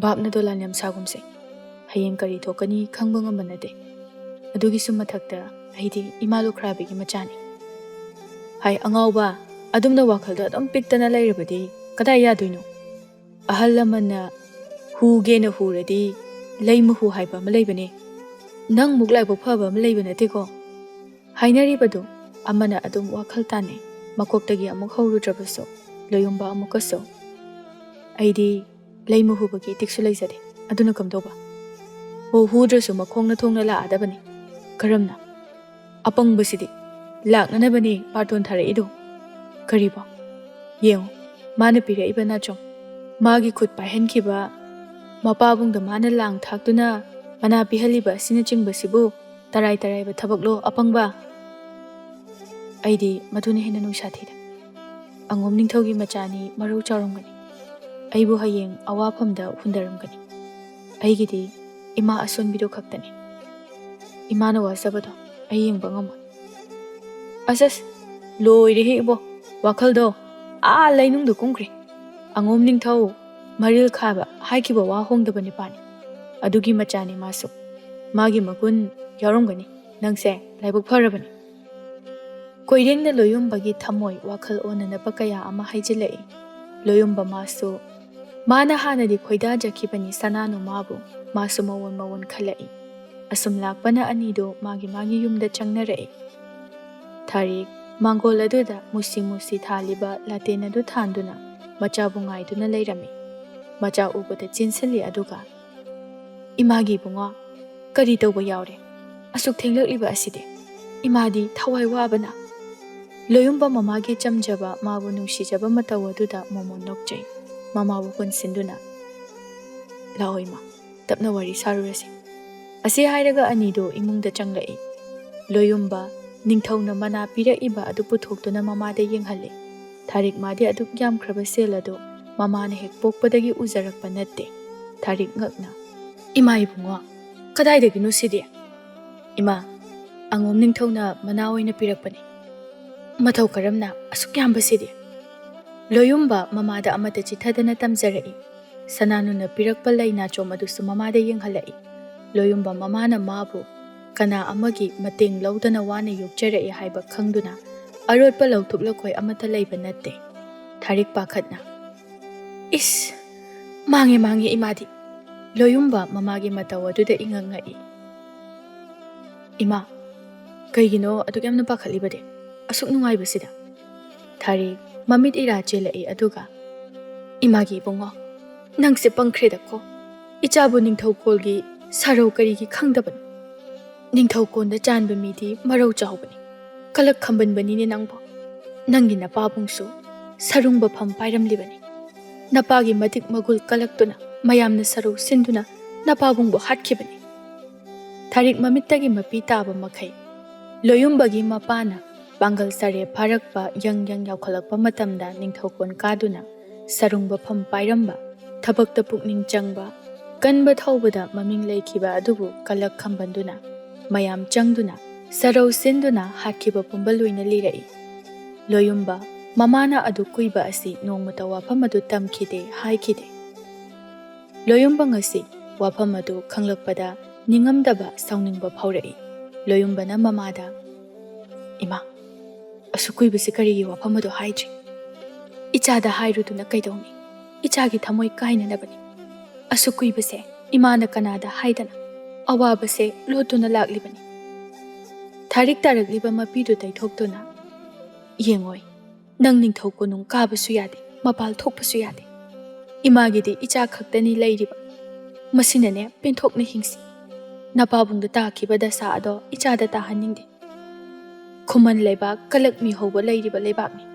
"ꯚꯥꯞꯅ ꯗꯣꯂꯥꯟ ꯌꯥꯝ ꯁꯥꯒꯨꯝꯁꯦ꯫ ꯍꯌꯦꯡ ꯀꯔꯤ ꯊꯣꯛꯀꯅꯤ ꯈꯪꯕ ꯉꯝꯕ ꯅꯠꯇꯦ꯫ ꯑꯗꯨꯒꯤꯁꯨ ꯃꯊꯛꯇ ꯑꯩꯗꯤ ꯏꯃꯥ ꯂꯨꯈ꯭ꯔꯥꯕꯤꯒꯤ ꯃꯆꯥꯅꯤ꯫" "ꯍꯥꯏ ꯑꯉꯥꯎꯕ, ꯑꯗꯨꯝꯅ ꯋꯥꯈꯜꯗꯣ ꯑꯗꯨꯝ ꯄꯤꯛꯇꯅ ꯂꯩꯔꯕꯗꯤ ꯀꯗꯥꯏ ꯌꯥꯗꯣꯏꯅꯣ? ꯑꯍꯜ ꯂꯃꯟꯅ ꯍꯨꯒꯦꯅ ꯍꯨꯔꯗꯤ ꯂꯩ ꯃꯍꯨ ꯍꯥꯏꯕ ꯑꯃ ꯂꯩꯕꯅꯦ꯫ ꯅꯪꯃꯨꯛ ꯂꯥꯏꯕꯛ ꯐꯕ ꯑꯃ ꯂꯩꯕ ꯅꯠꯇꯦꯀꯣ꯫ ꯍꯥꯏꯅꯔꯤꯕꯗꯨ ꯑꯃꯅ ꯑꯗꯨꯝ ꯋꯥꯈꯜ ꯇꯥꯅꯩ꯫ ꯃꯀꯣꯛꯇꯒꯤ ꯑꯃꯨꯛ ꯍꯧꯔꯨꯗ꯭ꯔꯕꯁꯨ ꯂꯣꯌꯨꯝꯕ ꯑꯃꯨꯛꯀꯁꯨ, "ꯑꯩꯗꯤ ꯂꯩ ꯃꯍꯨꯕꯒꯤ ꯏꯇꯤꯛꯁꯨ ꯂꯩꯖꯗꯦ, ꯑꯗꯨꯅ ꯀꯝꯗꯧꯕ?" "ꯑꯣ, ꯍꯨꯗ꯭ꯔꯁꯨ ꯃꯈꯣꯡꯅ ꯊꯣꯡꯅ ꯂꯥꯛꯑꯗꯕꯅꯤ꯫" "ꯀꯔꯝꯅ?" "ꯑꯄꯪꯕꯁꯤꯗꯤ ꯂꯥꯛꯅꯅꯕꯅꯦ ꯄꯥꯔꯇꯣꯟ ꯊꯥꯔꯛꯏꯗꯣ꯫" "ꯀꯔꯤꯕꯣ?" "ꯌꯦꯡꯉꯨ, ꯃꯥꯅ ꯄꯤꯔꯛꯏꯕ ꯅꯥꯆꯣꯝ, ꯃꯥꯒꯤ ꯈꯨꯠ ꯄꯥꯏꯍꯟꯈꯤꯕ, ꯃꯄꯥꯕꯨꯡꯗ ꯃꯥꯅ ꯂꯥꯡ ꯊꯥꯛꯇꯨꯅ ꯃꯅꯥ ꯄꯤꯍꯜꯂꯤꯕ ꯑꯁꯤꯅꯆꯤꯡꯕꯁꯤꯕꯨ ꯇꯔꯥꯏ ꯇꯔꯥꯏꯕ ꯊꯕꯛꯂꯣ, ꯑꯄꯪꯕ?" "ꯑꯩꯗꯤ ꯃꯗꯨꯅ ꯍꯦꯟꯅ ꯅꯨꯡꯁꯥ ꯊꯤꯗ꯫ ꯑꯉꯣꯝ ꯅꯤꯡꯊꯧꯒꯤ ꯃꯆꯥꯅꯤ, ꯃꯔꯧ ꯆꯥꯎꯔꯝꯒꯅꯤ꯫ ꯑꯩꯕꯨ ꯍꯌꯦꯡ ꯑꯋꯥꯐꯝꯗ ꯍꯨꯟꯗꯔꯝꯒꯅꯤ꯫ ꯑꯩꯒꯤꯗꯤ ꯏꯃꯥ ꯑꯁꯣꯟꯕꯤꯗꯣ ꯈꯛꯇꯅꯤ꯫ ꯏꯃꯥꯅ ꯋꯥꯖꯕꯗꯣ ꯑꯩ ꯌꯦꯡꯕ ꯉꯝꯃꯣꯏ꯫" "ꯑꯁ ꯑꯁ, ꯂꯣꯏꯔꯦꯍꯦ ꯏꯕꯣ, ꯋꯥꯈꯜꯗꯣ꯫ ꯑꯥ ꯂꯩꯅꯨꯡꯗ ꯀꯨꯝꯈ꯭ꯔꯦ꯫ ꯑꯉꯣꯝ ꯅꯤꯡꯊꯧ ꯃꯔꯤꯜ ꯈꯥꯕ ꯍꯥꯏꯈꯤꯕ ꯋꯥ ꯍꯣꯡꯗꯕ ꯅꯨꯄꯥꯅꯤ꯫ ꯑꯗꯨꯒꯤ ꯃꯆꯥꯅꯤ ꯃꯥꯁꯨ꯫ ꯃꯥꯒꯤ ꯃꯒꯨꯟ ꯌꯥꯎꯔꯝꯒꯅꯤ꯫ ꯅꯪꯁꯦ ꯂꯥꯏꯕꯛ ꯐꯔꯕꯅꯤ꯫ ꯀꯣꯏꯔꯦꯡꯅ ꯂꯣꯌꯨꯝꯕꯒꯤ ꯊꯃꯣꯏ ꯋꯥꯈꯜ ꯑꯣꯟꯅꯅꯕ ꯀꯌꯥ ꯑꯃ ꯍꯥꯏꯖꯤꯜꯂꯛꯏ꯫ ꯂꯣꯌꯨꯝꯕ ꯃꯥꯁꯨ, ꯃꯥꯅ ꯍꯥꯟꯅꯗꯤ ꯈꯣꯏꯗꯥꯖꯈꯤꯕꯅꯤ ꯁꯅꯥꯅꯨ ꯃꯥꯕꯨ, ꯃꯥꯁꯨ ꯃꯑꯣꯟ ꯃꯑꯣꯟ ꯈꯜꯂꯛꯏ꯫ ꯑꯁꯨꯝ ꯂꯥꯛꯄꯅ ꯑꯅꯤꯗꯨ ꯃꯥꯒꯤ ꯃꯥꯒꯤ ꯌꯨꯝꯗ ꯆꯪꯅꯔꯛꯏ꯫ ꯊꯥꯔꯤꯛ ꯃꯥꯡꯒꯣꯜ ꯑꯗꯨꯗ ꯃꯨꯁꯤ ꯃꯨꯁꯤ ꯊꯥꯜꯂꯤꯕ ꯂꯥꯇꯦꯟ ꯑꯗꯨ ꯊꯥꯟꯗꯨꯅ ꯃꯆꯥꯕꯨ ꯉꯥꯏꯗꯨꯅ ꯂꯩꯔꯝꯃꯤ꯫ ꯃꯆꯥ ꯎꯕꯗ ꯆꯦꯟꯁꯤꯜꯂꯤ ꯑꯗꯨꯒ, "ꯏꯃꯥꯒꯤ ꯏꯕꯨꯡꯉꯣ, ꯀꯔꯤ ꯇꯧꯕ ꯌꯥꯎꯔꯦ? ꯑꯁꯨꯛ ꯊꯦꯡꯂꯛꯂꯤꯕ ꯑꯁꯤꯗꯤ? ꯏꯃꯥꯗꯤ ꯊꯋꯥꯏ ꯋꯥꯕꯅ꯫" ꯂꯣꯌꯨꯝꯕ ꯃꯃꯥꯒꯤ ꯆꯝꯖꯕ, ꯃꯥꯕꯨ ꯅꯨꯡꯁꯤꯖꯕ ꯃꯇꯧ ꯑꯗꯨꯗ ꯃꯣꯃꯣꯟ ꯅꯣꯛꯆꯩ꯫ ꯃꯃꯥꯕꯨ ꯀꯣꯟꯁꯤꯟꯗꯨꯅ, "ꯂꯥꯛꯑꯣ ꯏꯃꯥ, ꯇꯞꯅ ꯋꯥꯔꯤ ꯁꯥꯔꯨꯔꯁꯤ꯫" ꯑꯁꯤ ꯍꯥꯏꯔꯒ ꯑꯅꯤꯗꯨ ꯏꯃꯨꯡꯗ ꯆꯪꯂꯛꯏ꯫ ꯂꯣꯌꯨꯝꯕ ꯅꯤꯡꯊꯧꯅ ꯃꯅꯥ ꯄꯤꯔꯛꯏꯕ ꯑꯗꯨ ꯄꯨꯊꯣꯛꯇꯨꯅ ꯃꯃꯥꯗ ꯌꯦꯡꯍꯜꯂꯤ꯫ ꯊꯥꯔꯤꯛ ꯃꯥꯗꯤ ꯑꯗꯨꯛ ꯌꯥꯝꯈ꯭ꯔꯕ ꯁꯦꯜ ꯑꯗꯨ ꯃꯃꯥꯅ ꯍꯦꯛ ꯄꯣꯛꯄꯗꯒꯤ ꯎꯖꯔꯛꯄ ꯅꯠꯇꯦ꯫ ꯊꯥꯔꯤꯛ ꯉꯛꯅ, "ꯏꯃꯥ ꯏꯕꯨꯡꯉꯣ, ꯀꯗꯥꯏꯗꯒꯤꯅꯣ ꯁꯤꯗꯤ?" "ꯏꯃꯥ, ꯑꯉꯣꯝ ꯅꯤꯡꯊꯧꯅ ꯃꯅꯥ ꯑꯣꯏꯅ ꯄꯤꯔꯛꯄꯅꯤ꯫ ꯃꯊꯧ ꯀꯔꯝꯅ ꯑꯁꯨꯛ ꯌꯥꯝꯕꯁꯤꯗꯤ?" ꯂꯣꯌꯨꯝꯕ ꯃꯃꯥꯗ ꯑꯃꯠꯇ ꯆꯤꯊꯗꯅ ꯇꯝꯖꯔꯛꯏ꯫ ꯁꯅꯥꯅꯨꯅ ꯄꯤꯔꯛꯄ ꯂꯩ ꯅꯥꯆꯣꯝ ꯑꯗꯨꯁꯨ ꯃꯃꯥꯗ ꯌꯦꯡꯍꯜꯂꯛꯏ꯫ ꯂꯣꯌꯨꯝꯕ ꯃꯃꯥꯅ ꯃꯥꯕꯨ ꯀꯅꯥ ꯑꯃꯒꯤ ꯃꯇꯦꯡ ꯂꯧꯗꯅ ꯋꯥꯅ ꯌꯣꯛꯆꯔꯛꯏ ꯍꯥꯏꯕ ꯈꯪꯗꯨꯅ ꯑꯔꯣꯠꯄ ꯂꯧꯊꯣꯛ ꯂꯧꯈꯣꯏ ꯑꯃꯠꯇ ꯂꯩꯕ ꯅꯠꯇꯦ꯫ ꯊꯥꯔꯤꯛ ꯄꯥꯈꯠꯅ, "ꯏꯁ! ꯃꯥꯡꯉꯦ, ꯃꯥꯡꯉꯦ ꯏꯃꯥꯗꯤ!" ꯂꯣꯌꯨꯝꯕ ꯃꯃꯥꯒꯤ ꯃꯇꯧ ꯑꯗꯨꯗ ꯏꯉꯛ ꯉꯛꯏ꯫ "ꯏꯃꯥ, ꯀꯩꯒꯤꯅꯣ ꯑꯗꯨꯛ ꯌꯥꯝꯅ ꯄꯥꯈꯠꯂꯤꯕꯗꯤ? ꯑꯁꯨꯛ ꯅꯨꯡꯉꯥꯏꯕꯁꯤꯗ?" ꯊꯥꯔꯤꯛ ꯃꯃꯤꯠ ꯏꯔꯥ ꯆꯦꯜꯂꯛꯏ ꯑꯗꯨꯒ, "ꯏꯃꯥꯒꯤ ꯏꯕꯨꯡꯉꯣ, ꯅꯪꯁꯦ ꯄꯪꯈ꯭ꯔꯦꯗꯀꯣ꯫ ꯏꯆꯥꯕꯨ ꯅꯤꯡꯊꯧꯀꯣꯜꯒꯤ ꯁꯔꯧ ꯀꯔꯤꯒꯤ ꯈꯪꯗꯕꯅꯣ? ꯅꯤꯡꯊꯧꯀꯣꯟꯗ ꯆꯥꯟꯕ ꯃꯤꯗꯤ ꯃꯔꯧ ꯆꯥꯎꯕꯅꯤ꯫ ꯀꯂꯛ ꯈꯝꯕꯟꯕꯅꯤꯅꯦ ꯅꯪꯕꯨ꯫ ꯅꯪꯒꯤ ꯅꯄꯥꯕꯨꯡꯁꯨ ꯁꯔꯨꯡꯕ ꯐꯝ ꯄꯥꯏꯔꯝꯂꯤꯕꯅꯤ꯫ ꯅꯄꯥꯒꯤ ꯃꯇꯤꯛ ꯃꯒꯨꯜ ꯀꯂꯛꯇꯨꯅ ꯃꯌꯥꯝꯅ ꯁꯔꯧ ꯁꯤꯟꯗꯨꯅ ꯅꯄꯥꯕꯨꯡꯕꯨ ꯍꯥꯠꯈꯤꯕꯅꯤ꯫" ꯊꯥꯔꯤꯛ ꯃꯃꯤꯠꯇꯒꯤ ꯃꯄꯤ ꯇꯥꯕ ꯃꯈꯩ ꯂꯣꯌꯨꯝꯕꯒꯤ ꯃꯄꯥꯅ ꯄꯥꯡꯒꯜ ꯁꯥꯔꯦ ꯐꯥꯔꯛꯄ ꯌꯪ ꯌꯪ ꯌꯥꯎꯈꯠꯂꯛꯄ ꯃꯇꯝꯗ ꯅꯤꯡꯊꯧꯀꯣꯟ ꯀꯥꯗꯨꯅ ꯁꯔꯨꯡꯕ ꯐꯝ ꯄꯥꯏꯔꯝꯕ, ꯊꯕꯛꯇ ꯄꯨꯛꯅꯤꯡ ꯆꯪꯕ, ꯀꯟꯕ ꯊꯧꯕꯗ ꯃꯃꯤꯡ ꯂꯩꯈꯤꯕ ꯑꯗꯨꯕꯨ ꯀꯂꯛ ꯈꯝꯕꯟꯗꯨꯅ ꯃꯌꯥꯝ ꯆꯪꯗꯨꯅ ꯁꯔꯧ ꯁꯤꯟꯗꯨꯅ ꯍꯥꯠꯈꯤꯕ ꯄꯨꯝꯕ ꯂꯣꯏꯅ ꯂꯤꯔꯛꯏ꯫ ꯂꯣꯌꯨꯝꯕ ꯃꯃꯥꯅ ꯑꯗꯨꯛ ꯀꯨꯏꯕ ꯑꯁꯤ ꯅꯣꯡꯃꯇ ꯋꯥꯐꯝ ꯑꯗꯨ ꯇꯝꯈꯤꯗꯦ, ꯍꯥꯏꯈꯤꯗꯦ꯫ ꯂꯣꯌꯨꯝꯕ ꯉꯁꯤ ꯋꯥꯐꯝ ꯑꯗꯨ ꯈꯪꯂꯛꯄꯗ ꯅꯤꯡꯉꯝꯗꯕ, ꯁꯥꯎꯅꯤꯡꯕ ꯐꯥꯎꯔꯛꯏ꯫ ꯂꯣꯌꯨꯝꯕꯅ ꯃꯃꯥꯗ, "ꯏꯃꯥ, ꯑꯁꯨꯛ ꯀꯨꯏꯕꯁꯤ ꯀꯔꯤꯒꯤ ꯋꯥꯐꯝ ꯑꯗꯨ ꯍꯥꯏꯗ꯭ꯔꯤ? ꯏꯆꯥꯗ ꯍꯥꯏꯔꯨꯗꯨꯅ ꯀꯩꯗꯧꯅꯤ? ꯏꯆꯥꯒꯤ ꯊꯃꯣꯏ ꯀꯥꯏꯅꯅꯕꯅꯤ꯫ ꯑꯁꯨꯛ ꯀꯨꯏꯕꯁꯦ ꯏꯃꯥꯅ ꯀꯅꯥꯗ ꯍꯥꯏꯗꯅ ꯑꯋꯥꯕꯁꯦ ꯂꯣꯠꯇꯨꯅ ꯂꯥꯛꯂꯤꯕꯅꯤ꯫ ꯊꯥꯔꯤꯛ ꯇꯥꯔꯛꯂꯤꯕ ꯃꯄꯤꯗꯨ ꯇꯩꯊꯣꯛꯇꯨꯅ ꯌꯦꯡꯉꯣꯏ꯫ ꯅꯪ ꯅꯤꯡꯊꯧ ꯀꯣꯅꯨꯡ ꯀꯥꯕꯁꯨ ꯌꯥꯗꯦ, ꯃꯄꯥꯜ ꯊꯣꯛꯄꯁꯨ ꯌꯥꯗꯦ꯫ ꯏꯃꯥꯒꯤꯗꯤ ꯏꯆꯥ ꯈꯛꯇꯅꯤ ꯂꯩꯔꯤꯕ꯫ ꯃꯁꯤꯅꯅꯦ ꯄꯦꯟꯊꯣꯛꯅ ꯍꯤꯡꯁꯤ꯫ ꯅꯄꯥꯕꯨꯡꯗ ꯇꯥꯈꯤꯕ ꯗꯁꯥ ꯑꯗꯣ ꯏꯆꯥꯗ ꯇꯥꯍꯟꯅꯤꯡꯗꯦ꯫ ꯈꯨꯃꯟ ꯂꯩꯕꯥꯛ ꯀꯂꯛ ꯃꯤ ꯍꯧꯕ ꯂꯩꯔꯤꯕ ꯂꯩꯕꯥꯛꯅꯤ꯫